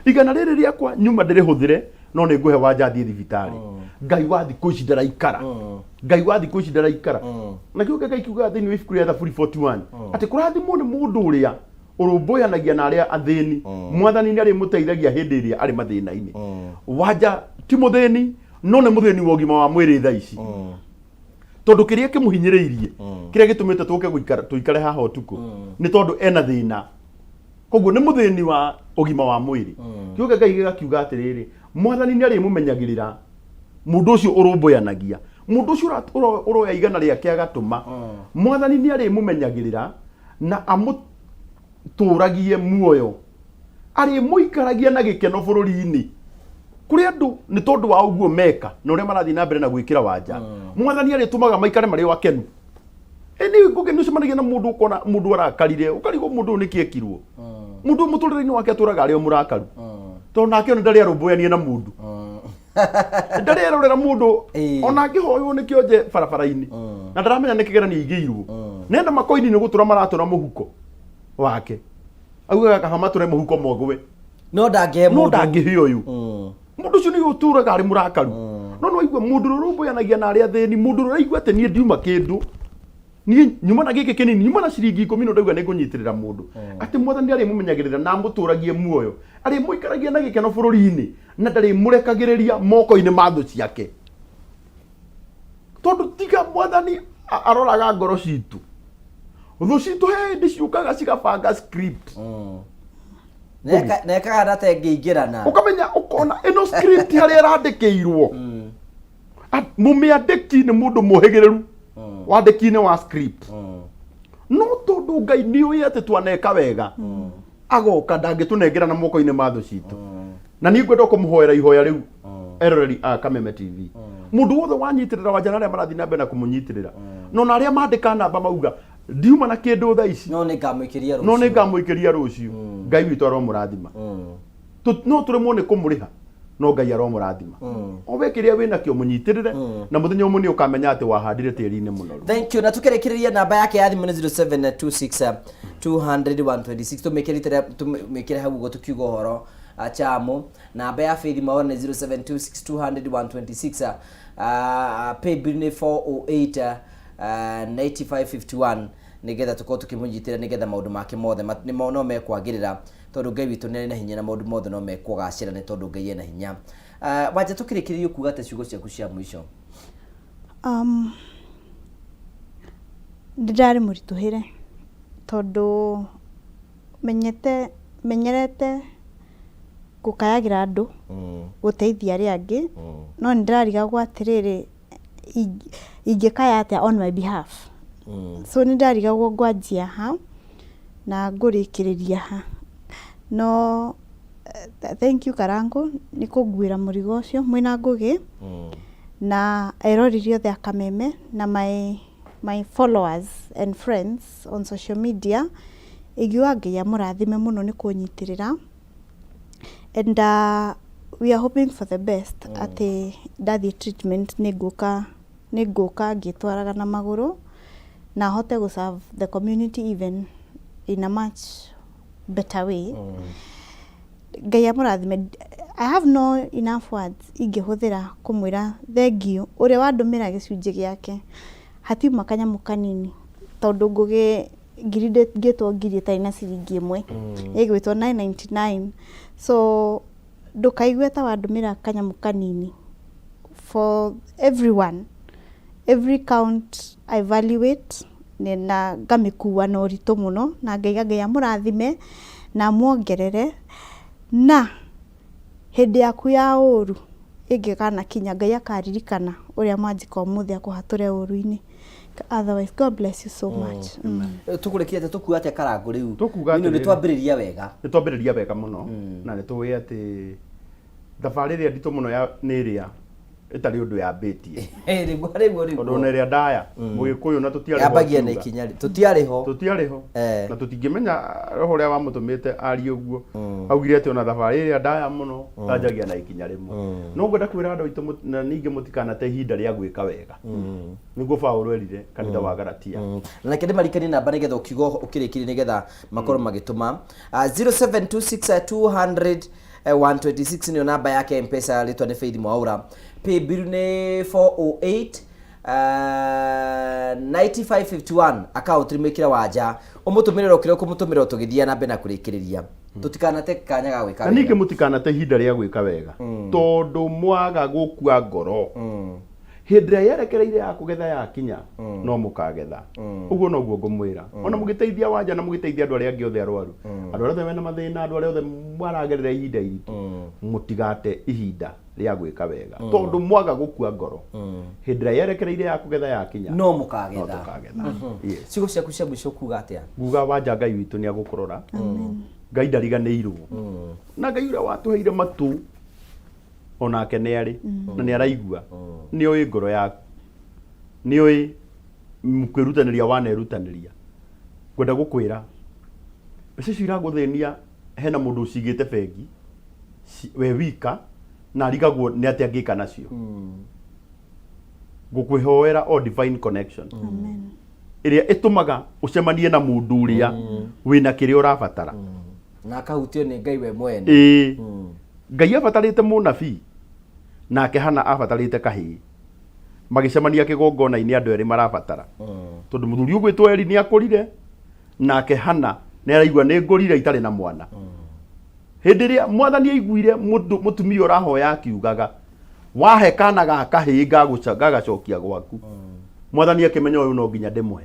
100 rĩrĩ rĩakwa nyuma ndĩrĩhũthĩre, no nĩ ngũhe Wanja athiĩ thibitarĩ. Ngai wa thikũ ici ndaraikara. Ngai wa thikũ ici ndaraikara. Na kĩo Ngai kiugaga thĩinĩ wa ibuku rĩa Thaburi 41 atĩ kũrathimwo nĩ mũndũ ũrĩa ũrũmbũyanagia na arĩa athĩni, Mwathani nĩ arĩmũteithagia hĩndĩ ĩrĩa arĩ mathĩna-inĩ. Wanja ti mũthĩni, no nĩ mũthĩni wa ũgima wa mwĩrĩ thaa ici. Tondũ kĩrĩa kĩmũhinyĩrĩirie, kĩrĩa gĩtũmĩte tũke gũikara tũikare haha ũtukũ, nĩ tondũ ena thĩna. Koguo nĩ mũthĩni wa ũgima wa mwĩrĩ. Kiugo kĩa Ngai gĩgakiuga atĩrĩrĩ, Mwathani nĩ arĩmũmenyagĩrĩra mũndũ ũcio ũrũmbũyanagia, mũndũ ũcio ũroya 100 rĩake agatũma. Mwathani nĩ arĩmũmenyagĩrĩra na amũtũragie muoyo, arĩmũikaragia na gĩkeno bũrũri-inĩ. Kũrĩ andũ nĩ tondũ wa ũguo meka na ũrĩa marathiĩ na mbere na gwĩkĩra Wanja, Mwathani arĩtũmaga maikare marĩ o akenu. Ĩ nĩ ngũgĩ nĩ ũcemanagia na mũndũ ũkona mũndũ arakarire, ũkarigwo mũndũ ũyũ nĩkĩ ekirwo. Mũndũ ũyũ mũtũrĩre-inĩ wake atũraga arĩ o mũrakaru. Tondũ nake ona ndarĩ arũmbũyania na mũndũ. Ndarĩ erorera mũndũ ona angĩhoywo nĩ kĩonje barabara-inĩ. Na ndaramenya nĩ kĩgeranio aigĩirwo. Nenda makoini nĩ gũtũra maratũra mũhuko wake. Augaga kaba matũre mũhuko mogwe. No ndangĩhe No mũndũ. ndangĩhe ũyũ. Mũndũ ũcio nĩ ũtũraga arĩ mũrakaru. No nĩ waigua mũndũ ũrĩa ũrũmbũyanagia na arĩa athĩni, mũndũ ũrĩa ũraigua atĩ niĩ ndiuma kĩndũ, niĩ nyuma na gĩkĩ kĩnini, nyuma na ciringi 10 no ndauga nĩ ngũnyitĩrĩra mũndũ. Atĩ Mwathani arĩmũmenyagĩrĩra na amũtũragie muoyo, arĩmũikaragia na gĩkeno bũrũri-inĩ, na ndarĩmũrekagĩrĩria moko-inĩ ma thũ ciake. Tondũ tiga Mwathani aroraga ngoro citũ, thũ citũ he hĩndĩ ciũkaga cigabanga script. Na ekaga na ta ĩngĩingĩrana. Ũkamenya ũkona ĩno script harĩa ĩrandĩkĩirwo. Mũmĩandĩki nĩ mũndũ mũhĩgĩrĩru wandĩki-inĩ wa script. No tondũ Ngai nĩ ũĩ atĩ twaneka wega, agoka ndangĩtũnengera na moko-inĩ ma thũ citũ. Na niĩ ngwenda kũmũhoera ihoya rĩu eroreri a Kameme TV. Mũndũ wothe wanyitĩrĩra Wanja na arĩa marathiĩ na mbere na kũmũnyitĩrĩra. No na arĩa mandĩka namba mauga ndiuma na kĩndũ thaa ici. No nĩ ngamũikĩria rũciũ. No nĩ ngamũikĩria rũciũ. Ngai witũ aromũrathima. No tũremwo nĩ kũmũrĩha, no Ngai aromũrathima. O we kĩrĩa wĩnakĩo mũnyitĩrĩre, na mũthenya ũmwe nĩ ũkamenya atĩ wahandire tĩri-inĩ mũnoru. Thank you. Na tukĩrĩkĩrĩria namba yake ya thimũ nĩ 0726 200 126. Tũmĩkĩre hau ũguo tũkiuga ũhoro chamu. Namba ya Faith Mwaura nĩ 0726 200 126. Paybill nĩ 408 9551 nĩgetha tũkorwo tũkĩmũnyitĩra nĩgetha maũndũ make mothe no mekwagĩrĩra tondũ Ngai witũ nĩ arĩ na hinya na maũndũ mothe no mekũgacĩra nĩ tondũ Ngai ena hinya. Wanja tũkĩrĩkĩrĩria ũkuga atĩa ciugo ciaku cia mũico? Nĩ ndarĩ mũritũhĩre tondũ menyete menyerete gũkayagĩra andũ, gũteithia arĩa angĩ, no nĩ ndĩrarigagwo atĩrĩrĩ, ingĩkaya atĩa on my behalf. So nĩ ndarigagwo ngwanjia ha na ngũrĩkĩrĩria ha. No Thank you Karango nĩ kũnguĩra mũrigo ũcio mwĩna Ngũgĩ na eroreri othe a Kameme na my followers and friends on social media. Ingiuga Ngai amũrathime mũno nĩ kũnyitĩrĩra and we are hoping for the best atĩ ndathiĩ treatment nĩ ngũka nĩ ngũka ngĩtwaraga na magũrũ na hote gũ serve the community even in a much better way. Ngai amũrathime. I have no enough words ingĩhũthĩra kũmwĩra thank you ũrĩa wandũmĩra gĩcunjĩ gĩake hatiuma kanyamũ kanini tondũ Ngũgĩ ngiri ndĩngĩtwo ngiri ĩtarĩ na ciringi ĩmwe, ĩgwĩtwo 999. So ndũkaigue ta wandũmĩra kanyamũ kanini. For everyone, every count I value it na ngamĩkua na ũritũ mũno na ngaiga Ngai amũrathime na amuongerere na hĩndĩ yaku ya ũru ĩngĩkanakinya Ngai akaririkana ũrĩa mwanjĩka ũmũthĩ akũhatũre ũru-inĩ. Otherwise, God bless you so much. Tũkũrĩkia atĩa, tũkuga atĩa Karangũ rĩu? Tũkuga Nino nĩ atĩrĩrĩ. Twambĩrĩria wega. Nĩ twambĩrĩria wega mũno na nĩ tũĩ atĩ thabarĩ ĩrĩa nditũ mũno ya nĩ ĩrĩa ĩtarĩ ũndũ yambĩtie. Eh, nĩguo rĩguo. Tondũ Rĩguo ona ĩrĩa ndaya mũgĩkũyũ na tũtiarĩ ho yambagia na akiuga. ikinya tũtiarĩ ho. Tũtiarĩ ho. Eh. Na tũtingĩmenya roho ũrĩa wamũtũmĩte arie ũguo augire atĩ ona thabarĩ ĩrĩa ndaya mũno yanjagia na ikinya rĩmwe. No ngwenda kwĩra andũ aitũ na ningĩ mũtikanate ihinda rĩa gwĩka wega, nĩguo Paũlũ erire kanitha wa Galatia. Na reke ndĩmarikanie namba nĩgetha ũkiuga ũkĩrĩkirie nĩgetha makorwo magĩtũma. 0726 200 126 nĩyo namba yake Mpesa, rĩtwa nĩ Faith Mwaura. Paybill nĩ 408 9551, account nĩ mwĩkĩre wanja ũmũtũmĩre o kĩrĩa ũkũmũtũmĩra o tũgĩthiĩ na mbere na kũrĩkĩrĩria, tũtikanate kanya ga gwĩka Na ningĩ wega. Mũtikanate ihinda rĩa gwĩka wega tondũ mwaga gũkua ngoro, hĩndĩ ĩrĩa yerekereire ya kũgetha yakinya no mũkagetha. Ũguo noguo ngũmwĩra, ona mũgĩteithia wanja na mũgĩteithia andũ arĩa angĩ othe arwaru, andũ arĩa othe mena mathĩna, andũ arĩa othe maragerera ihinda iritũ, mũtigate ihinda rĩa gwĩka wega tondũ mwaga gũkua ngoro, hĩndĩ ĩrĩa yerekereire ya kũgetha yakinya no no mũkagetha. Tũkagetha, yes. Ciugo ciaku cia mũico kuga atĩa? Nguga wanja Ngai witũ nĩ agũkũrora. Ngai ndariganĩirwo na Ngai ũrĩa watũheire matu onake nĩ arĩ na nĩ araigua, nĩ oĩ ngoro yaku, nĩ oĩ kwĩrutanĩria wanerutanĩria. Ngwenda gũkwĩra mbeca icio iragũthĩnia, hena mũndũ ũcigĩte bengi we wika na arigagwo nĩ atĩa angĩka nacio. Ngũkwĩhoera o divine connection Amen. Ĩrĩa ĩtũmaga ũcemanie na mũndũ ũrĩa wĩna kĩrĩa ũrabatara. Na akahutio nĩ Ngai we mwene. Ĩĩ, Ngai abatarĩte mũnabii nake Hana abatarĩte kahĩĩ, magĩcemania kĩgongona-inĩ, andũ erĩ marabatara, tondũ mũthuri ũgwĩtwo Eli nĩ akũrire nake Hana nĩ araigua nĩ ngũrire itarĩ na mwana. Hĩndĩ ĩrĩa mwathani aiguire mũtumia ũrahoya akiugaga wahe kana ga kahĩĩ ngagacokia gwaku, mwathani akĩmenya ũyũ no nginya ndĩmũhe.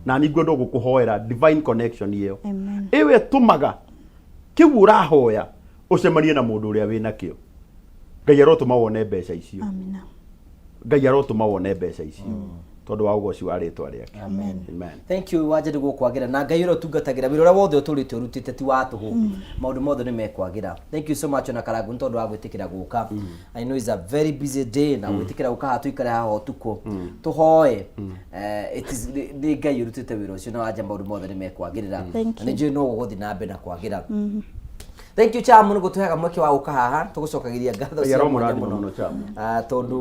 Na niĩ ngwenda gũkũhoera divine connection ĩyo. Amen. Ĩyo ĩtũmaga kĩu ũrahoya ũcemanie na mũndũ ũrĩa wĩna kĩo. Ngai arotũma wone mbeca icio. Amina. Ngai arotũma wone mbeca icio tondũ wa ũgoci wa rĩtwa rĩake. Amen. Amen. Thank you wanja nĩ gũkwagĩra na Ngai ũrĩa ũtungatagĩra wĩra ũrĩa wothe ũtũrĩte ũrutĩte ti wa tũhũ, maũndũ mothe nĩ mekwagĩra. Thank you so much ona Karangu nĩ tondũ wa gwĩtĩkĩra gũka. I know it's a very busy day na gwĩtĩkĩra gũka haha tũikare haha ũtukũ tũhoe. It is nĩ Ngai ũrutĩte wĩra ũcio na wanja maũndũ mothe nĩ mekwagĩrĩra. Thank Na nĩ njũĩ no gũgũthiĩ na mbere na kwagĩra. Thank you Chamu nĩ gũtũheaga mweke wa gũka haha, tũgũcokagĩria ngatho Ngai cia mwanya aromũrathima mũno. Mũno, Chamu. Ah, tondũ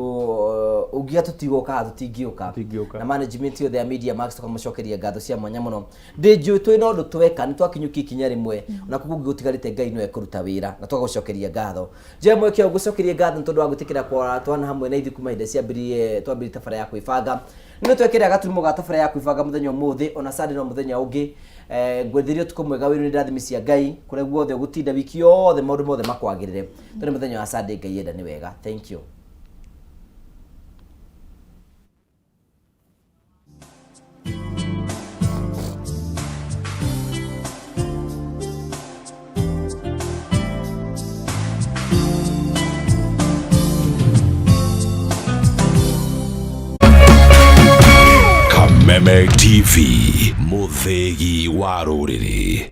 ũngiuga tũtigũka haha tũtingĩũka. Tũtingĩũka. Na management yothe ya Media Max tũkamũcokeria ngatho cia mwanya mũno. Ndĩ njũĩ twĩ na ũndũ tweka nĩ twakinyũkia ikinya rĩmwe ona kũu kũngĩ gũtigarĩte Ngai no ekũruta wĩra na tũgagũcokeria ngatho. Njoe mweke ũyũ ngũcokerie ngatho nĩ tondũ wa gwĩtĩkĩra kwa twana hamwe na ithuĩ kuma hĩndĩ ciambĩrĩrie twambĩrĩrie tabara ya kwĩbanga. Nĩ twekĩra gaturumo ga tabara ya kwĩbanga mũthenya ũmũthĩ ona Sunday no mũthenya ũngĩ. Ngwendithĩria ũtukũ mwega wĩrũ nĩ ndathimi cia Ngai kũrĩa guothe ũgũtinda wiki yothe, maũndũ mothe makwagĩrĩre. Tondũ nĩ mũthenya wa Sunday, Ngai enda nĩ wega. Thank you. Kameme TV, mũthĩgi wa rũrĩrĩ.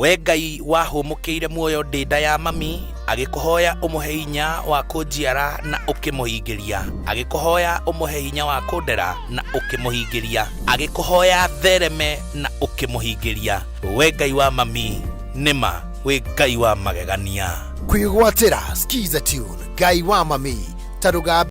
We Ngai wahũmũkĩire muoyo ndĩ nda ya mami, agĩkũhoya ũmũhe hinya wa kũnjiara na ũkĩmũhingĩria, agĩkũhoya ũmũhe hinya wa kũndera na ũkĩmũhingĩria, agĩkũhoya thereme na ũkĩmũhingĩria. We Ngai wa mami, nĩma wĩ Ngai wa magegania. Kwĩgwatĩra Skiza Tune Ngai wa mami ta rũgambi.